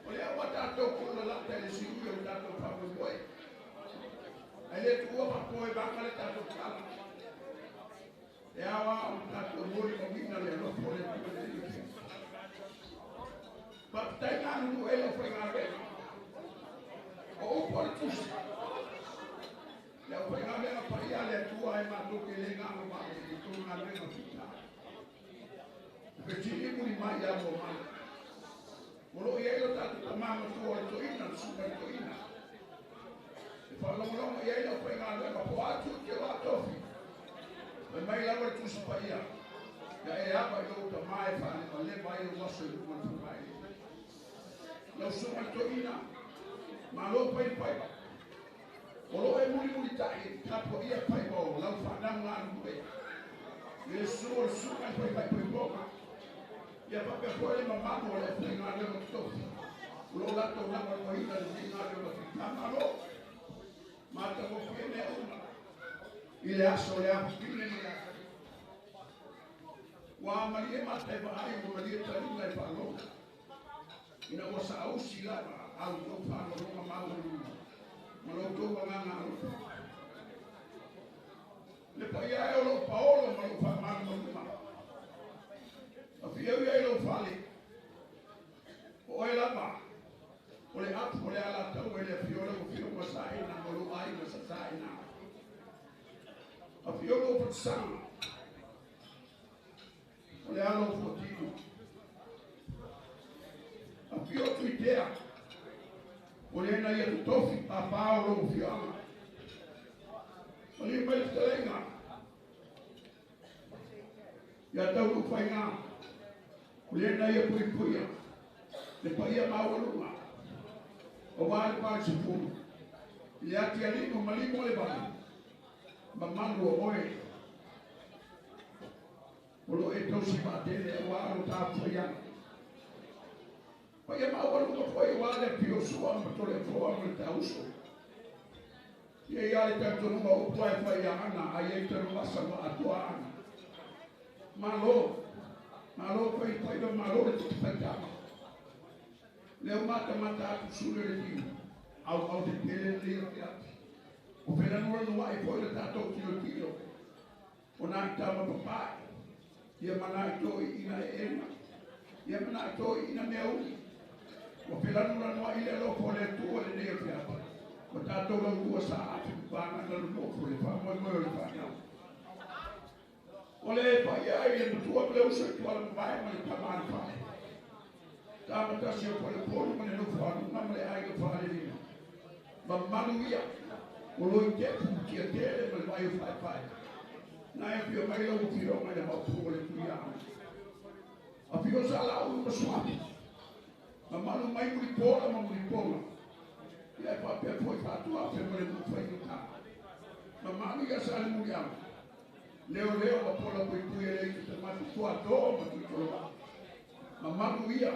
ʻO le au a tatou ko la lata e le siu ia o tatou fai mo moe. Ai le tua ma poe vanga le tatou kala. E awa o tatou moli ma mina le alofa o le tua le tua. Papatai na nunu e lau fai ngā vea. ʻO upo le tusi. Le au fai ngā vea paʻia le tua e matou ke le ngā ma ma e ke tonu ngā vea ma fita. Ke tini muli mai a mo mai. Mo lo ia ilo tatou tama matua o le toina, le suka le toina. E faʻalongolongo ia ilo fai ngā vea ma po atu ke o atofi. Mai mai lava le tusi paʻia. Ia e ava ilo tama e faʻalevaleva ilo maso i luma le fai. Lau suka le toina. Malo fai fai. ʻO loʻo e mulimulitaʻi, ka po ia fai ʻo lau fānau ngā lue. Iesu o le suka e fai fai fai poka. Ia papea foʻi le mamalu o le fai ngā lue ma tofi. ʻO loʻo lato ngā lue ma ina le fai ngā lue ma fai ngā lue. Mata mo fai mea uma. ʻI le aso le afu pine mea. Ua malie mata e vaʻai, ua malie talinga e faʻalonga. Ina ua saʻusi lava au ʻo faʻalonga mau ma loutou vanganga alofa. Le paʻia e ʻo loʻo paolo ma loʻo faʻamanu ma luma. ʻAfio ia ʻi loʻu fale. ʻO ʻoe lava. ʻO le ʻapu ʻo le ala tau e le ʻafio le ʻafio ma saʻena ma loʻu ʻai ma saʻena. ʻAfio loʻu fatusanga. ʻO le alo fotino. ʻAfio tuitea. ʻO le na ia totofi papa o loʻu fioʻanga. ʻO le mai talenga. Ia tau loʻu fainga. ʻO le na ia puipuia. Le paʻia maualunga. ʻO vale pa sefulu. Ia tia limo ma limo le vale. Ma manu o oe. ʻO loʻo e tausi maʻatele ʻa ua alo tāpuia. Paʻia maualunga foʻi ua le pio sua ma tole foa ma le tauso. Ia ia le tau tonu ma upu ai fai a ana, a ia i tanu masa ma atua ana. Malo, malo fai fai ma malo le tuki fai tama. Leo mata mata atu sule le tiu. Au au te pele le ia te ati. ʻO fela nua nua e foʻi le tatou tilo tilo. ʻO naʻe tama papaʻi, ia manaʻi toʻi ina e ena, ia manaʻi toʻi ina mea ui. ʻO felanulanu ai le alofa o le Atua le nei o te ata. ʻO tatou lau lua sa atu, vāngana lu nofo le faʻamoemoe o le fānau. ʻO le paʻia ai le matua ma le uso i tuala mamae ma le tama ana fale. Tama tasi o fale polu ma le nofo anu ma le ai o fale lima. Ma manu ia, ʻo loi tepu kia tele ma le vai o faefae. Naʻe pio mai lau pio mai le mau pō le kuia. ʻAfio sa lau ma suapi. Ma manu mai muli pōla ma muli pōla. Ia e papea foʻi fatua pe ma le mau fai o ka. Ma manu ia sa le muli ama. Leoleo ma pola puipui e lei ki te matu tua tō ma tui tolo. Ma manu ia,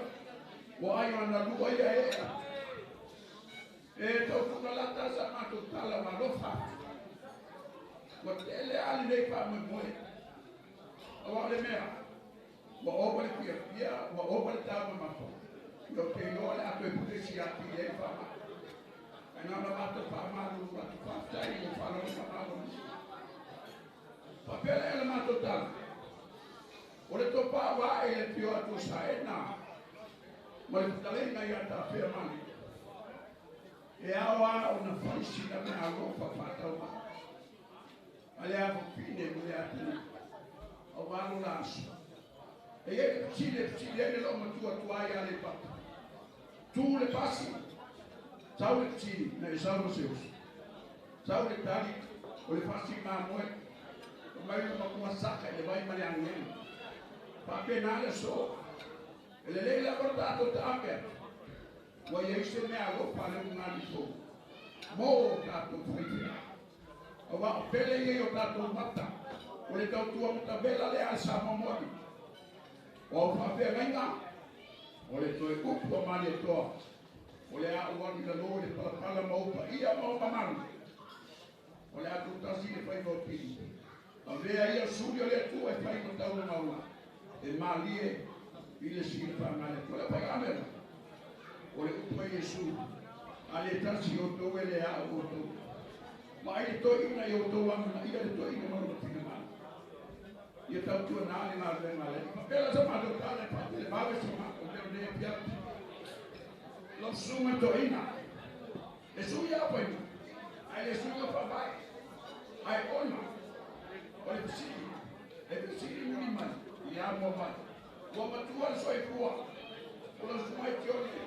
ua ai ana lua ia e ea. E tau tuna lata sa matu tala ma lofa. Ua tele ali nei pa moe moe. Aua le mea. Ua ova le fiafia, ua ova le tau ma mako. Io ke io le ato e pute si ati e fa. Ana na mato fa ma lu atu fa tai mo fa lo fa ma lo. Papele e le mato tala. O le topa ua e le pio atu sa e na. Ma le talena ia ta fea mani. E awa o na fai sina mea alofa fa tau ma. A le afo pine mo le atu. Au ma lo lasu. E ia le pisi le pisi le le lo ma tua tua ia le papa. Tu le pasi. Sau le pisi na e sau le seus. Sau le tali. O le pasi ma moe. O mai lo ma kua saka e le vai ma le angeni. Pape na le so. E le le la kota to ta ape. Ua ia ise mea alofa le unga ni so. Mo tato fai fea. Aua pele ia o tato mata. O le tau tua mata vela le a sa mamoni. O fa fea ngai nga. O le toe upu a mali e toa. O le a ua ni la lo le palapala ma upa ia ma upa manu. O le atu tasi le fai mau pili. A vea ia suli o le atu e fai mau tau na maua. E malie i le sili pa ngale. O le fai amela. O le upu a Iesu. A le tasi o tou e le a o tou. Ma ai le toi ina i o tou anga ia le toi ina mau na pina manu. Ia tau tua na le ngale ngale. Ma pela sa ma lo tale pa te le vave sa ma o le ne pia. Lo suma toi ina. E sui a pai. Ai e sui a papai. Ai ona. O le pisi. E pisi ni muni mai. Ia mo mai. Ua matua le soi kua. O le sumai tioni.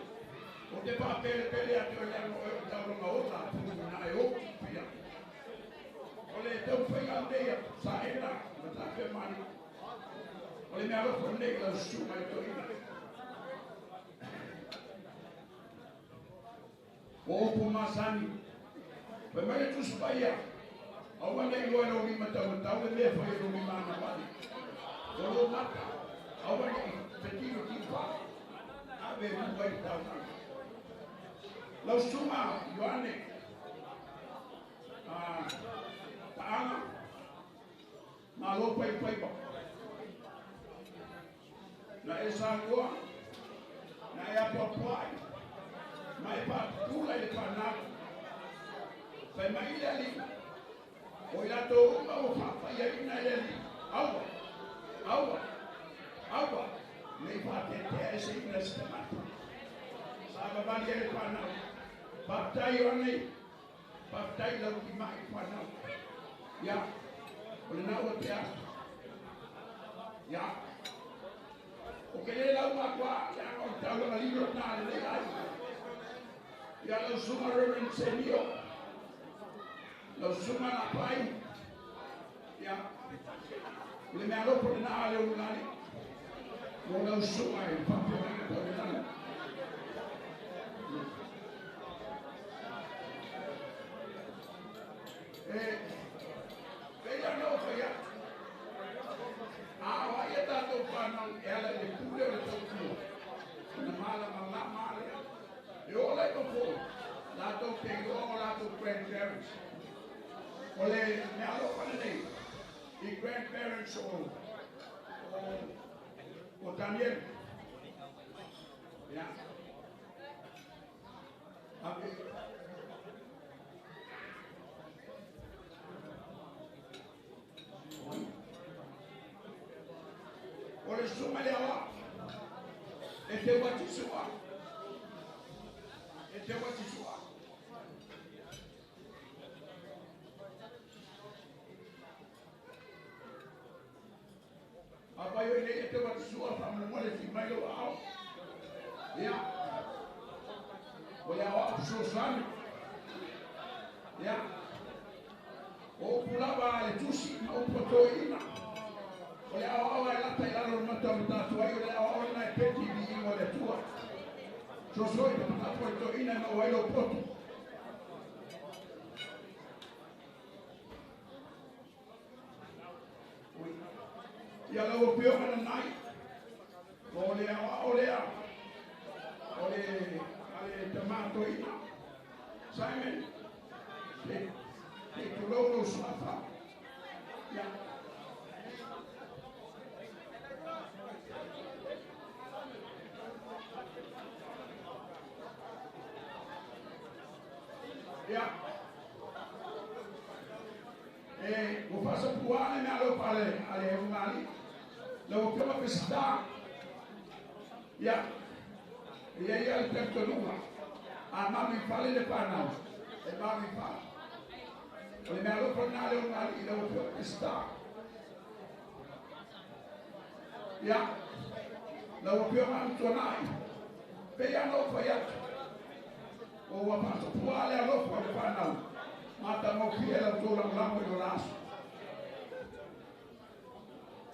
O te pa pele pele a te o le ano o tau longa o ta pulu na e o pia. O le tau fai a te ia. Sa e na. Ma ta fe mani. O le mea lo fo nei la sumai tioni. O upu masani. Pea mai le Tusi Paia. Aua nei loa e lau lima tau tau le mea fai e lau lima ana vale. O lo mata. Aua nei fetino tipa. Ave mu vai tau. Lau suma Ioane. A, taʻanga. Mālō paipai pa. Naʻe sālua, naʻe apoapoaʻi, naʻe papula e fānau. Fai mai le aliʻi, ʻo i latou uma ʻo faʻafaʻahiaina e aliʻi. ʻAua, ʻaua, ʻaua, mei faʻatetea e seina si tamata. Sa vavali e fānau, papatai ʻo nei, Papatai lau ki mai fānau. Ia. ʻO le nau o te atu. Ia. ʻO ke le lau ma kua, ia ʻo tau la lilo na le le ai. Ia lau suma Reverend Senio. Lau suma na pai. Ia. Le mea lo po na le unani. Mo lau suma e pape na le unani. E, pea no pea. A, ʻa ia tātou fānau, e ala e pule o le tautua. Na mala, mala, mala. E ola i toko, lātou kei loa ʻo lātou grandparents. ʻO le mea lo fana nei, i grandparents ʻo, ʻo, ʻo Daniel. Ia. Ape. ʻO le suma le awa. E te wati sua. E te wati sua. A pai o nei e te wati sua fa mo mole si mai lo ao. Ia. ʻO le ao a sosani. Ia. ʻO upu lava e tusi, ma upu toina. ʻO le aoao e lata i lalo mata mata tuai, ʻo le aoao na e peti vi i mo le tua. Sosoi ka mata tuai toina ma uai lo potu. Ia lau ʻaupito ʻanenai. ʻO lea, ʻo lea. ʻO lea, ʻa e tama toina. Simon. Ke, ke tulou lo suafa. Ia. Ia. ʻE, ʻoku ou fakaʻapaʻapa ʻi he meʻa ʻaloʻofa ʻa e, ʻa e ʻungali. Lau ʻaupito ʻa e peseta. Ia. Ia, ia, ʻi he tonu ʻa e mami fale ʻa e fānau. ʻE mami fale. ʻO e meʻa ʻaloʻofa naʻe ʻi he ʻungali, lau ʻaupito ʻa e peseta. Ia, lau ʻaupito ʻa e tuʻanai. Pea ʻoku ou fai atu. ʻOku ou fakaʻapaʻapa ʻi he ʻaloʻofa ʻa e fānau. Mātuʻa mo e kiʻi lau tō lau lau ʻi he last.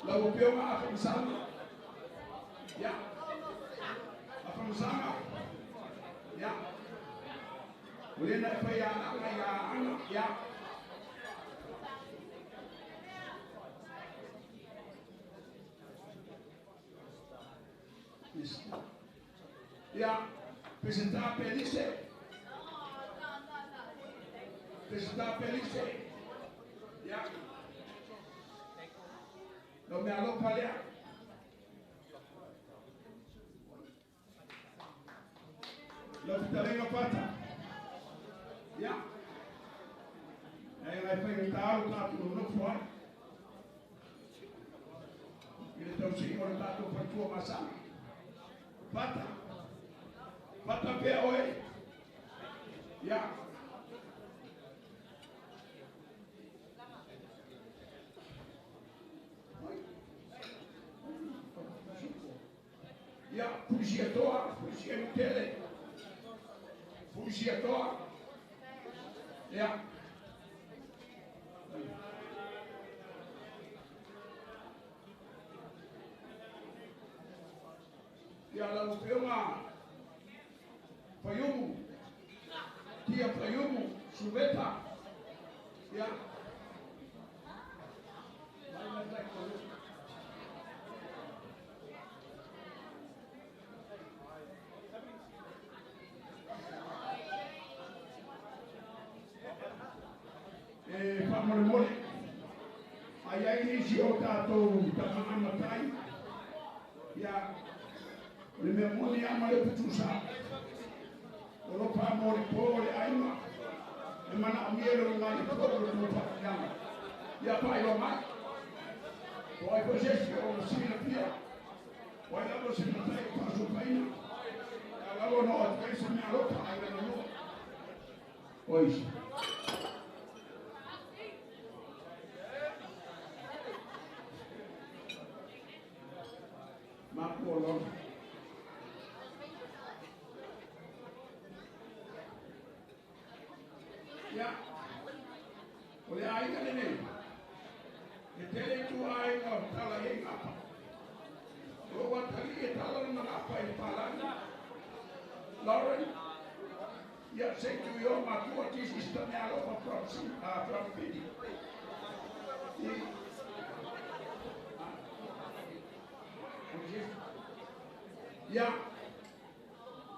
Lau ʻaupito ʻa e fakamasanga. Ia. ʻA e fakamasanga. Ia. ʻO lena ʻe fai ʻa e anga, ia, anga, ia. Ia, peseta Pelise. Peseta Pelise. Ia. Lau meʻa ʻaloʻofa lea. Lau Pita Lenga Pata. Ia. ʻE, ʻe fai ʻe tautolu ʻa e nofo ai. ʻI he tauhi ʻo e tautolu fai tuʻa masanga. Pata. Pata pea ʻoe. Ia. Ia, pusi ʻa e toa, pusi ʻa e tele. Pusi ʻa e toa. Ia. Ia, lau ʻaupito ʻa Faiumu. Tia Faiumu, Suveta. Ia. ʻE, fakamolemole. ʻAi, ʻai ni siʻo tatou tama ʻa matai. Ia. ʻO ne meʻa moʻoni ʻa Male Putusa. ʻO lo pa mo le po le aima. ʻE mana o mielo le mai po le po pa ia. Ia pa ia mai. ʻO ai posesi ʻo sina pia. ʻO ai lava sina tai pa so paina. Ia lava no o kai se meʻa lo pa ai lava no. ʻOi. Makuolo. Ia. ʻO le ʻaiga lelei. ʻE tele ʻi tuʻa ʻa e ʻaiga ʻo tala ʻi he ngapa. ʻO ua tali e tala ʻi he ngapa ʻi Palani. Lauren. Ia, thank you, ʻio, mātuʻa, this is the meʻa ʻaloʻofa from Sin-, uh, from Fiji. Ia.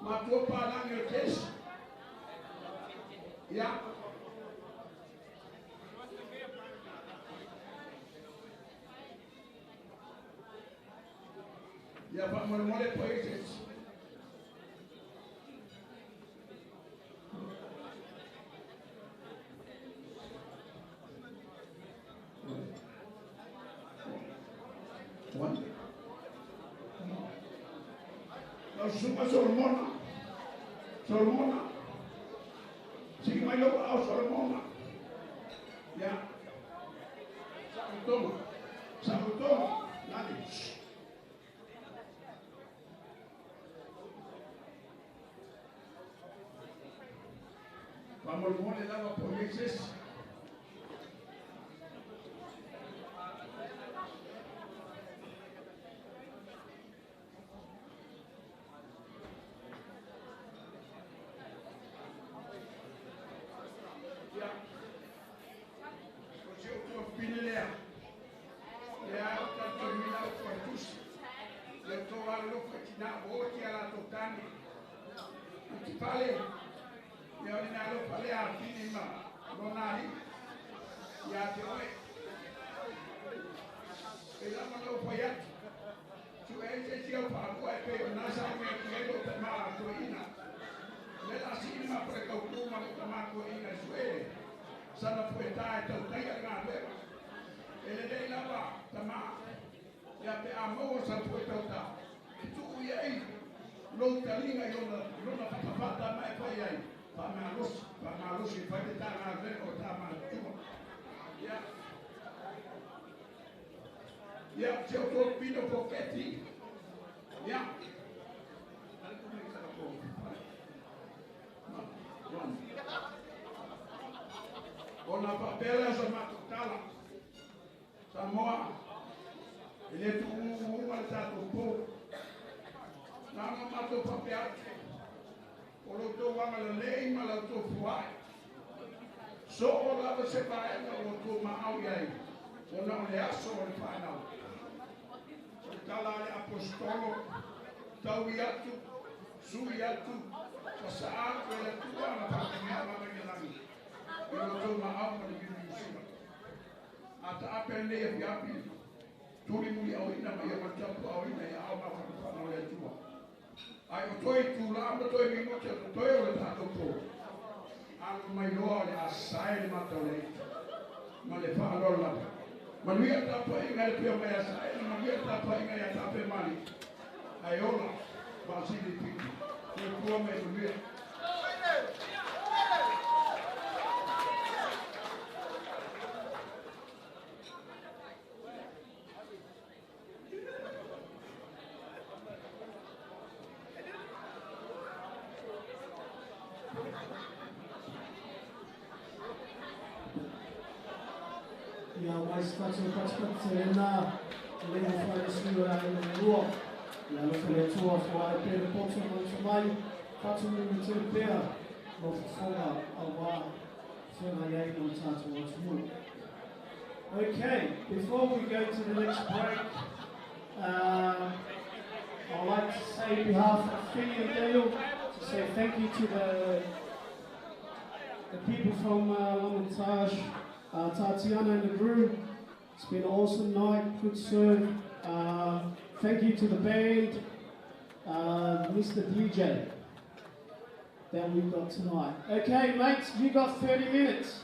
Mātuʻa Pālangi ʻo Kes. Ia. Ia, fakamolemole, please. One. Lau Susuga Solomona. Solomona. Siki mai lou ʻao Solomona. Ia. Saʻu Tonga. Saʻu Tonga. Nani. Fakamolemole lava Polises. Ia. Ko siʻoku tuofefine lea. Ia, ka ko mina Tokani. Ki fale. Ia ʻoku ne ʻalu fale ʻa Fini ma. Lonari. Ia te oe. ʻE lava no fai atu. Su e se sia pa kua e pe o nasa me ki e lo te ma ko ina. Le la si ma pe ka ku ma lo te ma ko ina su e. Sana fue ta e tau kai a ngā leva. ʻE lelei lava, tama. Ia pe a mau o sa fue tau ta. Ki tuʻu ia i. Lo talinga i ona, lo na fatafata mai fai ai. Pa ma lo si, pa ma lo si, fai te ta ngā leva o ta ma tua. Ia. Ia, te o tō pino poketi. Ia. ʻO na papela sa matutala. Samoa. ʻE le tuʻu uma le tatou pō. Na na mato papea. ʻO loto anga lelei ma loto fuai. Soʻo lava se paenga ʻo loto maʻau ai. ʻO na ʻo le aso ʻo le fānau. ʻO tala le ʻaposetolo. Tau i atu. Sui atu. Ka sa atu e le tua na pākimea ma mai langi. ʻO loto maʻau ma le vivi usima. ʻA ta ape nei e fiapi. Tuli muli au ina mai ia ma tapu au ina ia au ma fānau le tua. ʻAi ʻo toe tula, ʻa ma toe mimo te ʻo toe ʻo le tatou pō. ʻAlu mai loa ʻo le ʻasae le mata ʻo le ita. Ma le faʻalola. Manuia tapu ʻa inga le pio mai ʻasae, manuia tapu ʻa inga ia tape mali. ʻAi ola, ma sili piki. Te kua mai manuia. Ia, mai se fatu patipati ena, le mo fai sua ai mo lua. Ia, lo fai tua fua e pere poto mo mai, fatu mo te pea, mo fua awa. Okay, before we go to the next break, uh, I'd like to say on behalf of Fini and Dale, to say thank you to the, the people from, uh, Lamontage, uh, Tatiana and the crew. It's been an awesome night, good serve. Uh, thank you to the band, uh, Mister D J. That we've got tonight. Okay, mates, you got thirty minutes.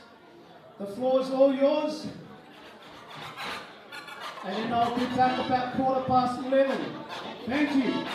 The floor is all yours. And then I'll be back about quarter past eleven. Thank you.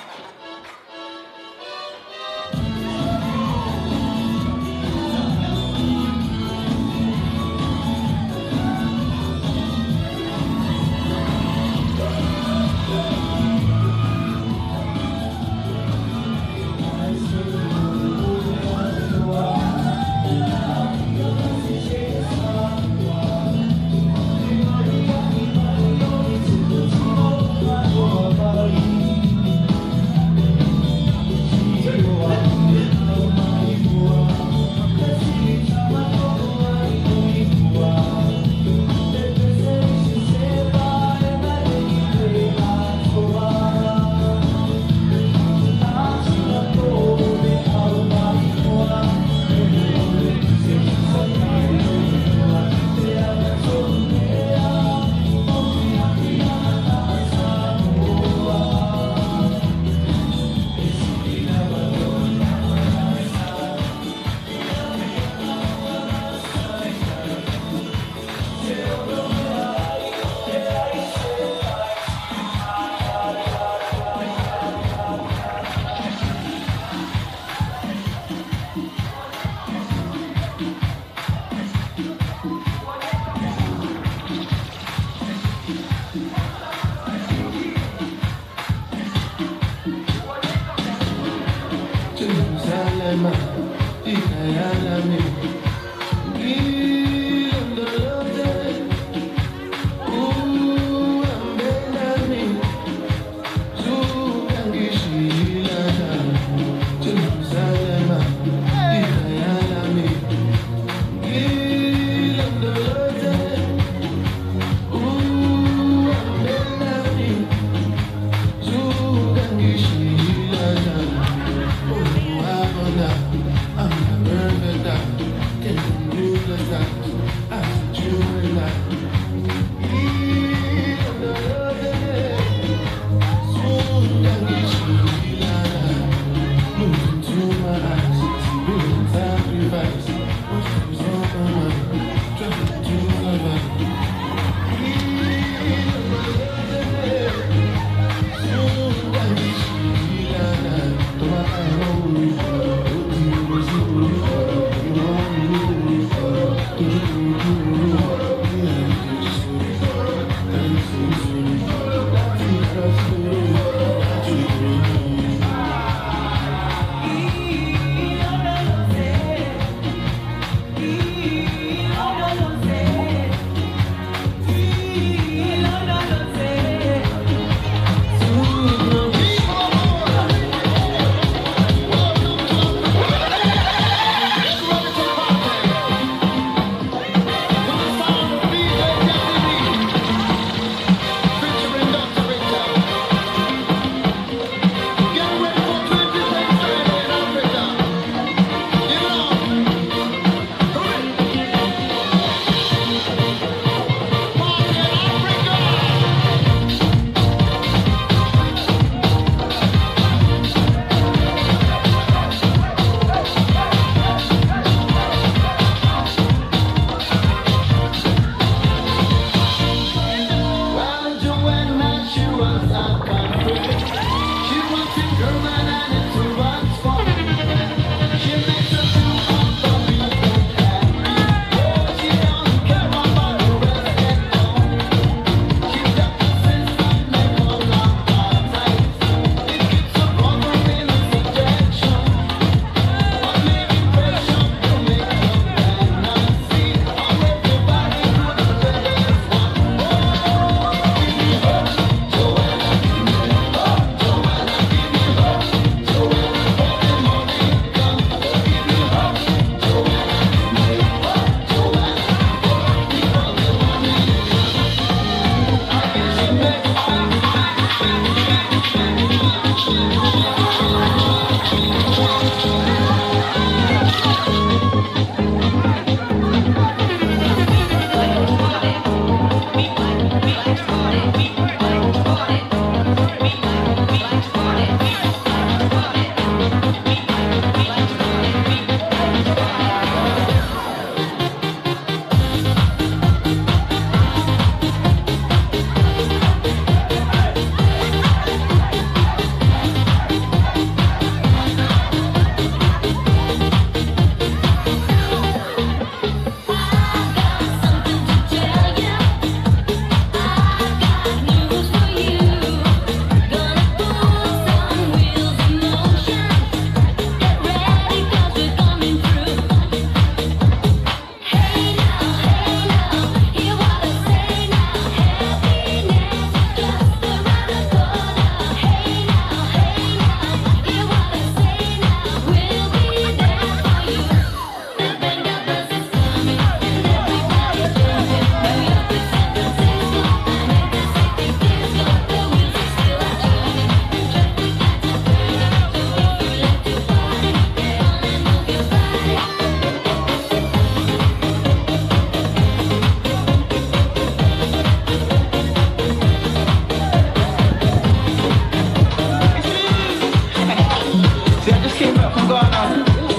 See, I just came back from Ghana,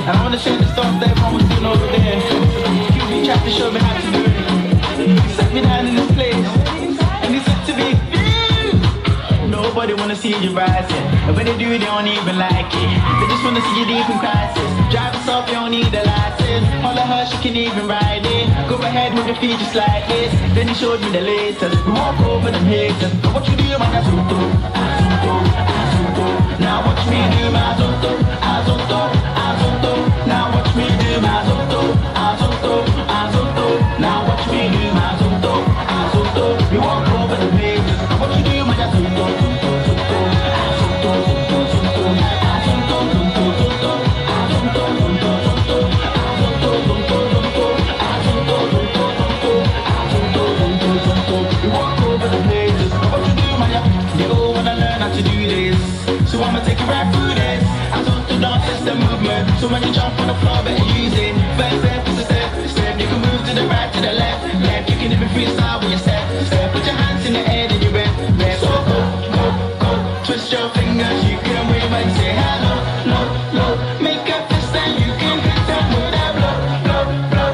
and I wanna share the stuff that everyone was doing over there. Q B tried to show me how to do it. He sat me down in this place, and he said to me, "Nobody wanna see you rising. And when they do, they don't even like it. They just wanna see you deep in crisis. Drive us off, you don't need a license. All of her, she can even ride it. Go ahead, move your feet just like this." Then he showed me the latest. We walk over the haters. Now what you do, my zonto, zonto, zonto. Now watch me do my zonto, zonto, zonto. Now watch me do my zonto, zonto, zonto. Now watch me do my zonto, zonto. We walk over the haters. Now what you do, my zonto, zonto, zonto. They all wanna learn how to do this, so I'ma take you right through this. I don't do dance, it's the movement. So when you jump on the floor, better use it. First step is a step, step. You can move to the right, to the left, left. You can even freestyle with your step, step. Put your hands in the air, then you rep, rep. So go, go, go. Twist your fingers, you can wave and say hello, low, low. Make a fist and you can hit them with that blow, blow, blow.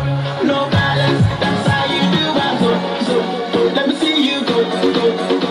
No balance, that's how you do it. So, so, so, let me see you go, go, go.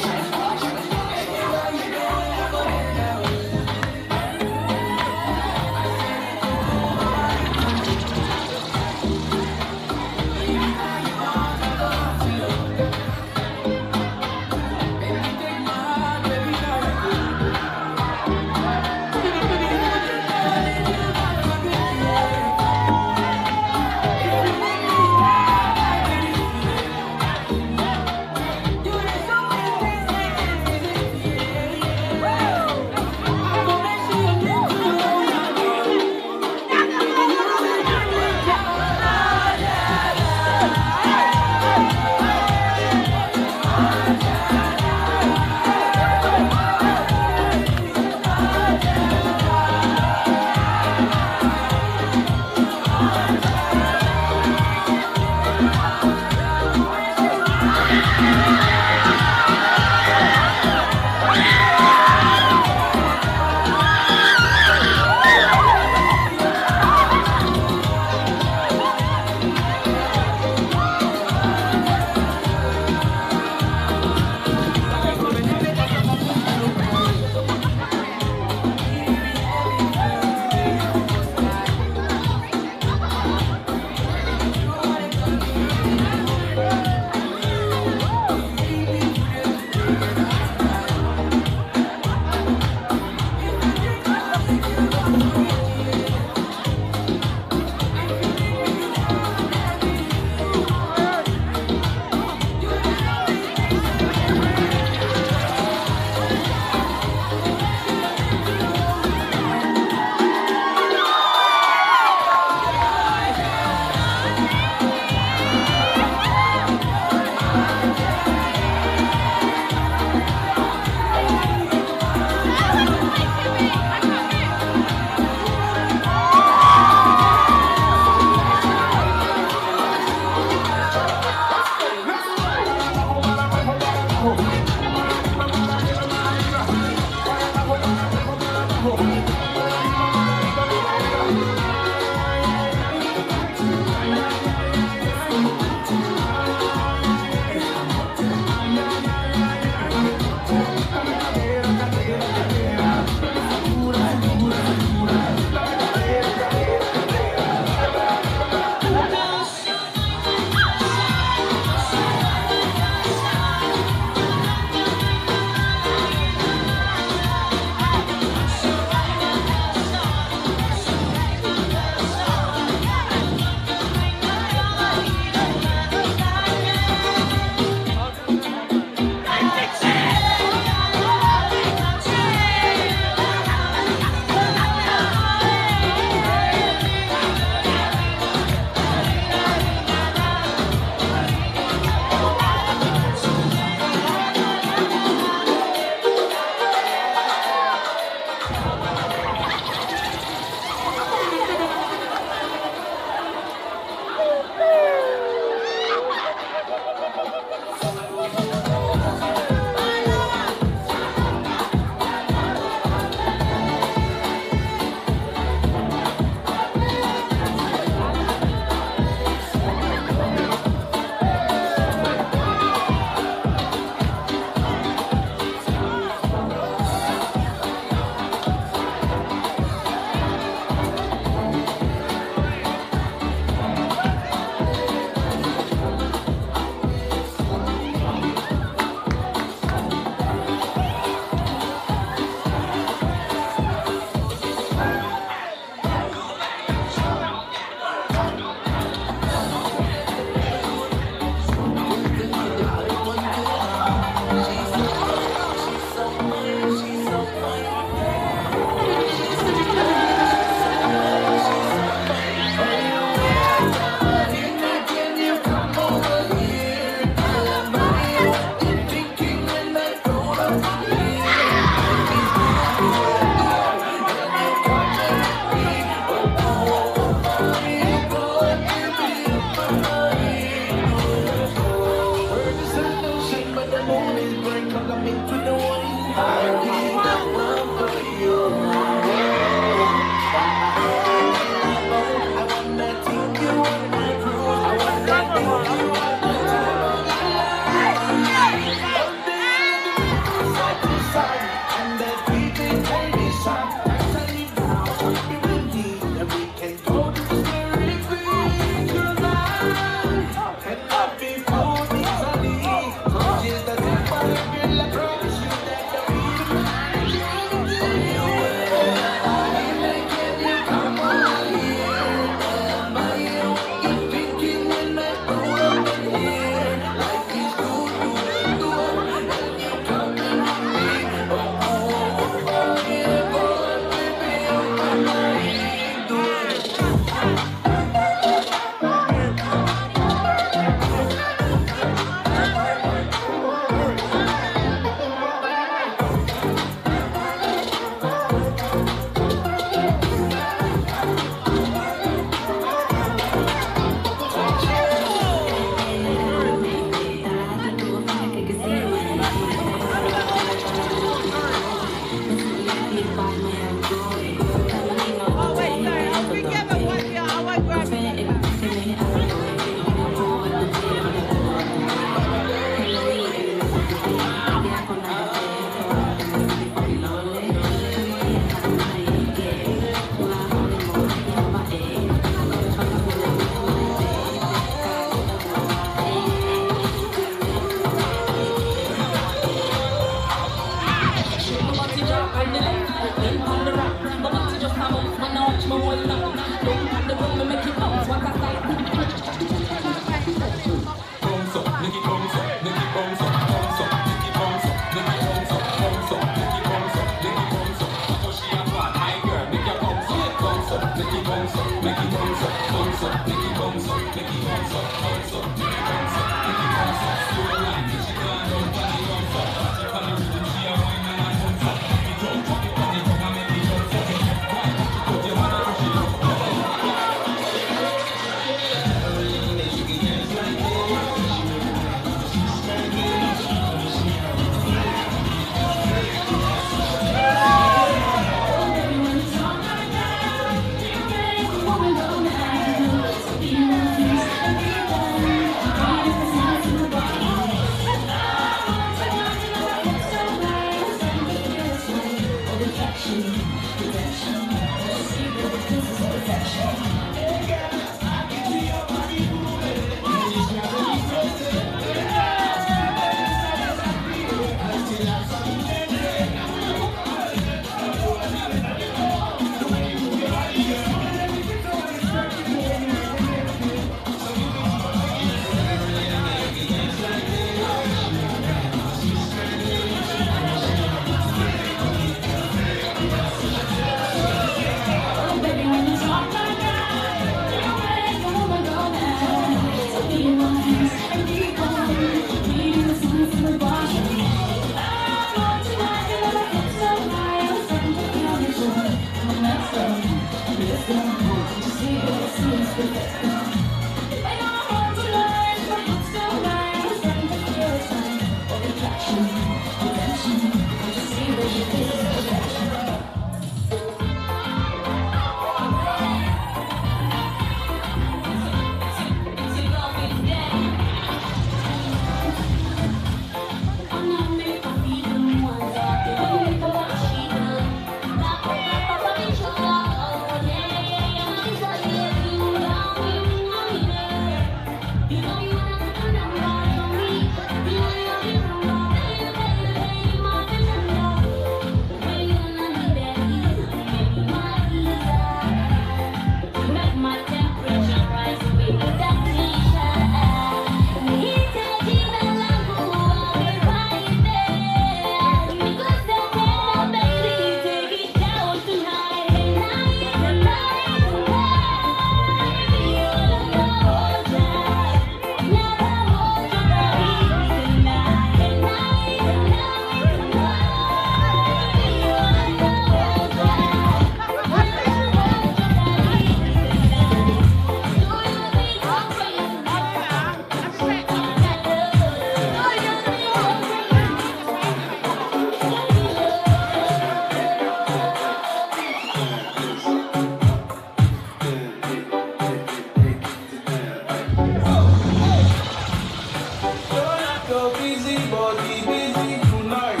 Jonah, your busy body busy tonight.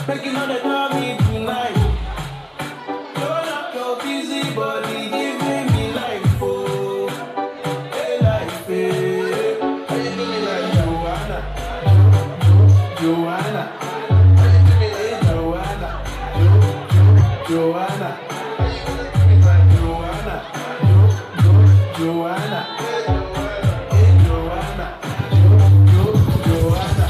Making all the dummy tonight. Jonah, your busy body giving me life, oh. Hey, life, eh. How you doing like Joanna? Jo-, Jo-, Joanna. How you doing like Joanna? Jo-, Jo-, Joanna. How you gonna do me like Joanna? Jo-, Jo-, Joanna. Hey, Joanna. Hey, Joanna. Jo-, Jo-, Joanna.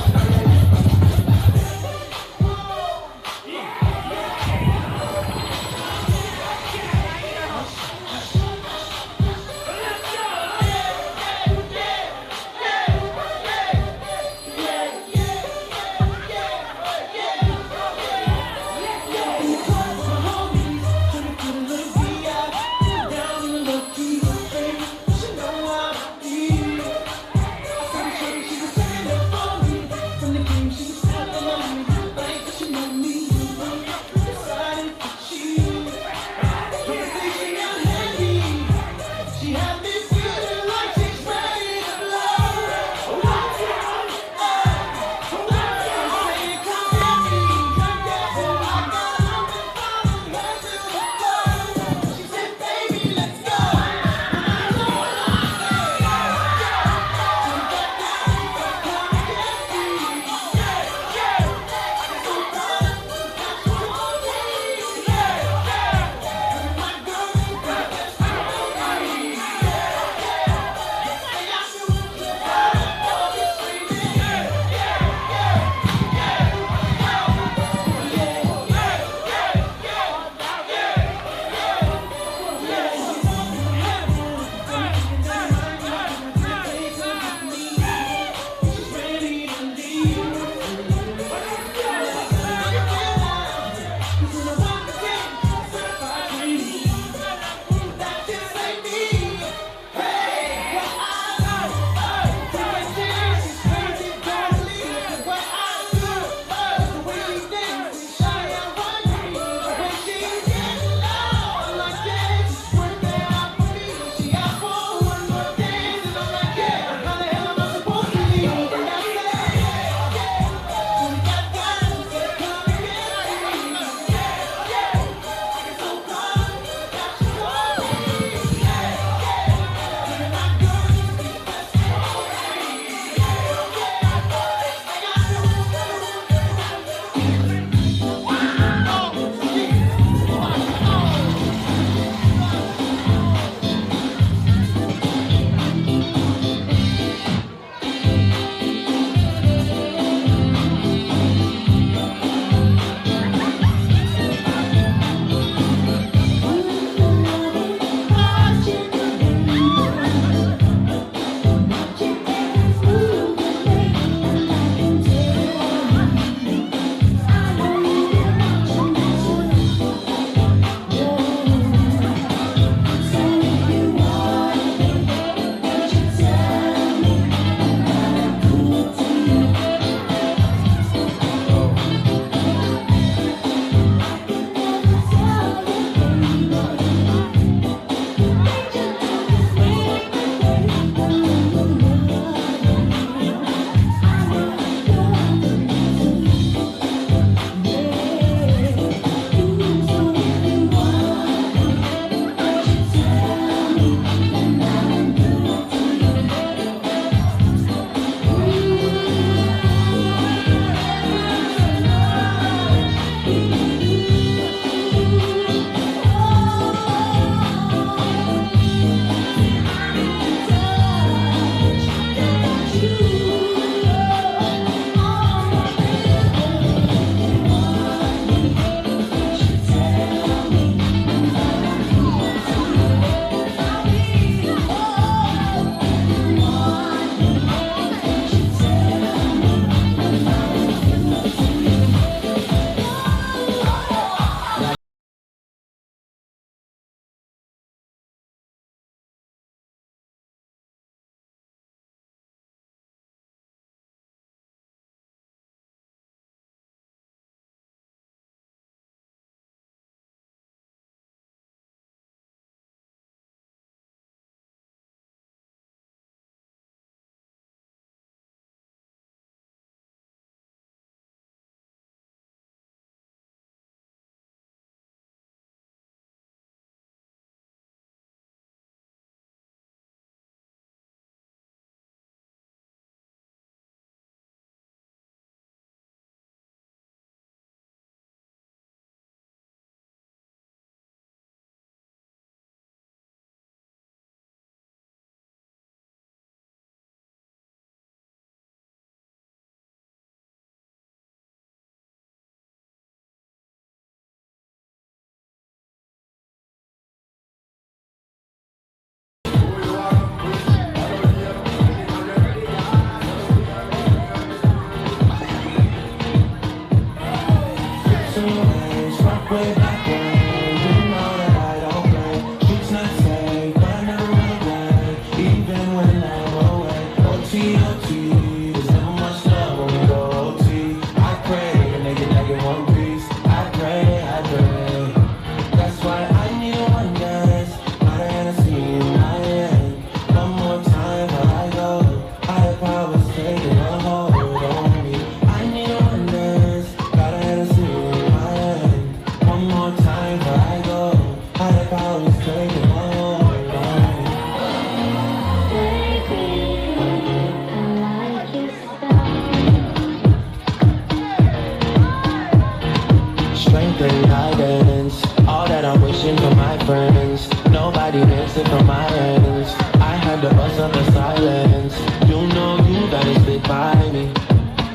from my ends. I had the buzz of the silence. You know you gotta stick by me.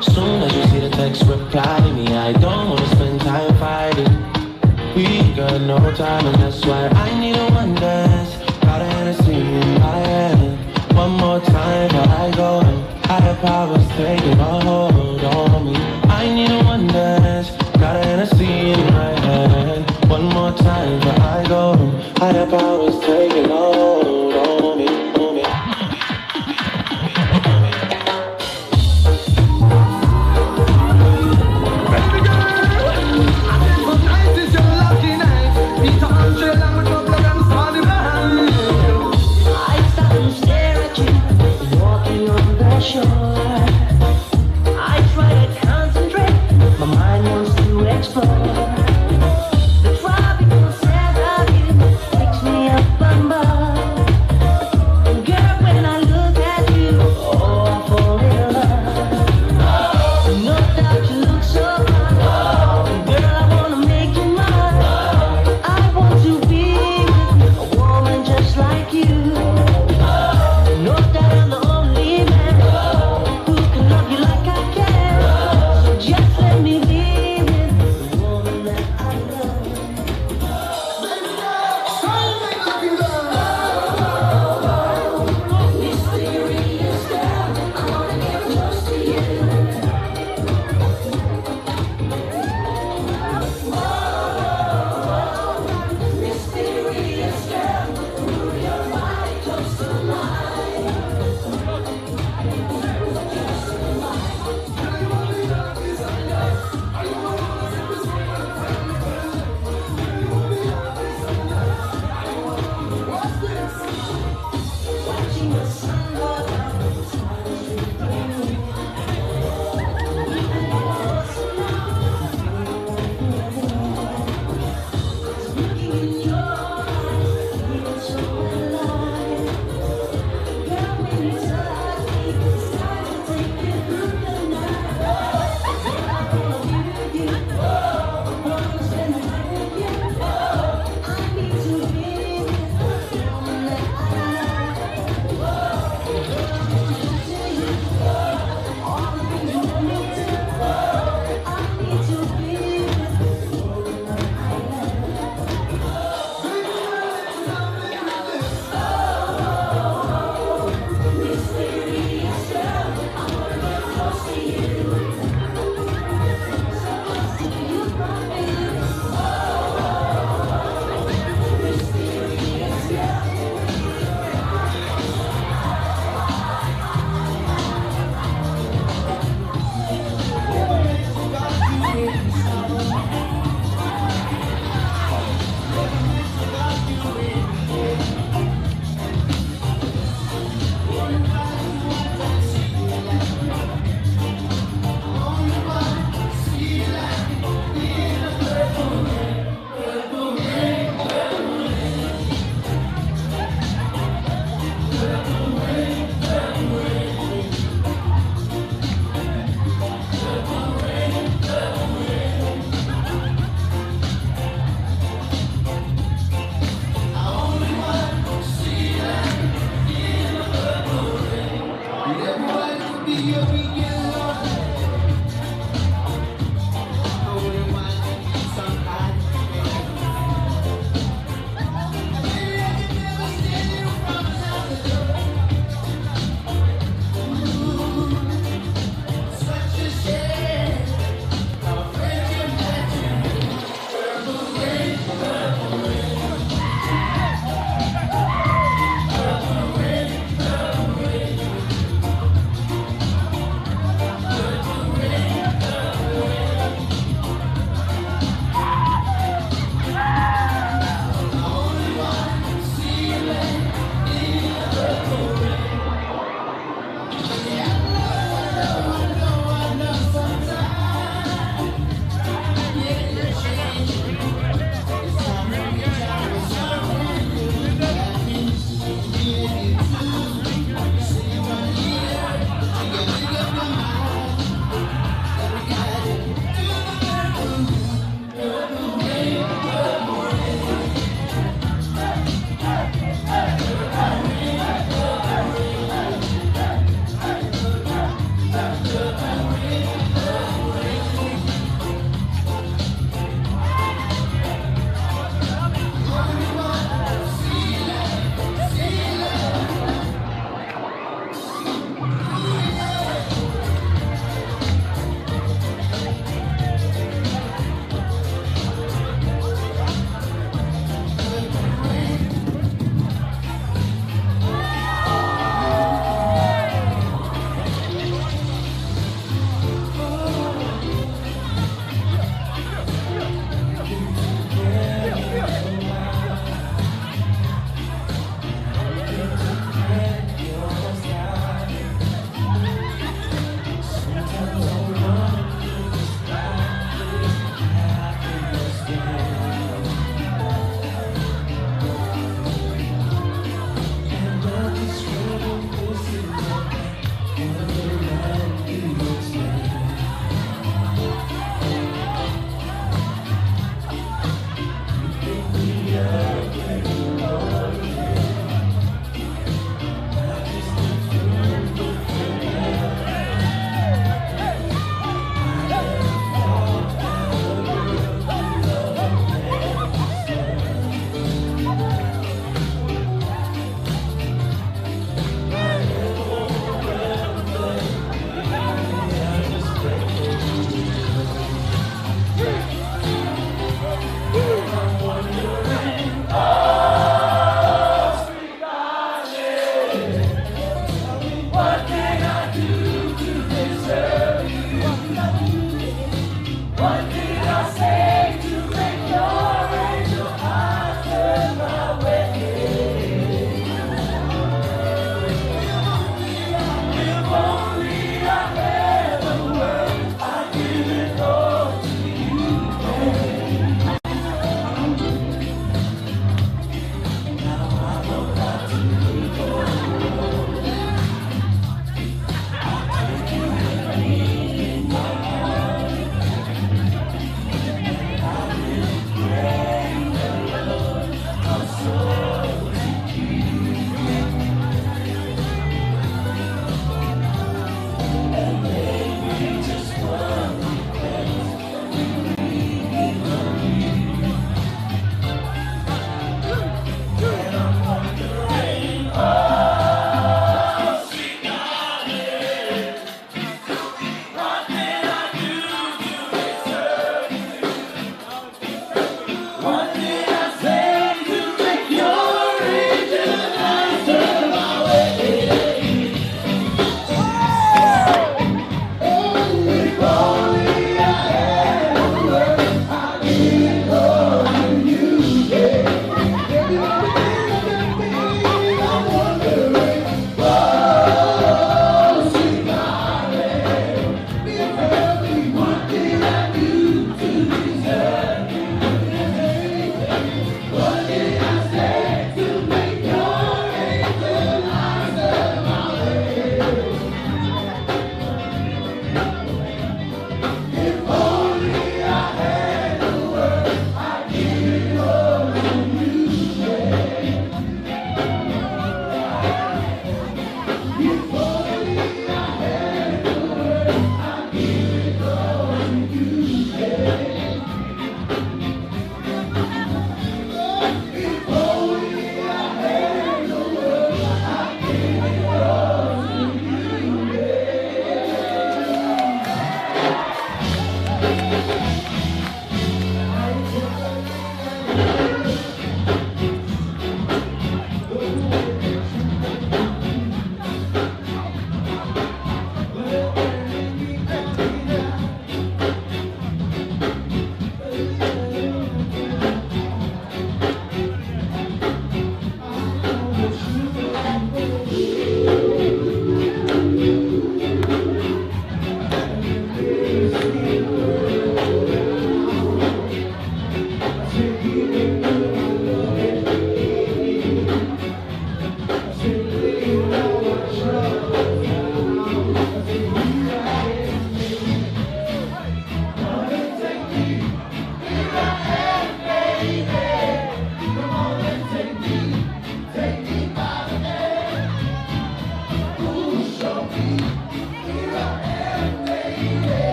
Soon as you see the text, reply me. I don't wanna spend time fighting. We got no time, and that's why I need a one dance. Got a Hennessy in my hand. One more time before I go. Higher powers taking a hold on me. I need a one dance. Got a Hennessy in my hand. One more time before I go. Higher powers taking a hold on me, on me.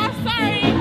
Oh, sorry.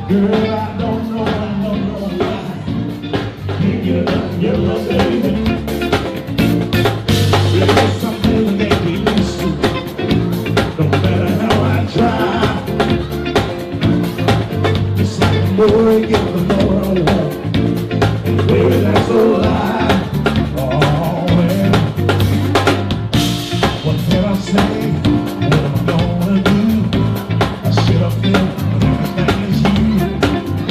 Girl, I don't know, I don't know why. Think you love your love, baby. There's something that we miss. No matter how I try, it's like the more I give, the more I want. And baby, that's a lie. Oh, well. What can I say? What am I gonna do? I sit up there, but everything is you.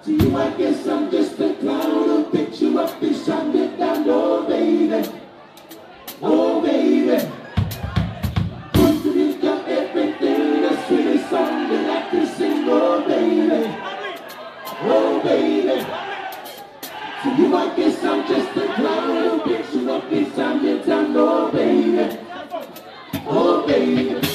To you, I guess I'm just a clown who picked you up and shined it down, oh baby. Oh baby, put to me got everything, the sweetest song that I can sing, oh baby. Oh baby, to you I guess I'm just a clown who picks you up and shined it down, oh baby. Oh baby.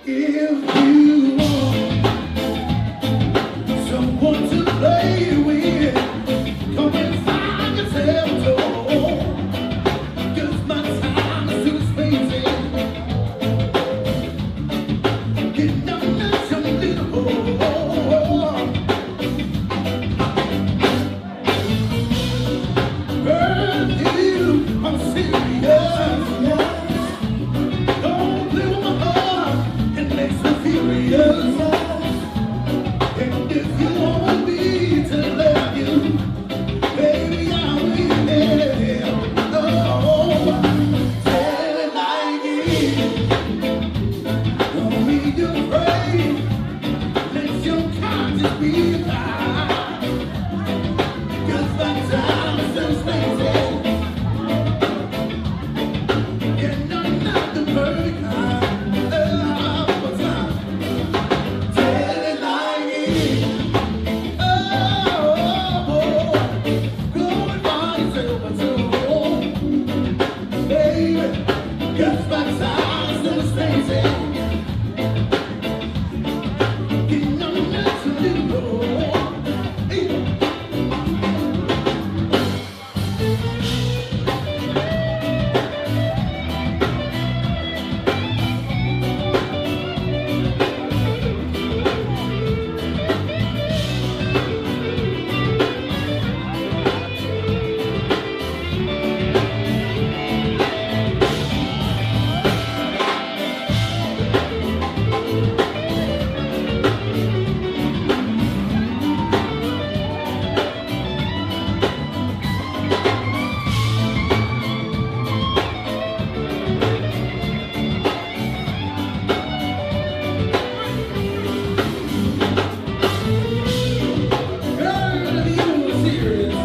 If you want someone to play with, come and find yourself a toy. 'Cause my time is too expensive. Get nothing else from little boy. Girl, you are serious. Don't play with my heart, it makes me furious. And if you want me to love you, baby, I will. Oh, tell it like it is. Don't be afraid. Let your conscience be a guide. 'Cause my time is so expensive. And I'm not the perfect kind. Oh, but I'm telling like it is. Oh, boy. Go and find yourself a toy, baby. 'Cause my time is so expensive. Girl, if you serious,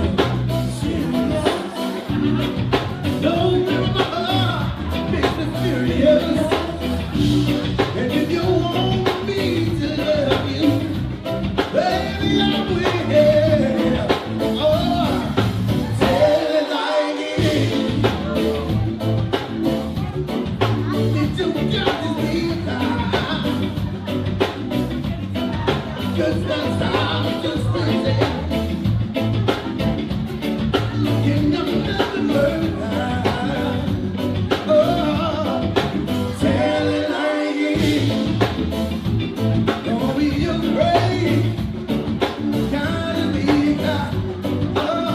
don't give my heart, makes me furious. And if you want me to love you, baby, I will. Oh, tell it like it is. It just got to be a time. 'Cause my time is just wasted. You know nothing but time. Oh, tell it like it is. Don't be afraid. Gotta be kind. Oh,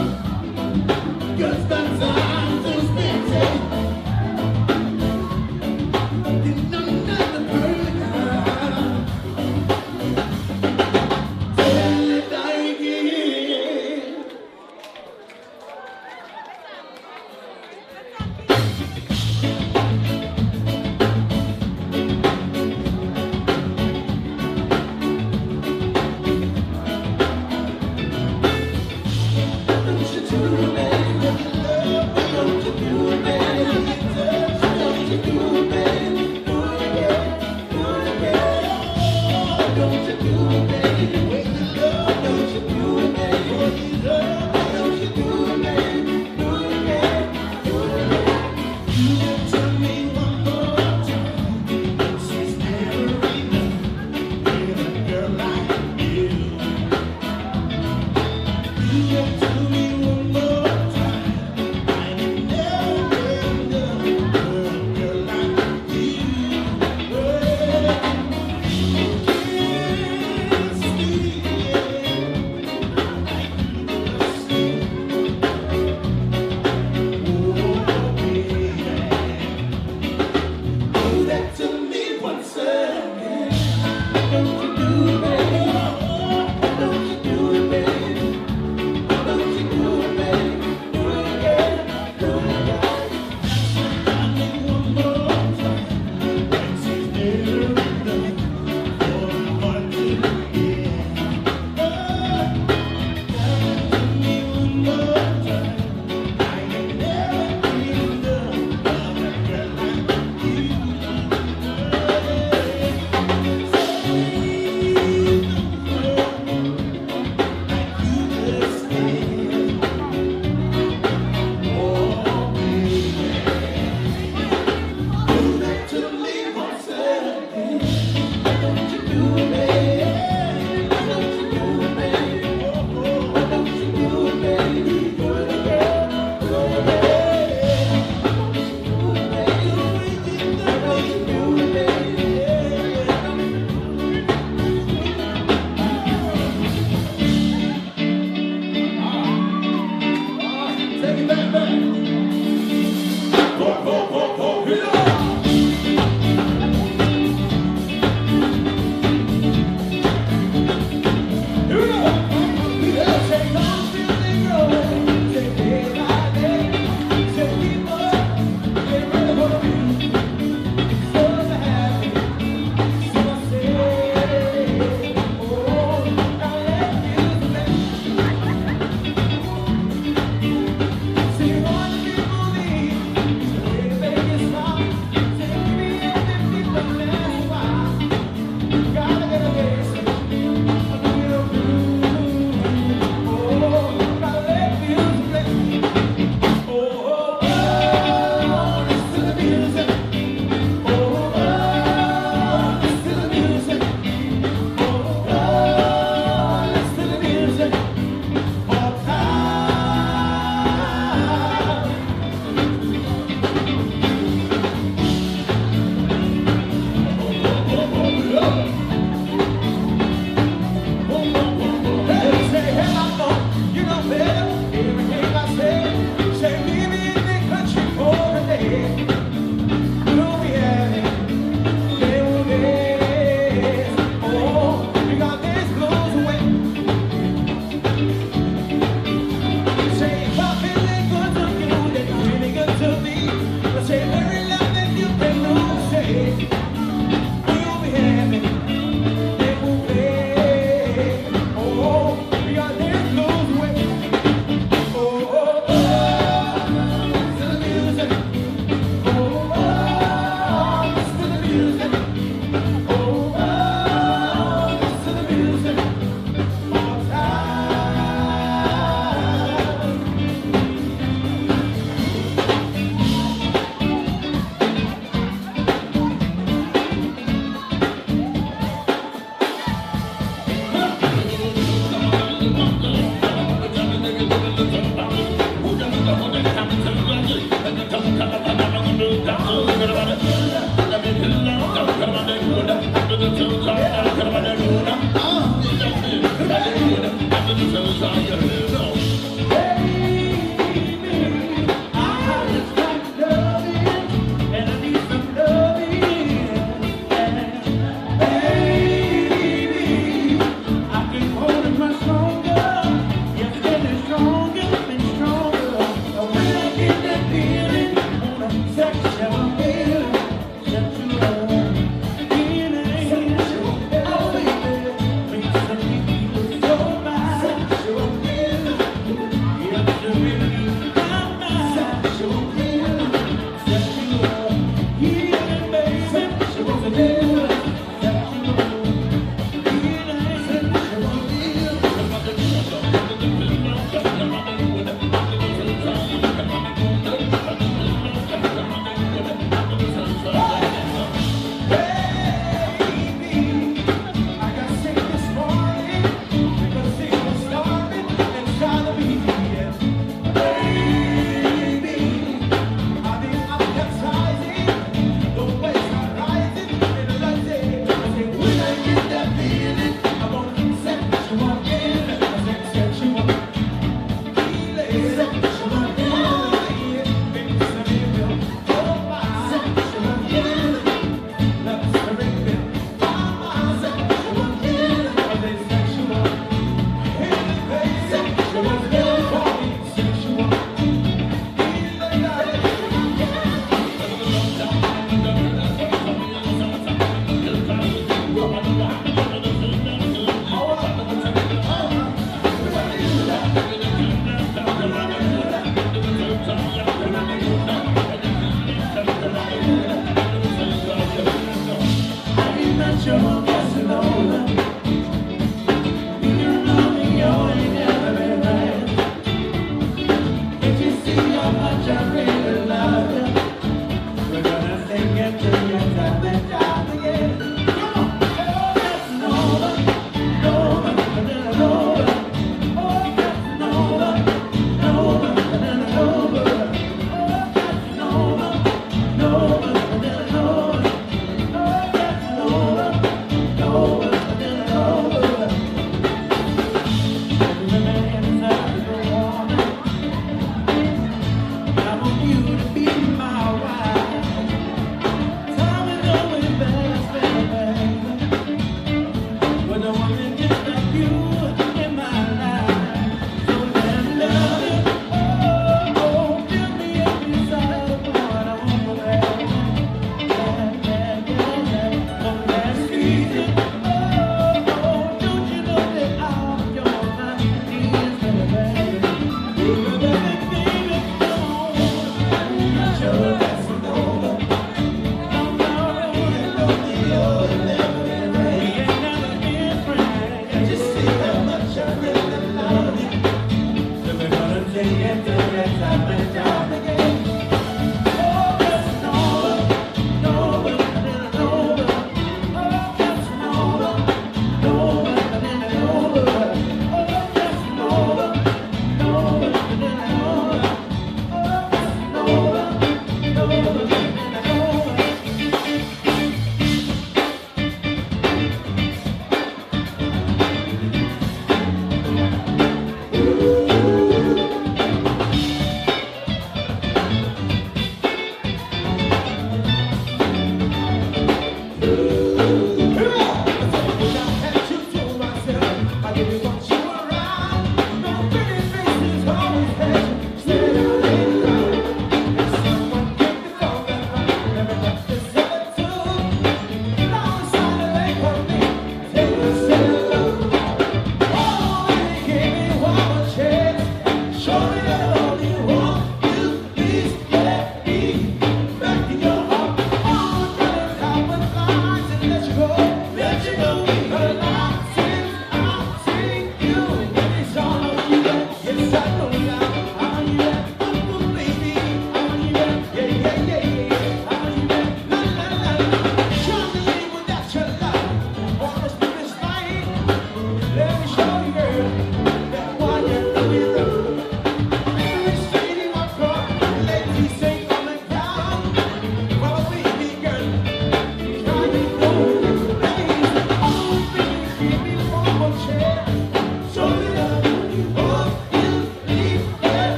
'cause my time is just wasted. You know nothing but time.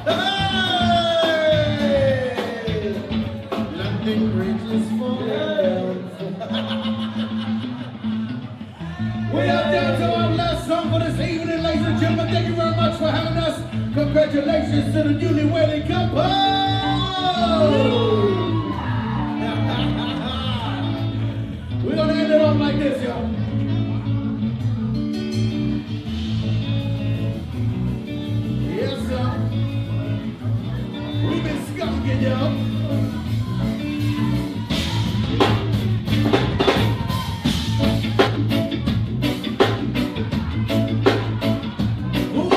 Hey! London Bridge is falling. We are down to our last song for this evening, ladies and gentlemen. Thank you very much for having us. Congratulations to the newly wedded couple. We're gonna end it off like this, y'all. Yes, sir. We've been skunking, y'all. Ooh.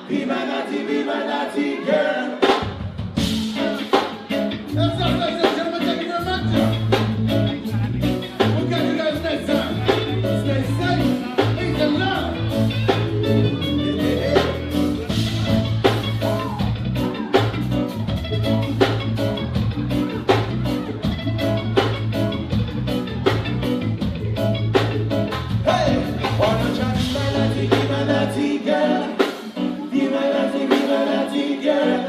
Viva Nazi, viva Nazi girl. That's us, ladies and gentlemen. Thank you very much. We'll catch you guys next time. Stay safe. Peace and love. Hey, why don't y'all viva Nazi, viva Nazi girl? Viva Nazi, viva Nazi girl.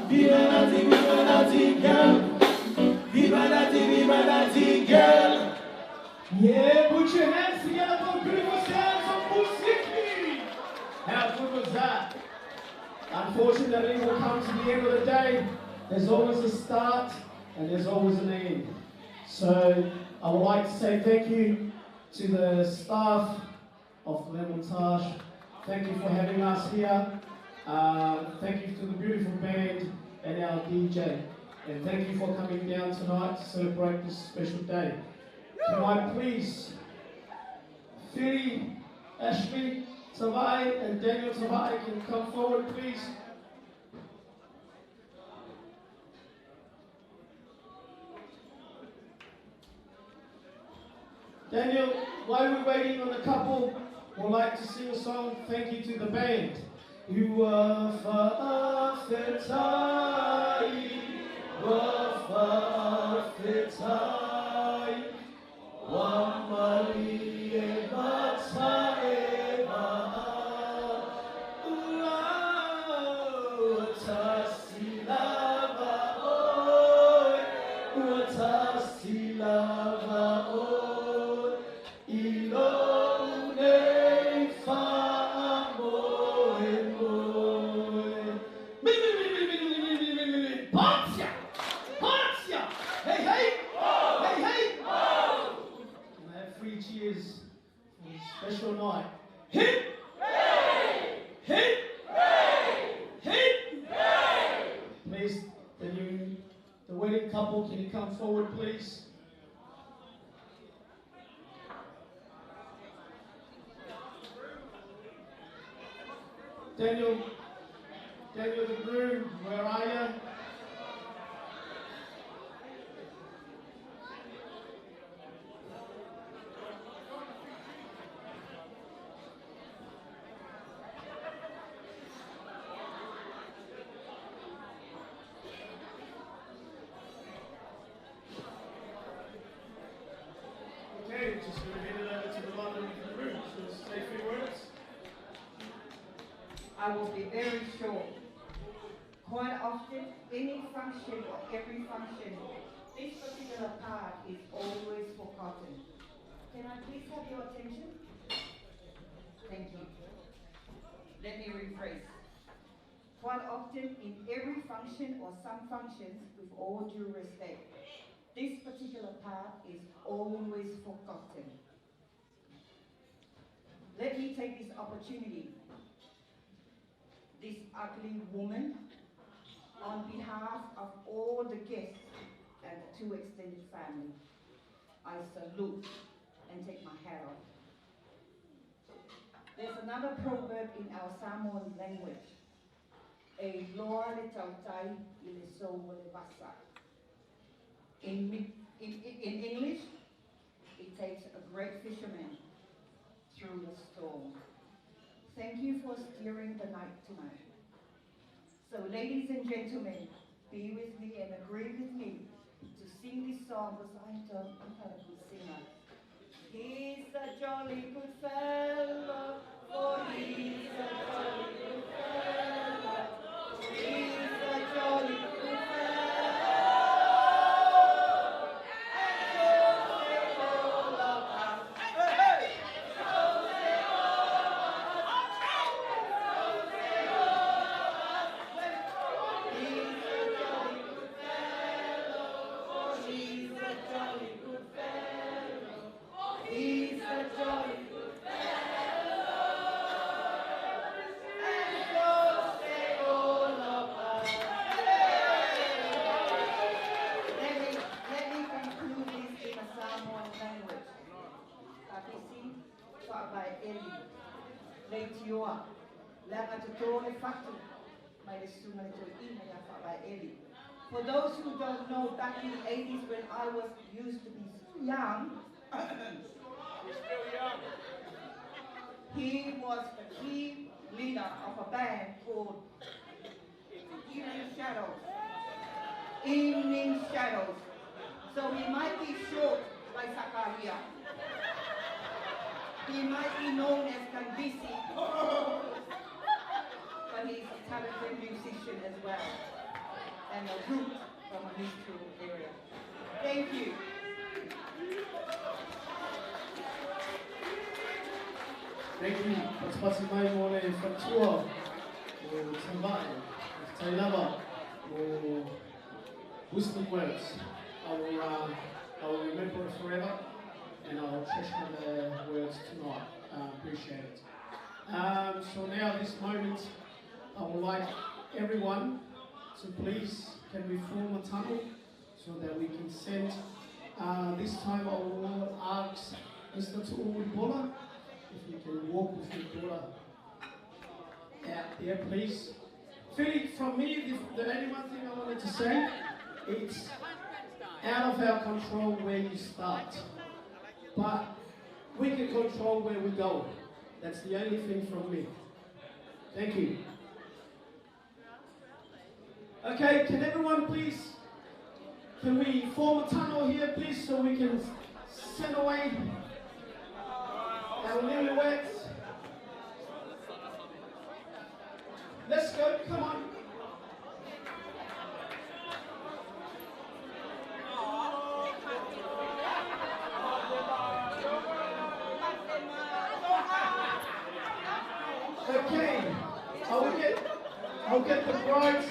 Viva Nazi, viva Nazi girl. Viva Nazi, viva Nazi girl. Yeah, put your hands together for beautiful sounds of Musiki. How good was that? Unfortunately, we'll come to the end of the day. There's always a start and there's always an end. So I would like to say thank you to the staff of Lemontage. Thank you for having us here. Uh, thank you to the beautiful band and our D J. And thank you for coming down tonight to celebrate this special day. Can I please, Philly, Ashley Tavai and Daniel Tavai can come forward, please? Daniel, while we're waiting on the couple, we'd like to sing a song, thank you to the band. Ua fakafetaʻi, ua fakafetaʻi, ua mālie mata e vaʻa, ua tasi lava ʻoe, ua tasi lava ʻoe, ʻi loʻu nei faʻa moemoe. Mili, mili, mili. Pātia! Pātia! Hei, hei! Hei, hei! Can I have three cheers for this special night? Hip! Hip! Hip! Please, the new, the wedding couple, can you come forward, please? Daniel, Daniel the groom, where are you? Okay, just gonna hand it over to the mother of the group. She'll say a few words. I will be very short. Quite often, any function or every function, this particular part is always forgotten. Can I please have your attention? Thank you. Let me rephrase. Quite often, in every function or some functions, with all due respect, this particular part is always forgotten. Let me take this opportunity, this ugly woman, on behalf of all the guests and the two extended family, I salute and take my hat off. There's another proverb in our Samoan language, "E loa le tautai ʻi he sou ʻo e vasa." In, mi- in, in, in English, "It takes a great fisherman through a storm." Thank you for steering the night tonight. So, ladies and gentlemen, be with me and agree with me to sing this song because I don't, I'm not a good singer. He's a jolly good fellow, for he's a jolly good Sioa, langa totō e fatu, mai le sunga le toiʻi, mai a Faʻavaeʻeli. For those who don't know, back in the eighties when I was used to be so young, he was the key leader of a band called Evening Shadows. Evening Shadows. So he might be short by Sakaria. He might be known as Kambisi. But he's a talented musician as well. And a root from a musical area. Thank you. Thank you. Patipati mai mo e fatu ʻo Tavaʻe, Tailava, mo wisdom words. I will, uh, I will remember it forever, and I'll treasure the words tonight. Uh, appreciate it. Um, so now, this moment, I would like everyone to please, can we form a tunnel so that we can send, uh, this time I will ask Mister Tuʻulipola if you can walk with your daughter out there, please. Philip, from me, the, the only one thing I wanted to say, it's out of our control where you start, but we can control where we go. That's the only thing from me. Thank you. Okay, can everyone please, can we form a tunnel here, please, so we can send away our newlyweds? Let's go, come on. Okay, I'll get, I'll get the bride's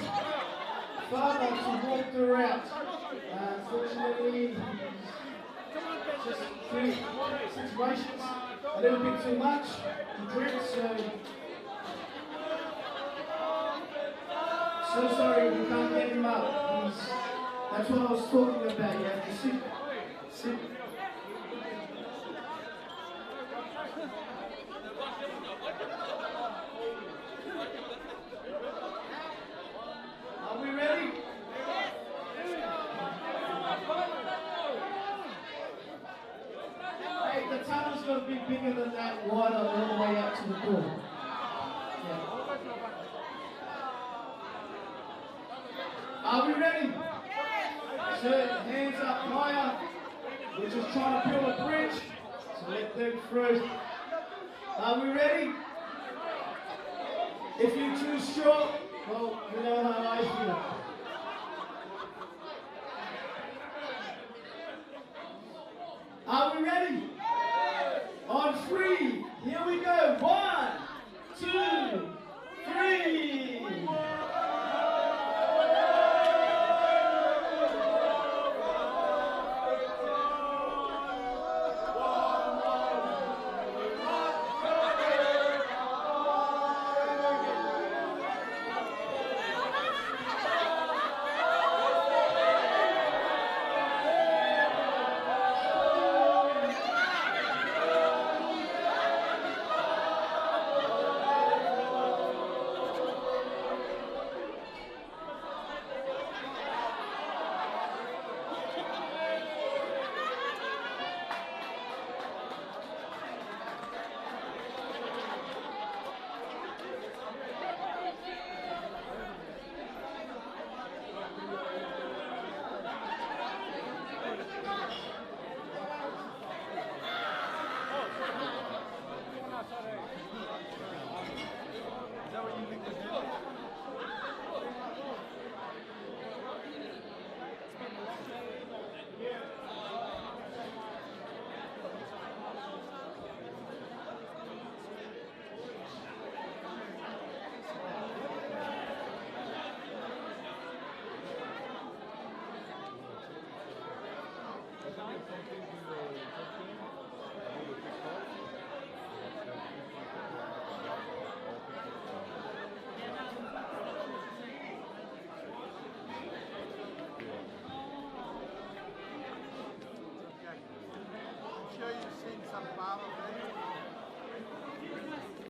father to walk the route. Uh, unfortunately, just three situations, a little bit too much to drink, so, so sorry we can't get him up. He's, that's what I was talking about. You have to sit, sit. Are we ready? Hey, the tunnel's gonna be bigger than that, wider all the way out to the pool. Yeah. Are we ready? So, hands up higher. We're just trying to build a bridge to let them through. Are we ready? If you're too short, well, you know how I feel. Are we ready? On three, here we go. One, two, three.